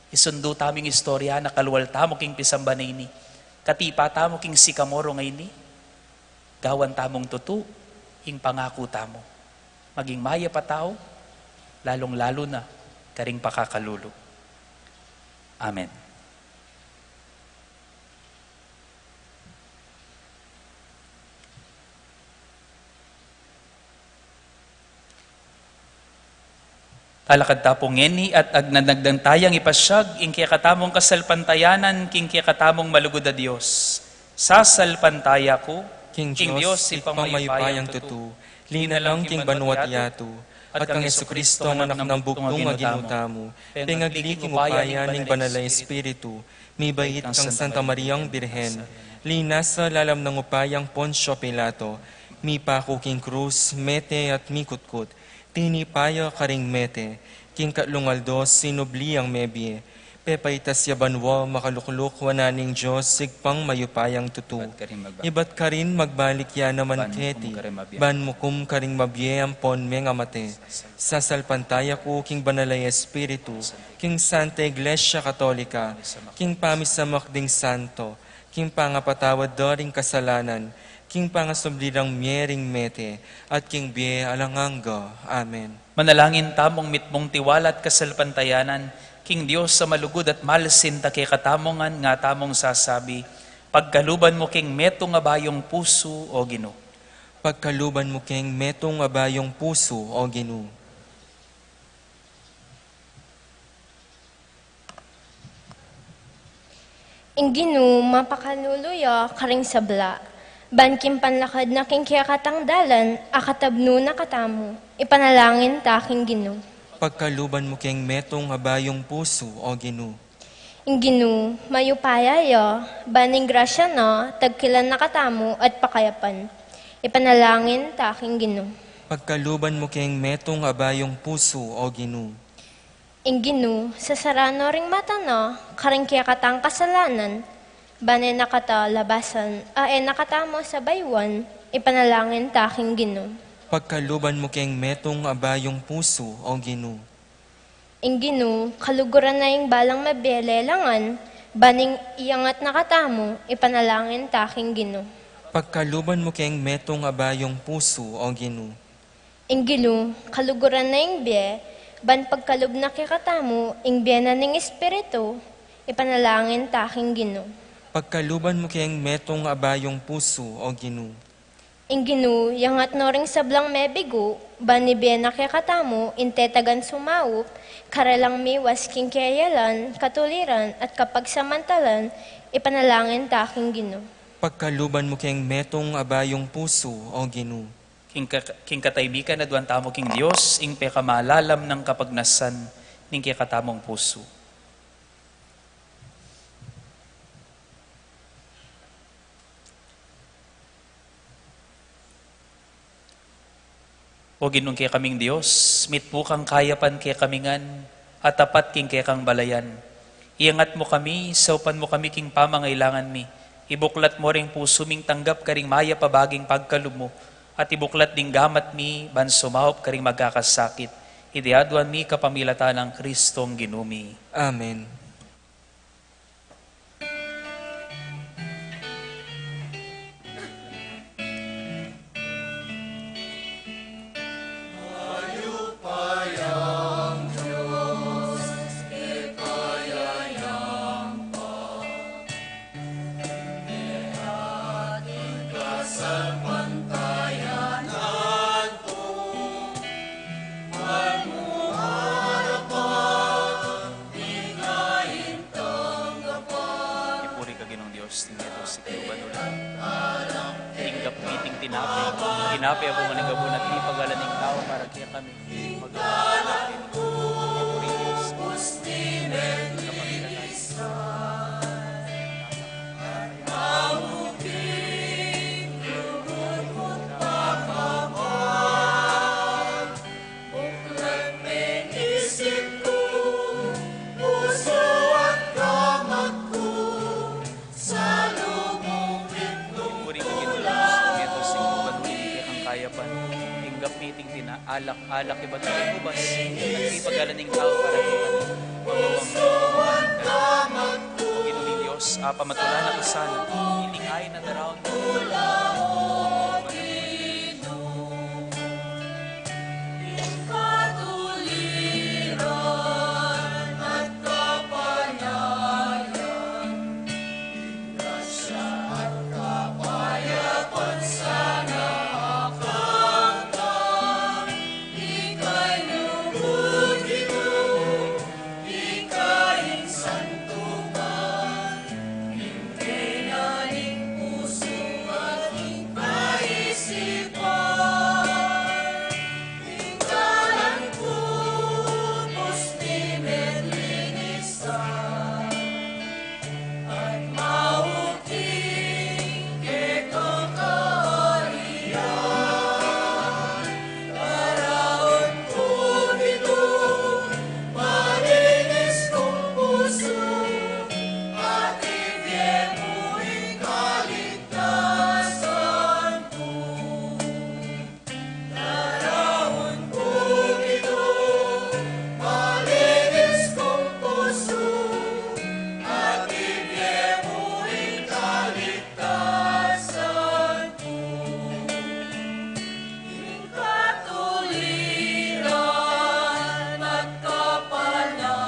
Isundu tamu ing istorya na kalwal tamu king pisamban a ini. Katipa tamu king sikamoro ngeni, gawan tamung tutu ing pangaku tamu. Maging mayap a tau, lalung-lalu na karing pakakalulu. Amen. Talakad ta pu ngeni at agnanagnang tayang ipasiag ing kekatamung kasalpantayanan king kekatamung malugud a Dios. Sasalpantaya ku king Dios, Ibpang mayupayang tutu, linalang king banua't yatu, at kang Jesucristo, anak nang bugtung a Ginu tamu, pengagli king upaya ning Banal a Espiritu, mibait kang Santa Mariang Birhen, linasa lalam nang upayang Poncio Pilato, mipaku king krus, mete at mikutkut, tinipa ya karing mete, king katlung aldo sinubli yang mebie, pepaitas ya banua, makalukluk wanan ning Dios, Ibpang mayupayang tutu. Ibat karin magbalik ya naman keti, ban mukum karing mabie ampon mengamate. Sasalpantaya ku king Banal a Espiritu, king Santa Iglesia Katolika, king pamisamak ding santo, king pangapatawad da ring kasalanan, king pangasubli rang mie ring mete, at king bie alang angga. Amen. Manalangin tamung mitmung tiwala at kasalpantayanan king Dios a malugud at malsin, ta kekatamung ngan nga tamung sasabi, pagkaluban mu keng metung a bayung pusu, O Ginu. Pagkaluban mu keng metung a bayung pusu, O Ginu. Ing Ginu mapakalulu ya karing sabla, ban king panlakad na king kekatang dalan, akatabnu na katamu, ipanalangin ta king Ginu. Pagkaluban mu keng metung a bayung pusu, O Ginu. Ing Ginu mayupaya ya, ban ing grasya na tagkilan na katamu at pakayapan, ipanalangin ta king Ginu. Pagkaluban mu keng metung a bayung pusu, O Ginu. Ing Ginu sasaranu ring mata na karing kekatang kasalanan, ban e na kata labasan a e na katamu sabayuan, ipanalangin ta king Ginu. Pagkaluban mu keng metung a bayung pusu, O Ginu. Ing Ginu kaluguran na ing balang mabie lelangan, ban ing iyangat na katamu, ipanalangin ta king Ginu. Pagkaluban mu keng metung a bayung pusu, O Ginu. Ing Ginu kaluguran na ing bie, ban pagkalub na kekatamu ing bie na ning Espiritu, ipanalangin ta king Ginu. Pagkaluban mu keng metung a bayung pusu, O Ginu. Ing Ginu yangat no ring sablang mebigu, ban ibie na kekatamu ing tetagan sumaup, karelang miwas king keyalan, katuliran, at kapagsamantalan, ipanalangin ta king Ginu. Pagkaluban mu keng metung a bayung pusu, O Ginu. King ka-, king kataibikan, aduan tamu king Dios ing pekamalalam nang kapagnasan ning kekatamung pusu. O Ginung kekaming Dios, mitmu kang kayapan kekami ngan, a tapat king kekang balayan. Iyangat mu kami, saupan mu kami king pamangailangan mi. Ibuklat mu ring pusu ming tanggap karing mayap a baging pagkalub mu, at ibuklat ding gamat mi ban sumaup karing magkakasakit. Iti aduan mi kapamilatan nang Kristong Ginu mi. Amen. Ipuri ka, Ginung Dios, ning meto siklu ban ulan. Tinggap mi iting tinape, tinape a bunga ning gabun at mipagalan ning tau para kekami. Magdalangin kami. Ipuri, Dios, kapamilatan. Buklat ning isip ku, pusu at gamat ku, salubung. Ipuri ka, Ginung Dios, ning meto siklu ban ulan, ing kekang kayapan. Tinggap mi iting tina-, alak, alak ibat king ubas, at mipagalan ning tau para kekami. Pusu at gamat ku. Ginung Dios, a pamatulan na ka sana, iting ain a daraun. Ika ing santukan, ing kena ning pusu at ing kaisipan. Ing dalan ku, pusti met linisan. At mauking kekang kaarian, daraun ku king malinis kung pusu, at ibie mu ing kaligtasan ku. Daraun ku king malinis kung pusu, at ibie mu ing kaligtasan ku. Ing katuliran at kapanayan,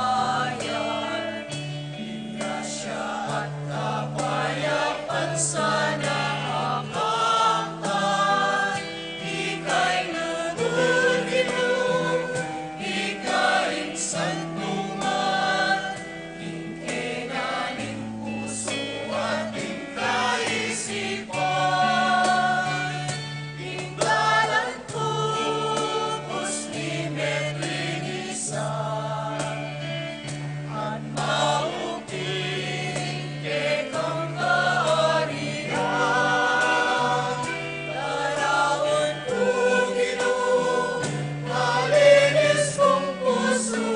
ing grasya at kapayapan sana a kamtan, ika'y lugud, Ginu, ika ing santukan, ing kena ning pusu at ing kaisipan, ing dalan ku, pusti met linisan. At mauking kekang kaarian, daraun ku, Ginu, malinis kung pusu,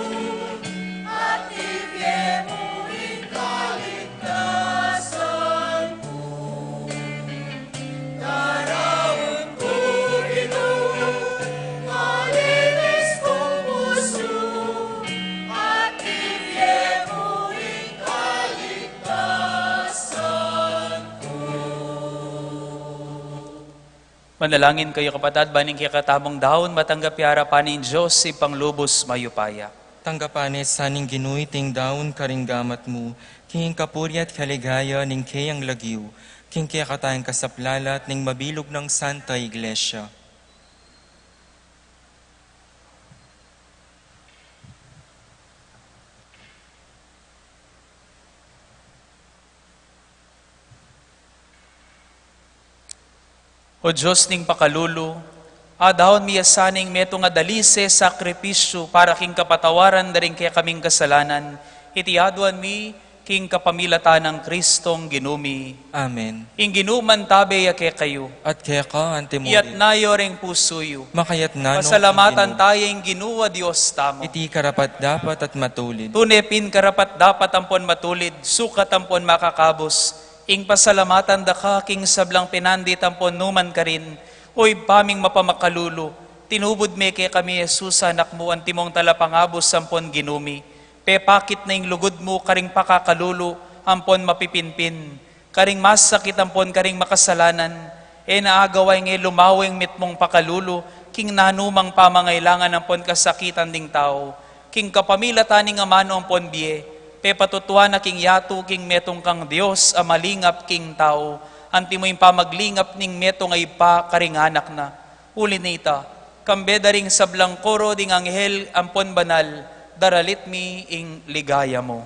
at ibie mu ing kaligtasan ku. Daraun ku, Ginu, malinis kung pusu, at ibie mu ing kaligtasan ku. Manalangin kayu, kapatad, ban ing kekatamung daun matanggap ya arapan ning Dios Ibpang lubus mayupaya. Tanggapan na sa ning Ginu iting daun karing gamat mu, king kapurian at kaligayan ning keyang lagyu, king kekatang kasaplalan at ning mabilug nang Santa Iglesia. O Dios ning pakalulu, adaun mi ya sa ning metung a dalise sakripisyu para king kapatawaran da ring kekaming kasalanan, iti aduan mi King kapamilatan nang Kristong Ginu mi. Amen. Ing Ginu mantabe ya kekayu. At keka antimurin. Iyatas yu ring pusu yu. Makayatna no king Ginu. Pasalamatan taya ing Ginu a Dios tamu. Iti karapat-dapat at matulid. Tune pin karapat-dapat ampon matulid, sukat ampon makakabus, ing pasalamatan da ka king sablang pinandit ampon nu man karin, o Ibpa ming mapamakalulu, tinubud me kekami i Jesus a Anak mu, antimong Talapangabus ampon Ginu mi. Pepakit na ing lugud mu karing pakakalulu ampon mapipinpin, karing masakit ampon karing makasalanan, e na agawa ing e lumawe ing mitmung pakalulu king nanumang pamangailangan ampon kasakitan ding tau. King kapamilatan ning amanu ampon bie, pepatutuan na king yatu king metung kang Dios a malingap king tau, antimo ing pamaglingap ning metung a ibpa karing anak na. Uli na nita, kambe da ring sablang koro ding anghel ampon banal, daralit mi ing ligaya mu.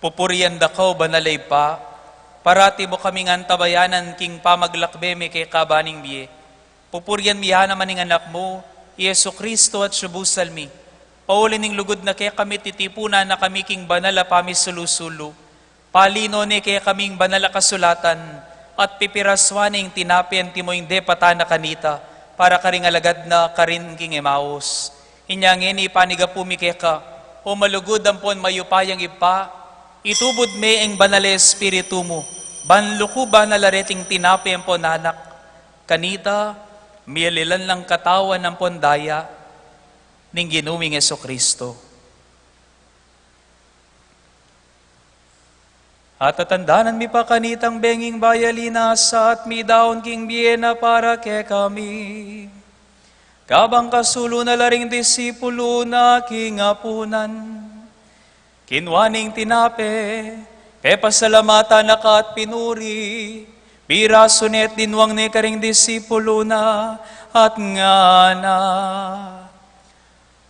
Pupurian da ka, o Banal a Ibpa, parati mu kaming antabayanan king pamaglakbe mi keka ban ning bie. Pupurian mi ya naman ing Anak mu, i Jesucristo, at subusal mi, pauli ning lugud na kekami, titipunan na kami king banal a pamisulu-sulu. Palino ne kekami ing banal a kasulatan, at pipirasuan ne ing tinape antimo ing depatan na kanita, para karing alagad na karin king Emaus. Inya ngeni panigapu mi keka, o malugud ampon mayupayang Ibpa, itubud me ing Banal a Espiritu mu, ban lukuban na la reting tinape ampon anak. Kanita, miyalilan lang katawan ampon daya ning Ginu ming Jesucristo. At tatandanan mi pa kanitang benging bayalina sa at midaun king bie na para kekami. Kabang kasulu na la ring disipulu na king apunan, kinua ne ing tinape, pepasalamatan na ka at pinuri, pirasu ne at dinwang ne karing disipulu na, at ngana: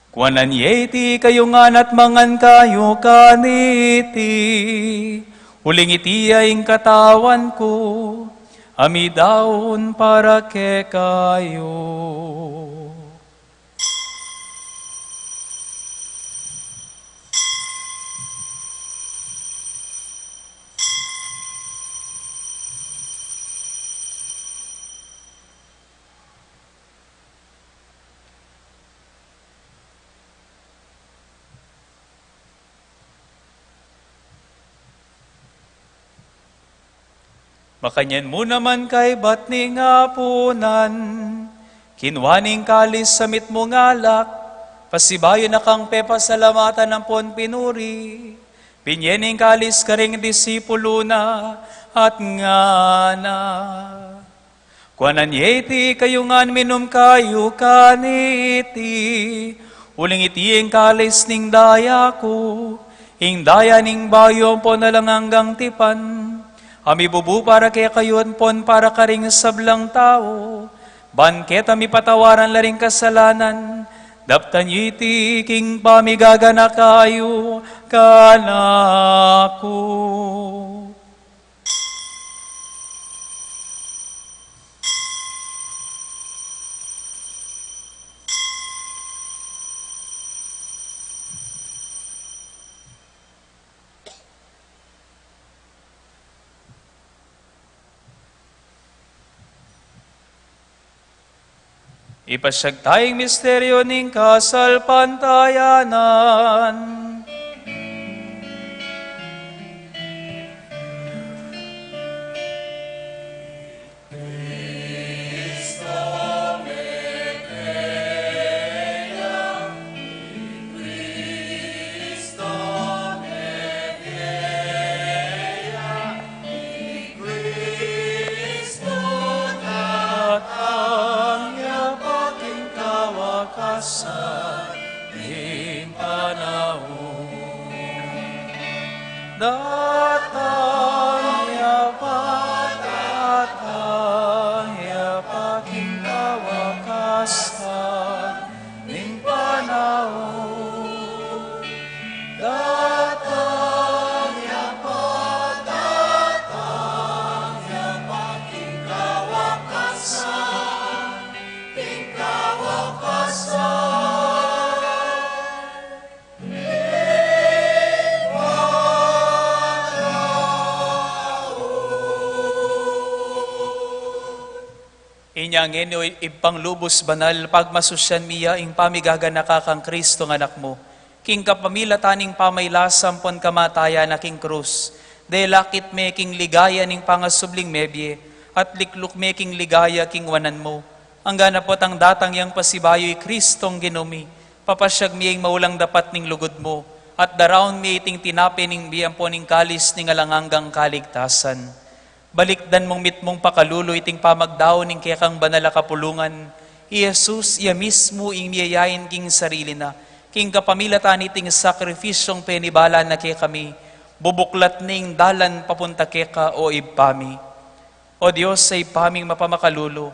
Kuanan ye iti kayu ngan at mangan kayu kaniti, uling iti ya ing katawan ku, a midaun para kekayu. Makanyan mu naman kaybat ning apunan, kinua ne ing kalis a mitmung alak, pasibayu na kang pepasalamatan ampon pinuri, binie ne ing kalis karing disipulu na, at ngana: Kuanan ye iti kayu ngan, minum kayu kaniti, uling iti ing kalis ning daya ku, ing daya ning bayu ampon alang anggang tipan, a mibubu para kekayu ampon para karing sablang tau, ban keta mipatawaran la ring kasalanan. Daptan yu iti king pamigaganaka yu kanaku. Ipasiag taya ing misteryu ning kasalpantayanan. Kristo datang ya pa king kawakasan ning panaun. Datang ya pa, datang ya pa king kawakasan ning panaun. Datang ya pa, datang ya pa king kawakasan, king kawakasan ning panaun. Inya ngeni, o Ibpang lubus banal, pagmasusyan mi ya ing pamigaganaka kang Kristong Anak mu, king kapamilatan ning pamailasa ampon kamatayan na king krus, delakit me king ligaya ning pangasubling mebie, at likluk me king ligaya king wanan mu. Anggana potang datang yang pasibayu i Kristong Ginu mi, papasiag mi ing maulang dapat ning lugud mu, at daraun mi iting tinape ning bie ampon ing kalis ning alang anggang kaligtasan. Balikdan mung mitmung pakalulu iting pamagdaun ning kekang banal a kapulungan, i Jesus, iya mismu ing miyayain king sarili na, king kapamilatan niting sakripisyung penibala na kekami, bubuklat ne ing dalan papunta keka, o Ibpa mi. O Dios, a Ibpa ming mapamakalulu,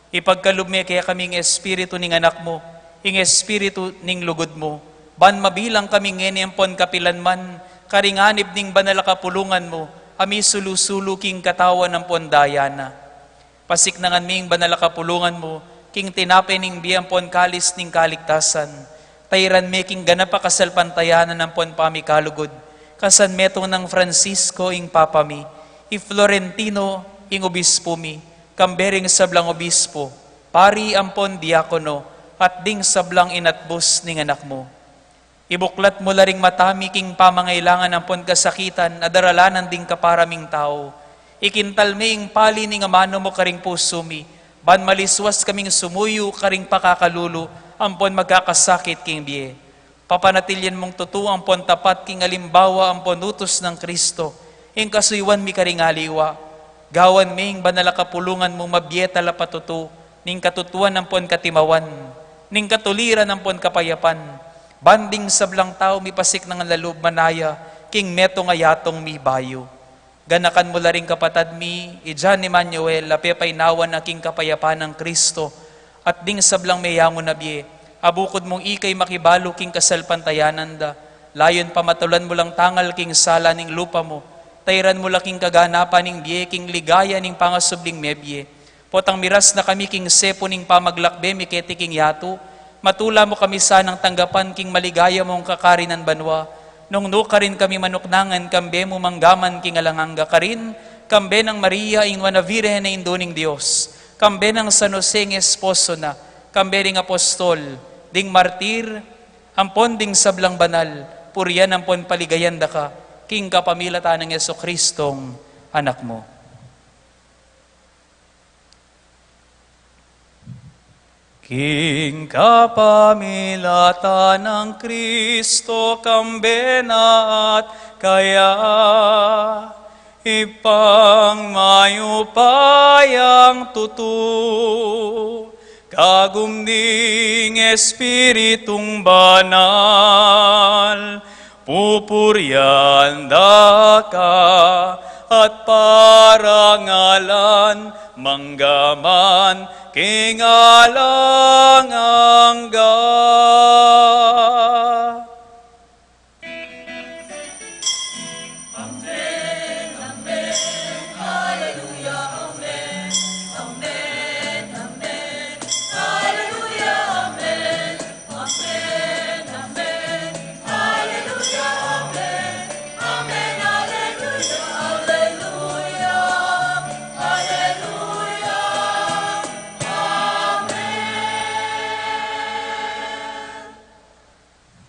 ipagkalub me kekami ing Espiritu ning Anak mu, ing Espiritu ning lugud mu, ban mabilang kami ngeni ampon kapilan man karing anib ning banal a kapulungan mu, a misulu-sulu king katawan ampon daya na. Pasiknangan me ing banal a kapulungan mu king tinape ning bie ampon kalis ning kaligtasan. Tairan me king ganap a kasalpantayanan ampon pamikalugud, kasan metung nang Francisco ing Papa mi, i Florentino ing Obispu mi, kambe ring sablang obispu, pari ampon diakono, at ding sablang inatbus ning Anak mu. Ibuklat mu la ring mata mi king pamangailangan ampon kasakitan a daralanan ding kapara ming tau. Ikintal me ing pali ning amanu mu karing pusu mi, ban malisuas kaming sumuyu karing pakakalulu ampon magkakasakit king bie. Papanatilyan mung tutu ampon tapat king alimbawa ampon utus nang Kristo, ing kasuyuan mi karing aliwa. Gawan me ing banal a kapulungan mu mabie talapatutu ning katutuan ampon katimawan, ning katuliran ampon kapayapan, ban ding sablang tau mipasiknangan a lub manaya king metung a yatung mibayu. Ganakan mu la ring kapatad mi, i John Emmanuel, a pepainawa na king kapayapan nang Kristo, at ding sablang meyangu na bie, a bukud mung ika'y makibalu king kasalpantayanan da, layun pamatulan mu lang tangal king sala ning lupa mu, tairan mu la king kaganapan ning bie king ligaya ning pangasubling mebie. Potang miras na kami king sepu ning pamaglakbe mi keti king yatu, matula mu kami sanang tanggapan king maligaya mung kakarinan banua, nung nu karin kami manuknangan kambe mu manggaman king alang angga, karin kambe nang Maria ing Nuan a Virgen a Indu ning Dios, kambe nang San Jose ing esposo na, kambe ring apostol, ding martir, ampon ding sablang banal, purian ampon paligayan da ka, king kapamilatan nang Jesucristong Anak mu. King kapamilatan nang Kristo, kambe na at kaya, Ibpang mayupayang tutu, kagum ning Espiritung Banal, pupurian da ka at parangalan, mangga man king alang angga.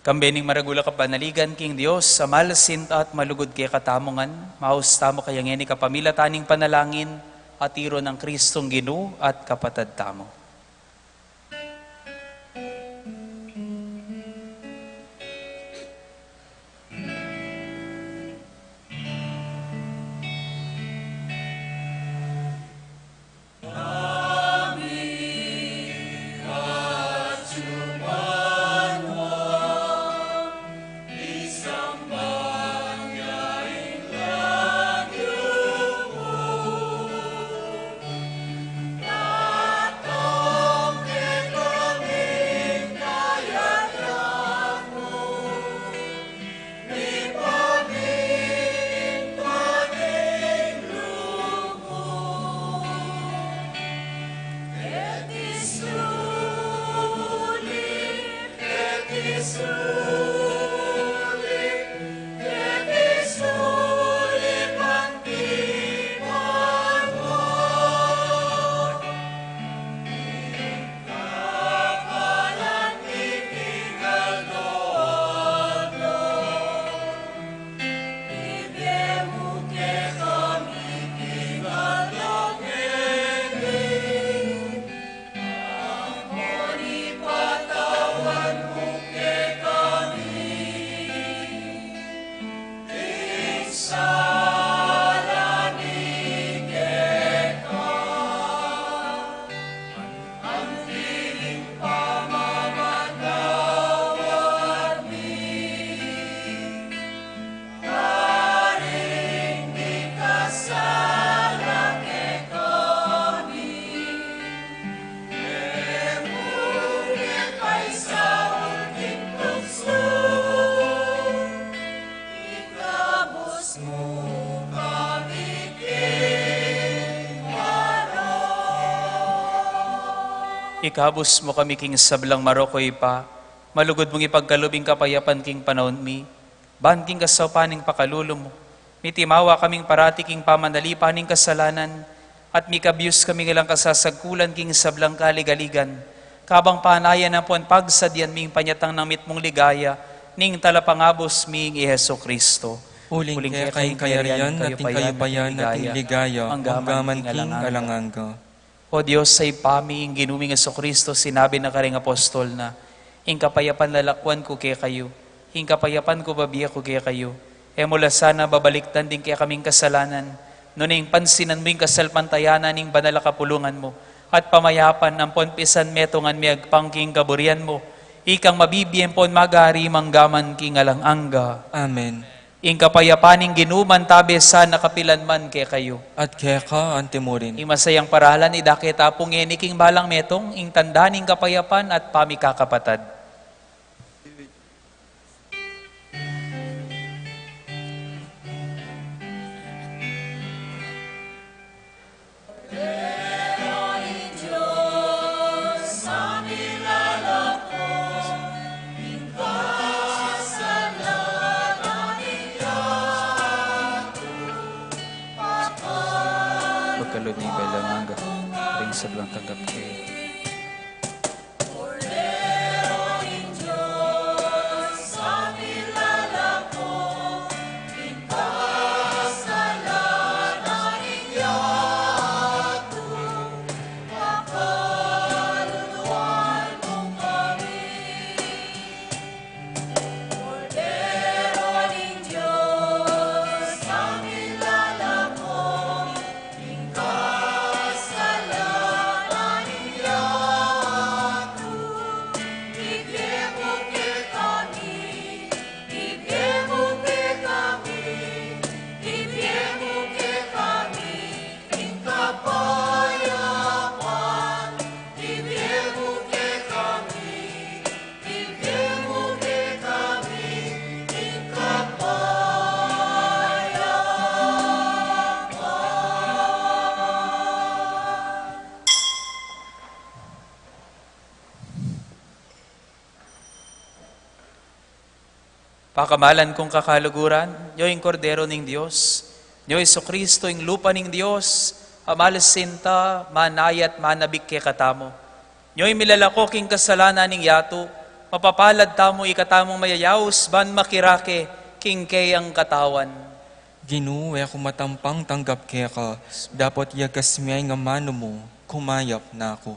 Kambe ning maragul a kapanaligan king Dios a malsinta at malugud kekatamu ngan, maus tamu kaya ngeni kapamilatan ning panalangin a tiru nang Kristong Ginu at Kapatad tamu. Ikabus mu kami king sablang marok, O Ibpa, malugud mung ipagkalub ing kapayapan king panaun mi, ban king kasaupan ning pakalulu mu, mitimawa kaming parati king pamanalipan ning kasalanan, at mikabyus kami ngan lang kasasagkulan king sablang kaligaligan, kabang panayan ampon pagsadyan ming panyatang nang mitmung ligaya ning Talapangabus ming i Jesu Cristo. Uling keka ing kayarian, at ing kayupayan, at ing ligaya, mangga man king alang angga. O Dios a Ibpa mi, ing Ginu ming Jesucristo sinabi na karing apostol na, "Ing kapayapan lalakwan ku kekayu, ing kapayapan ku babie ku kekayu." E mu la sana babalikdan ding kekaming kasalanan, nune ing pansinan mu ing kasalpantayanan ning banal a kapulungan mu, at pamayapan ampon pisanmetungan mi agpang king kaburian mu, ikang mabibie ampon magari mangga man king alang angga. Amen. Ing kapayapan ning Ginu mantabe sana kapilan man kekayu. At keka antimurin. Ing masayang paralan idake tamu ngeni king balang metung, ing tanda ning kapayapan at pamikakapatad. Pagkalub ning balang angga, ring sablang tanggap ke. Pakamalan kung kakaluguran, nyo ing Kordero ning Dios, nyo Jesucristo, ing lupa ning Dios, a malasinta, manayat, manabik kekatamu. Nyo ing milalako king kasalanan ning yatu, mapapalad tamu ikatamung mayayaus ban makirake king keyang katawan. Ginu, e ku matampang tanggap keka, dapot yagas me ing amanu mu, kumayap na ku.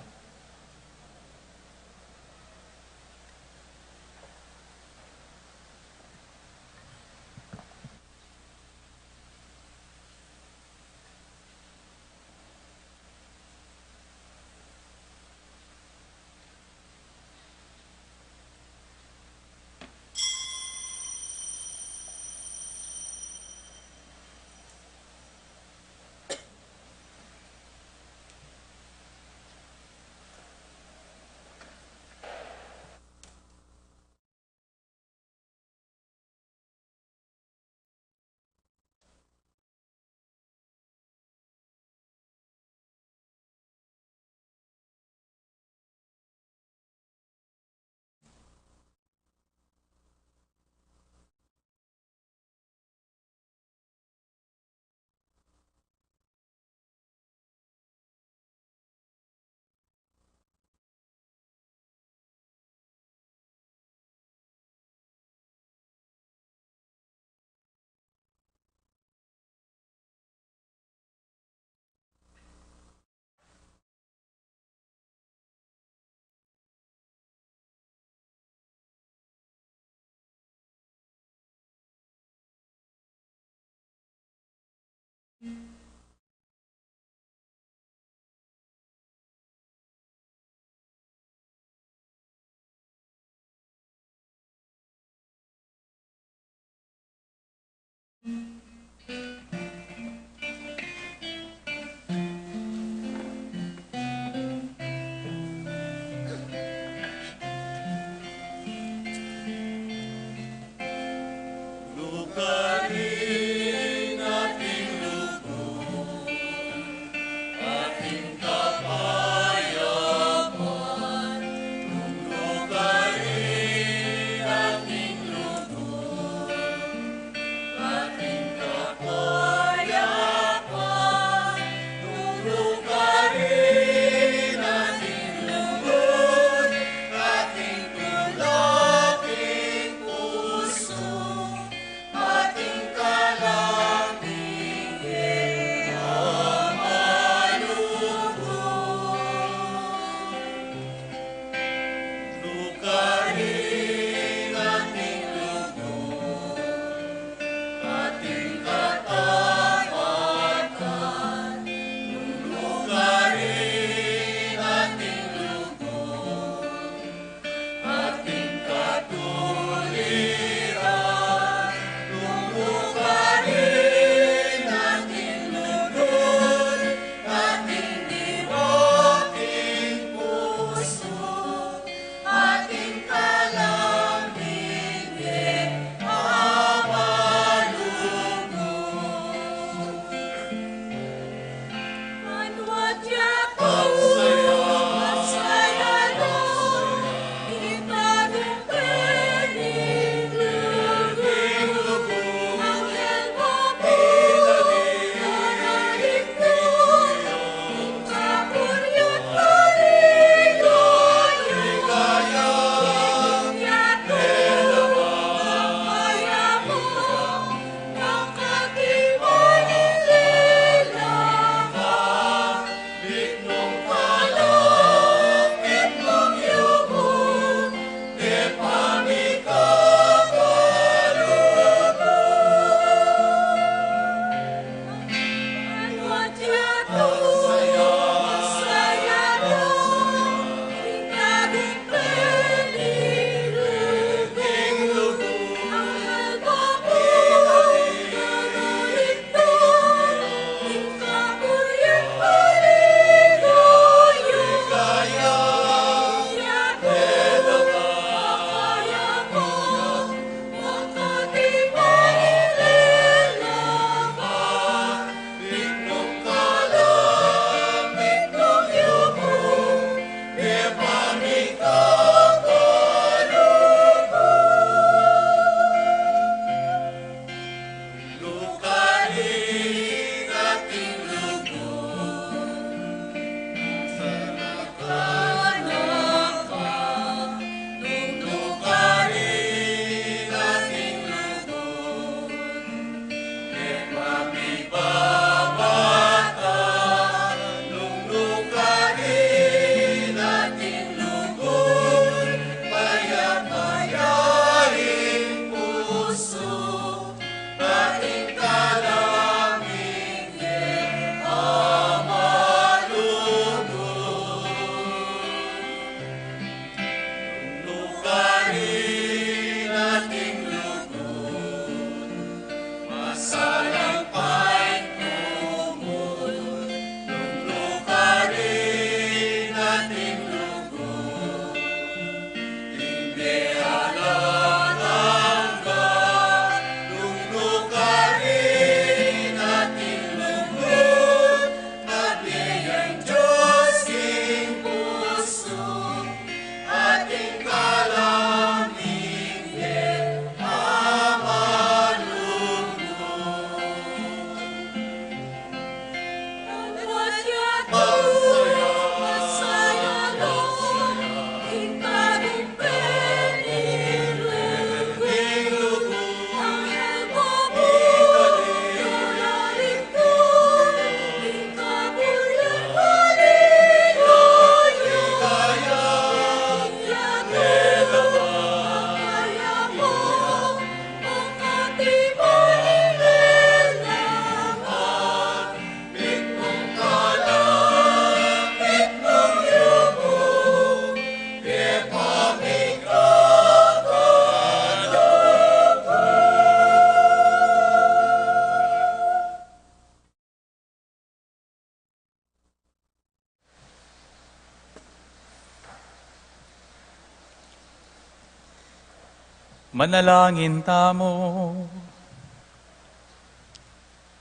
Manalangin tamu.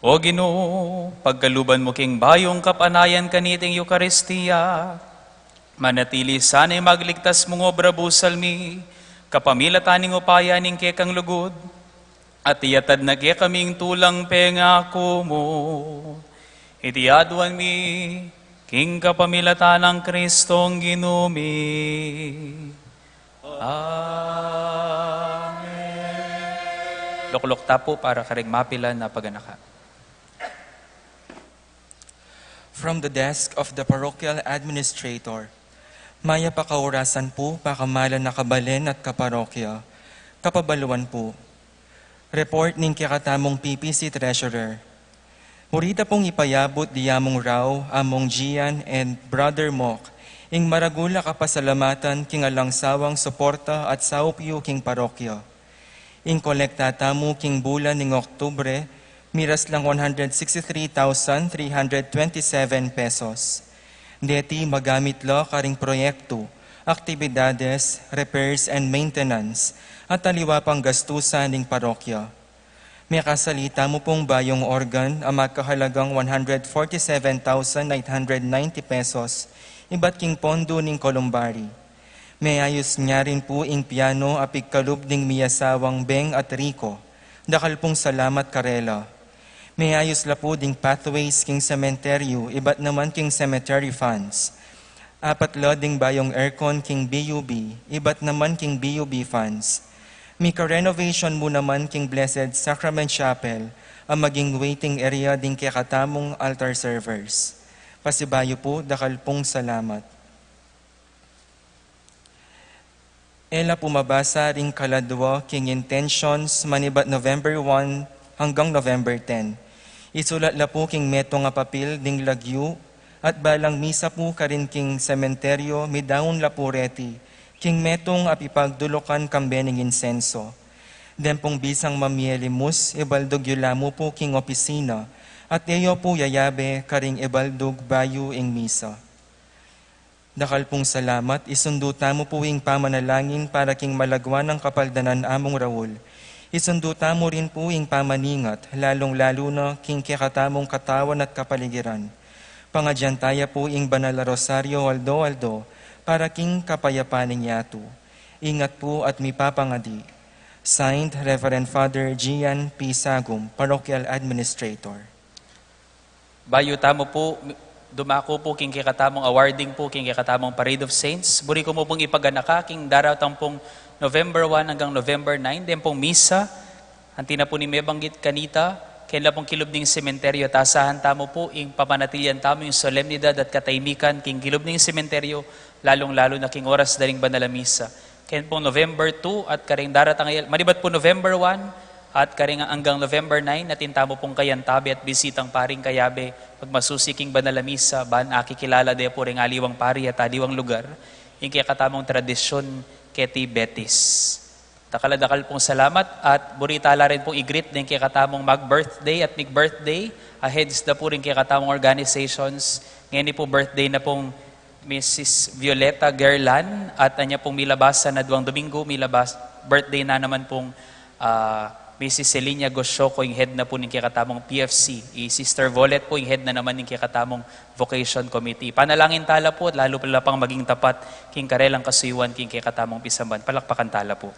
O Ginu, pagkaluban mu king bayung kapanayan kaniting Eukaristia, manatili sana'y magligtas mung obra busal mi, kapamilatan ning upaya ning kekang lugud, at iyatad na kekaming tulang pengaku mu. Iti aduan mi, king kapamilatan nang Kristong Ginu mi. Amen. Lukluk ta pu para karing mapilan a paganaka. From the desk of the parochial administrator. Mayap a kaurasan pu, pakamalan a kabalen at kaparokya. Kapabaluan pu. Report ning kekatamung P P C Treasurer. Buri ta pung ipayabut diyamung Rau, Among Gian, and Brother Mok, ing maragul a kapasalamatan king alang sawang suporta at saup yu king parokya. Ing kolekta tamu king bulan ning Oktubre, miras lang one hundred sixty-three thousand three hundred twenty-seven pesos. Deti magamit la karing proyektu, aktibidades, repairs and maintenance, at aliwa pang gastusan ning parokya. Mekasali tamu pung bayung organ a makahalagang one hundred forty-seven thousand nine hundred ninety pesos, ibat king pondu ning Columbari. Meayus nyarin pu ing piano a pigkalub ning mi asawang Beng at Rico. Dakal pung salamat karela. Meayus la pu ding pathways king sementeryu, ibat naman king cemetery funds. Apat la ding bayung aircon king B U B, ibat naman king B U B funds. Mika-renovation mu naman king Blessed Sacrament Chapel, a maging waiting area ding kekatamung altar servers. Pasibayu pu, dakal pung salamat. E la pu mabasa ring kaladwa king intentions manibat November one hanggang November ten. Isulat la pu king metung a papil ding lagyu at balang misa pu karin king sementeryo midaun la pu reti king metung a pipagdulukan kambe ning insenso. Deng pung bisang mamie limus, ibaldug yu la mu pu king opisina at e yu pu yayabe karing ibaldug bayu ing misa. Dakal pung salamat, isundu tamu pu ing pamanalangin para king malagwa nang kapaldanan Among Raul. Isundu tamu rin pu ing pamaningat, lalung-lalu na king kekatamung katawan at kapaligiran. Pangadyan taya pu ing banal a rosaryo aldo-aldo para king kapayapan ning yatu. Ingat pu at mipapangadi. Signed, Reverend Father Gian P. Sagum, Parochial Administrator. Bayu tamu pu dumaku pu king kekatamung awarding pu king kekatamung Parade of Saints, buri ku mu pung ipaganaka king daratang pung November one hanggang November nine, deng pung misa, anti na pu ning mebanggit kanita, keng la pung kilub ning sementeryo, tasahan tamu pu ing pamanatilian tamu ing solemnidad at katahimikan king kilub ning sementeryo, lalung-lalu na king oras da ring banal a misa. Keng pung November two at karing daratang a yal-, manibat pu November one at karing anggang November nine, atin tamu pung kayantabe at bisitang paring kayabe, pagmasusi king banal a misa, ban akikilala de pu ring aliwang pari at aliwang lugar ing kekatamung tradisyun keti Betis. Dakal a dakal pung salamat at buri tala rin pung i-greet deng kekatamung mag-birthday at mig-birthday, ahead da pu ring kekatamung organizations. Ngeni pu birthday na pung Missus Violeta Gerlan, at anya pung milabasan a duang Domingo, milabas, birthday na naman pung, ah, Missus Celinia Goshoco, ing head na pu ning kekatamung P F C. I Sister Volet pu, ing head na naman ning kekatamung Vocation Committee. Panalangin tala pu, at lalu pala pang maging tapat king karelang kasuyuan king kekatamung pisamban. Palakpakan tala pu.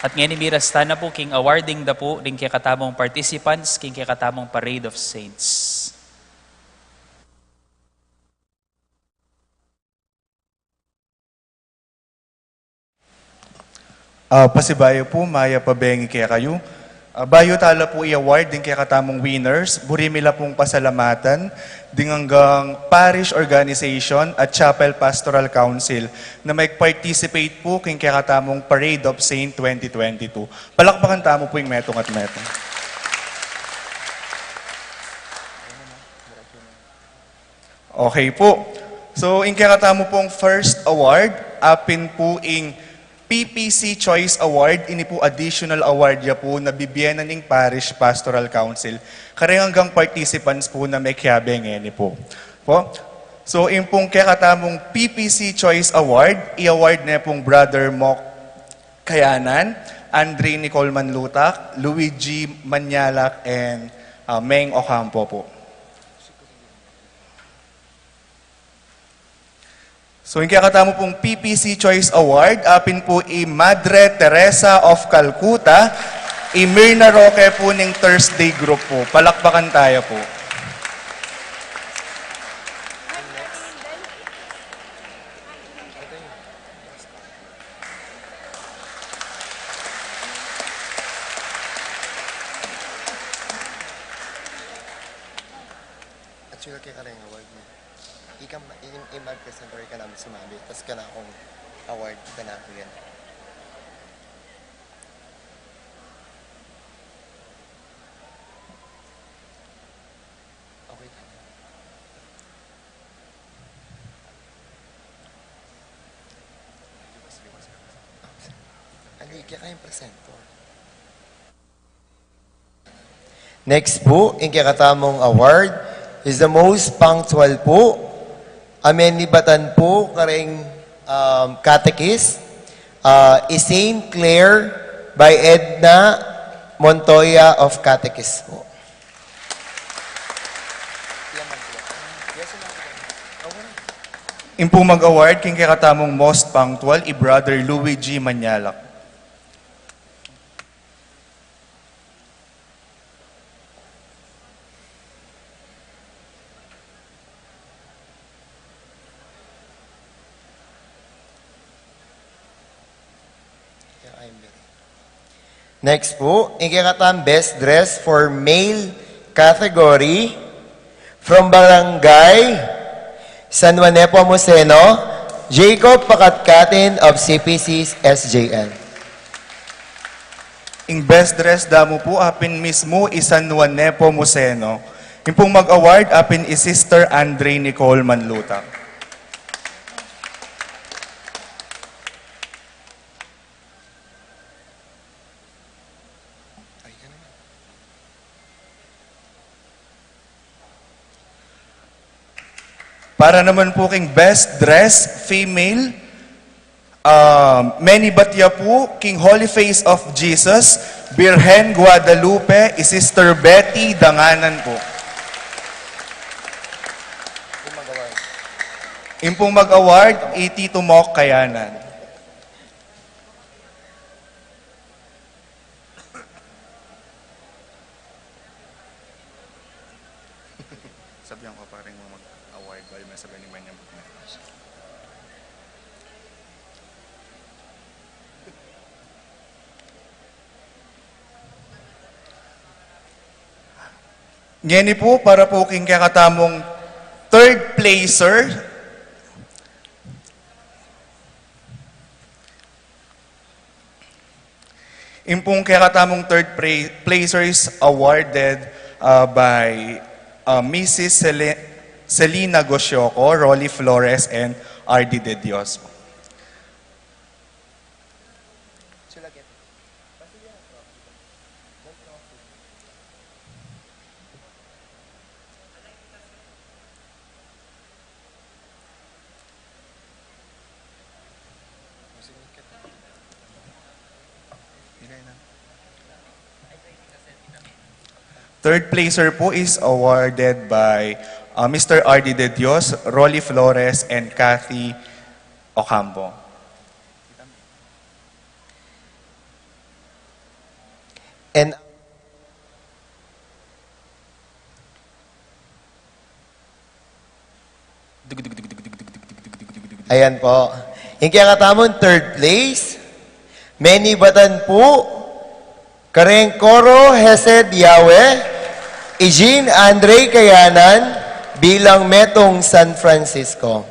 At ngeni miras tana pu king awarding da pu ring kekatamung participants king kekatamung Parade of Saints. Ah, pasibayu pu, mayap a bengi kekayu. Ah, bayu tala pu i-award ding kekatamung winners, buri mi la pung pasalamatan ding anggang parish organization at chapel pastoral council na mag-participate pu king kekatamung Parade of Saint twenty twenty-two. Palakpakan tamu pu ing metung at metung. Okay pu. So, ing kekatamu pung first award, apin pu ing P P C Choice Award, ini pu additional award ya pu na bibie na ning Parish Pastoral Council kareng anggang participants pu na mekiabe ngeni pu. Pu. So, ing pung kekatamung P P C Choice Award, i-award ne pung Brother Mok Kayanan, Andre Nicole Manlutak, Luigi Manyalak, and, uh, Meng Ocampo po. So, ing kekatamu pung P P C Choice Award, apin po i Madre Teresa of Calcutta, i Mirna Roque po ning Thursday Group po. Palakpakan taya po. Actually, kaya ka rin award mo. Ika, ika, ika mag-present or ika namin sumabi. Tas ka na akong award, ika na ako yan. Okay ka na. Ano, ika kayong presenter? Next po, ing kekatamung award is the most punctual po. Amenibatan po kareng, um, catechist, uh, i Saint Clare by Edna Montoya of Catechist po. Ing pung mag-award king kekatamung most punctual, i Brother Luigi Manyalak. Next po, ing kekatang best dress for male category from Barangay San Juan Nepomuceno, Jacob Pakatkatin of C P C S J N. Ing best dress damu po, apin mismu i San Juan Nepomuceno. Ing pung mag-award, apin i Sister Andre Nicole Manlutak. Para naman po king best dress female, ah, menibat ya po king Holy Face of Jesus, Birhen Guadalupe, i Sister Betty Danganan po. Ing pung mag-award, i Tito Mok Kayanan. Sabihan ko pa rin mo mag-award, bali may sabihan ni Manyang Bugna. Ngeni po, para po king kekatamung third placer, ing pung kekatamung third pra-, placer is awarded, uh, by, uh, Missus Sele-, Selina Gosioco, Rolly Flores, and R D De Dios. Third placer po is awarded by, uh, Mister R D De Dios, Rolly Flores, and Kathy Ocampo. And ayan po. Ing kekatamung third place, menibatan po kareng Koro Hesed Yahweh, i Jean Andre Kayanan, bilang Metung San Francisco.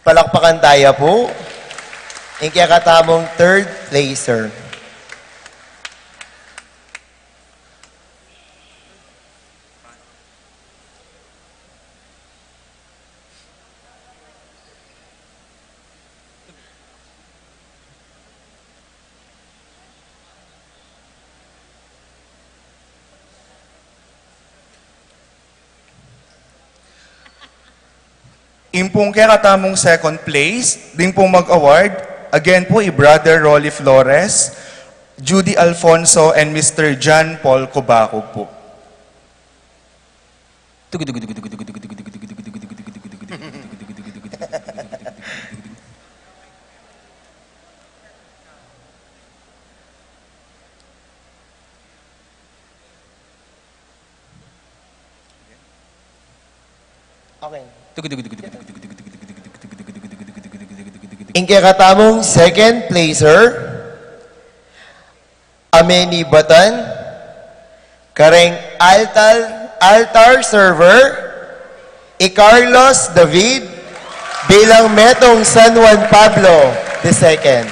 Palakpakan taya po ing kekatamung third placer. Ing pung kekatamung second place, ding pung mag-award, again po, i Brother Rolly Flores, Judy Alfonso, and Mister John Paul Cubacub po. Okay. Ing kekatamung second placer, a menibatan kareng altar, altar server, i Carlos David, bilang Metong San Juan Pablo the second.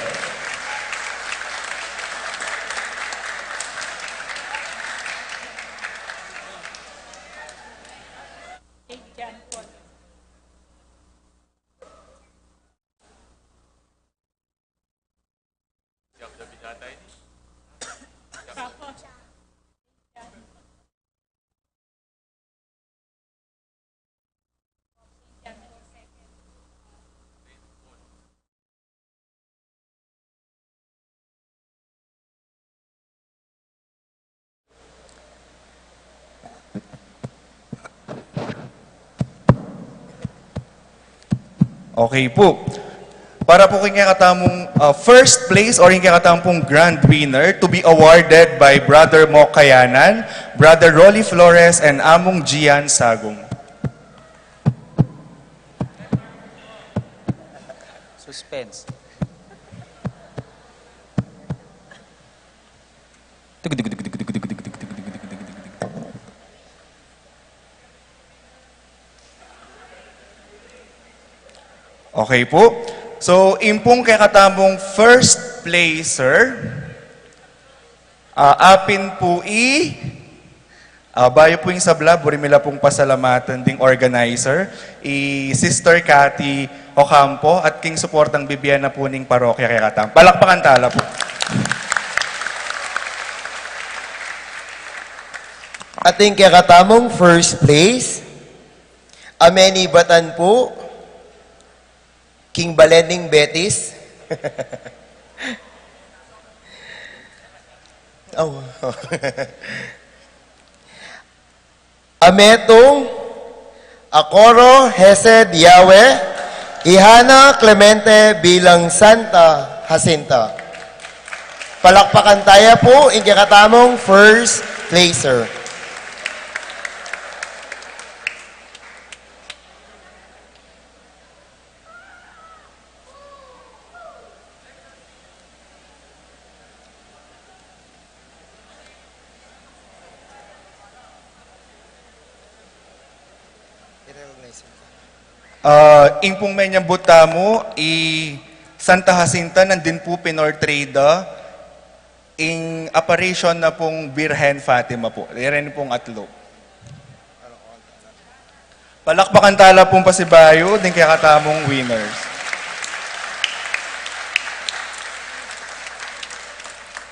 Okay po. Para po king kekatamung, ah, first place or king kekatamung grand winner to be awarded by Brother Mok Kayanan, Brother Rolly Flores, and Among Gian Sagong. Suspense. Okay po. So, ing pung kekatamung first placer, ah, apin po i, ah, bayu po ing sabla, buri mi la pung pasalamatan ding organizer, i Sister Cathy Ocampo, at king suportang bibie na po ning parokya kekatamu. Palakpakan tala po. At ing kekatamung first place, a menibatan po, king balen ning Betis. Oh. A metung, a Coro Hesed Yahweh, i Hana Clemente bilang Santa Jacinta. Palakpakan taya po ing kekatamung first placer. Ah, ing pung menyambut tamu, i Santa Jacinta, nandin pu pinortray da ing apparition na pung Birhen Fatima pu. Iren pung atlu. Palakpakan tala pung pasibayu ding kekatamung winners.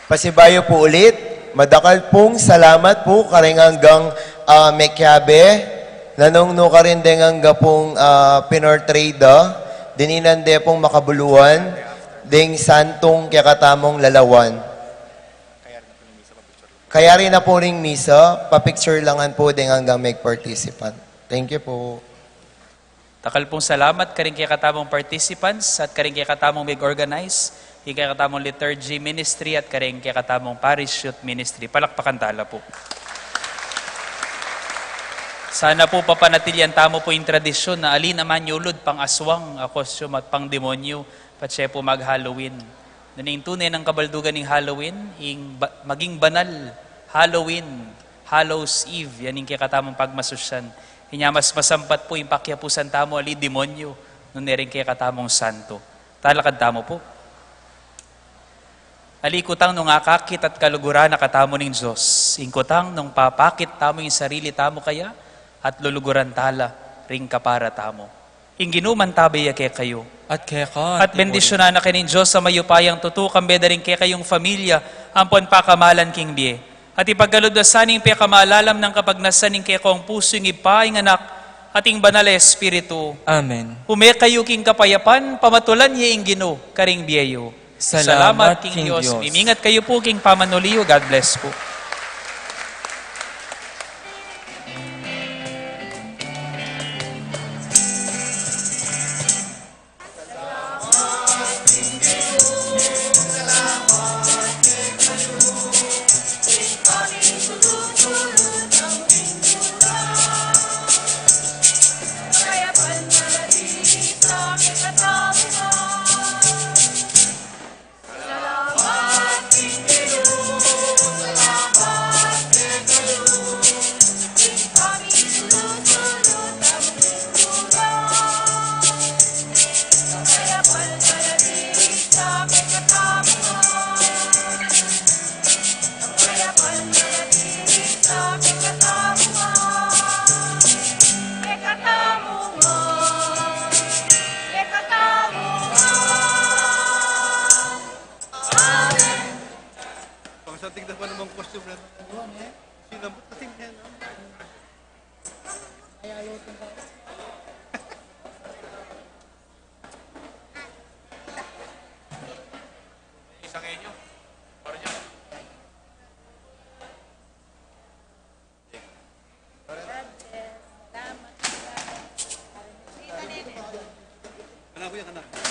Pasibayu pu ulit, madakal pung salamat pu karing anggang, ah, mekiabe, nanung nu karin deng angga pung, ah, pinortray da, dininan de pung makabuluan ding santung kekatamung lalawan. Kayari na pu ring misa, papicture la ngan pu deng anggang meg-participant. Thank you pu. Dakal pung salamat karing kekatamung participants at karing kekatamung meg-organize, ing kekatamung liturgy ministry at karing kekatamung parish youth ministry. Palakpakan tala pu. Sana pu papanatilian tamu pu ing tradisyun na ali naman yulud pang-aswang a costume at pang-demonyu, patse pu mag-Halloween. Nune ing tune nang kabaldugan ning Halloween, ing ba-, maging banal, Halloween, Hallows Eve, yan ing kekatamung pagmasusyan. Inya mas masampat pu ing pakiapusan tamu ali demonyu, nune ring kekatamung santo. Talakad tamu pu. Ali kutang nung akakit at kaluguran na katamu ning Dios, ing kutang nung papakit tamu ing sarili tamu kaya at luluguran tala ring kapara tamu. Ing Ginu mantabe ya kekayu. At keka. At bendisyunan na kayu ning Dios a mayupayang tutu, kambe da ring kekayung familia, ampon pakamalan king bie. At ipagkalub da sana ing pekamalalam nang kapagnasan ning kekong pusu, ing Ibpa, ing Anak, at ing Banal a Espiritu. Amen. Ume kayu king kapayapan, pamatulan ye ing Ginu karing bie yu. Salamat king Dios. Mimingat kayu pu king pamanuli yu. God bless pu. Pang sa tignan pa namang costume natin. Sinambot na tingnan, no? Isa ngayon yun. Parang yun. Anak ko yan, anak.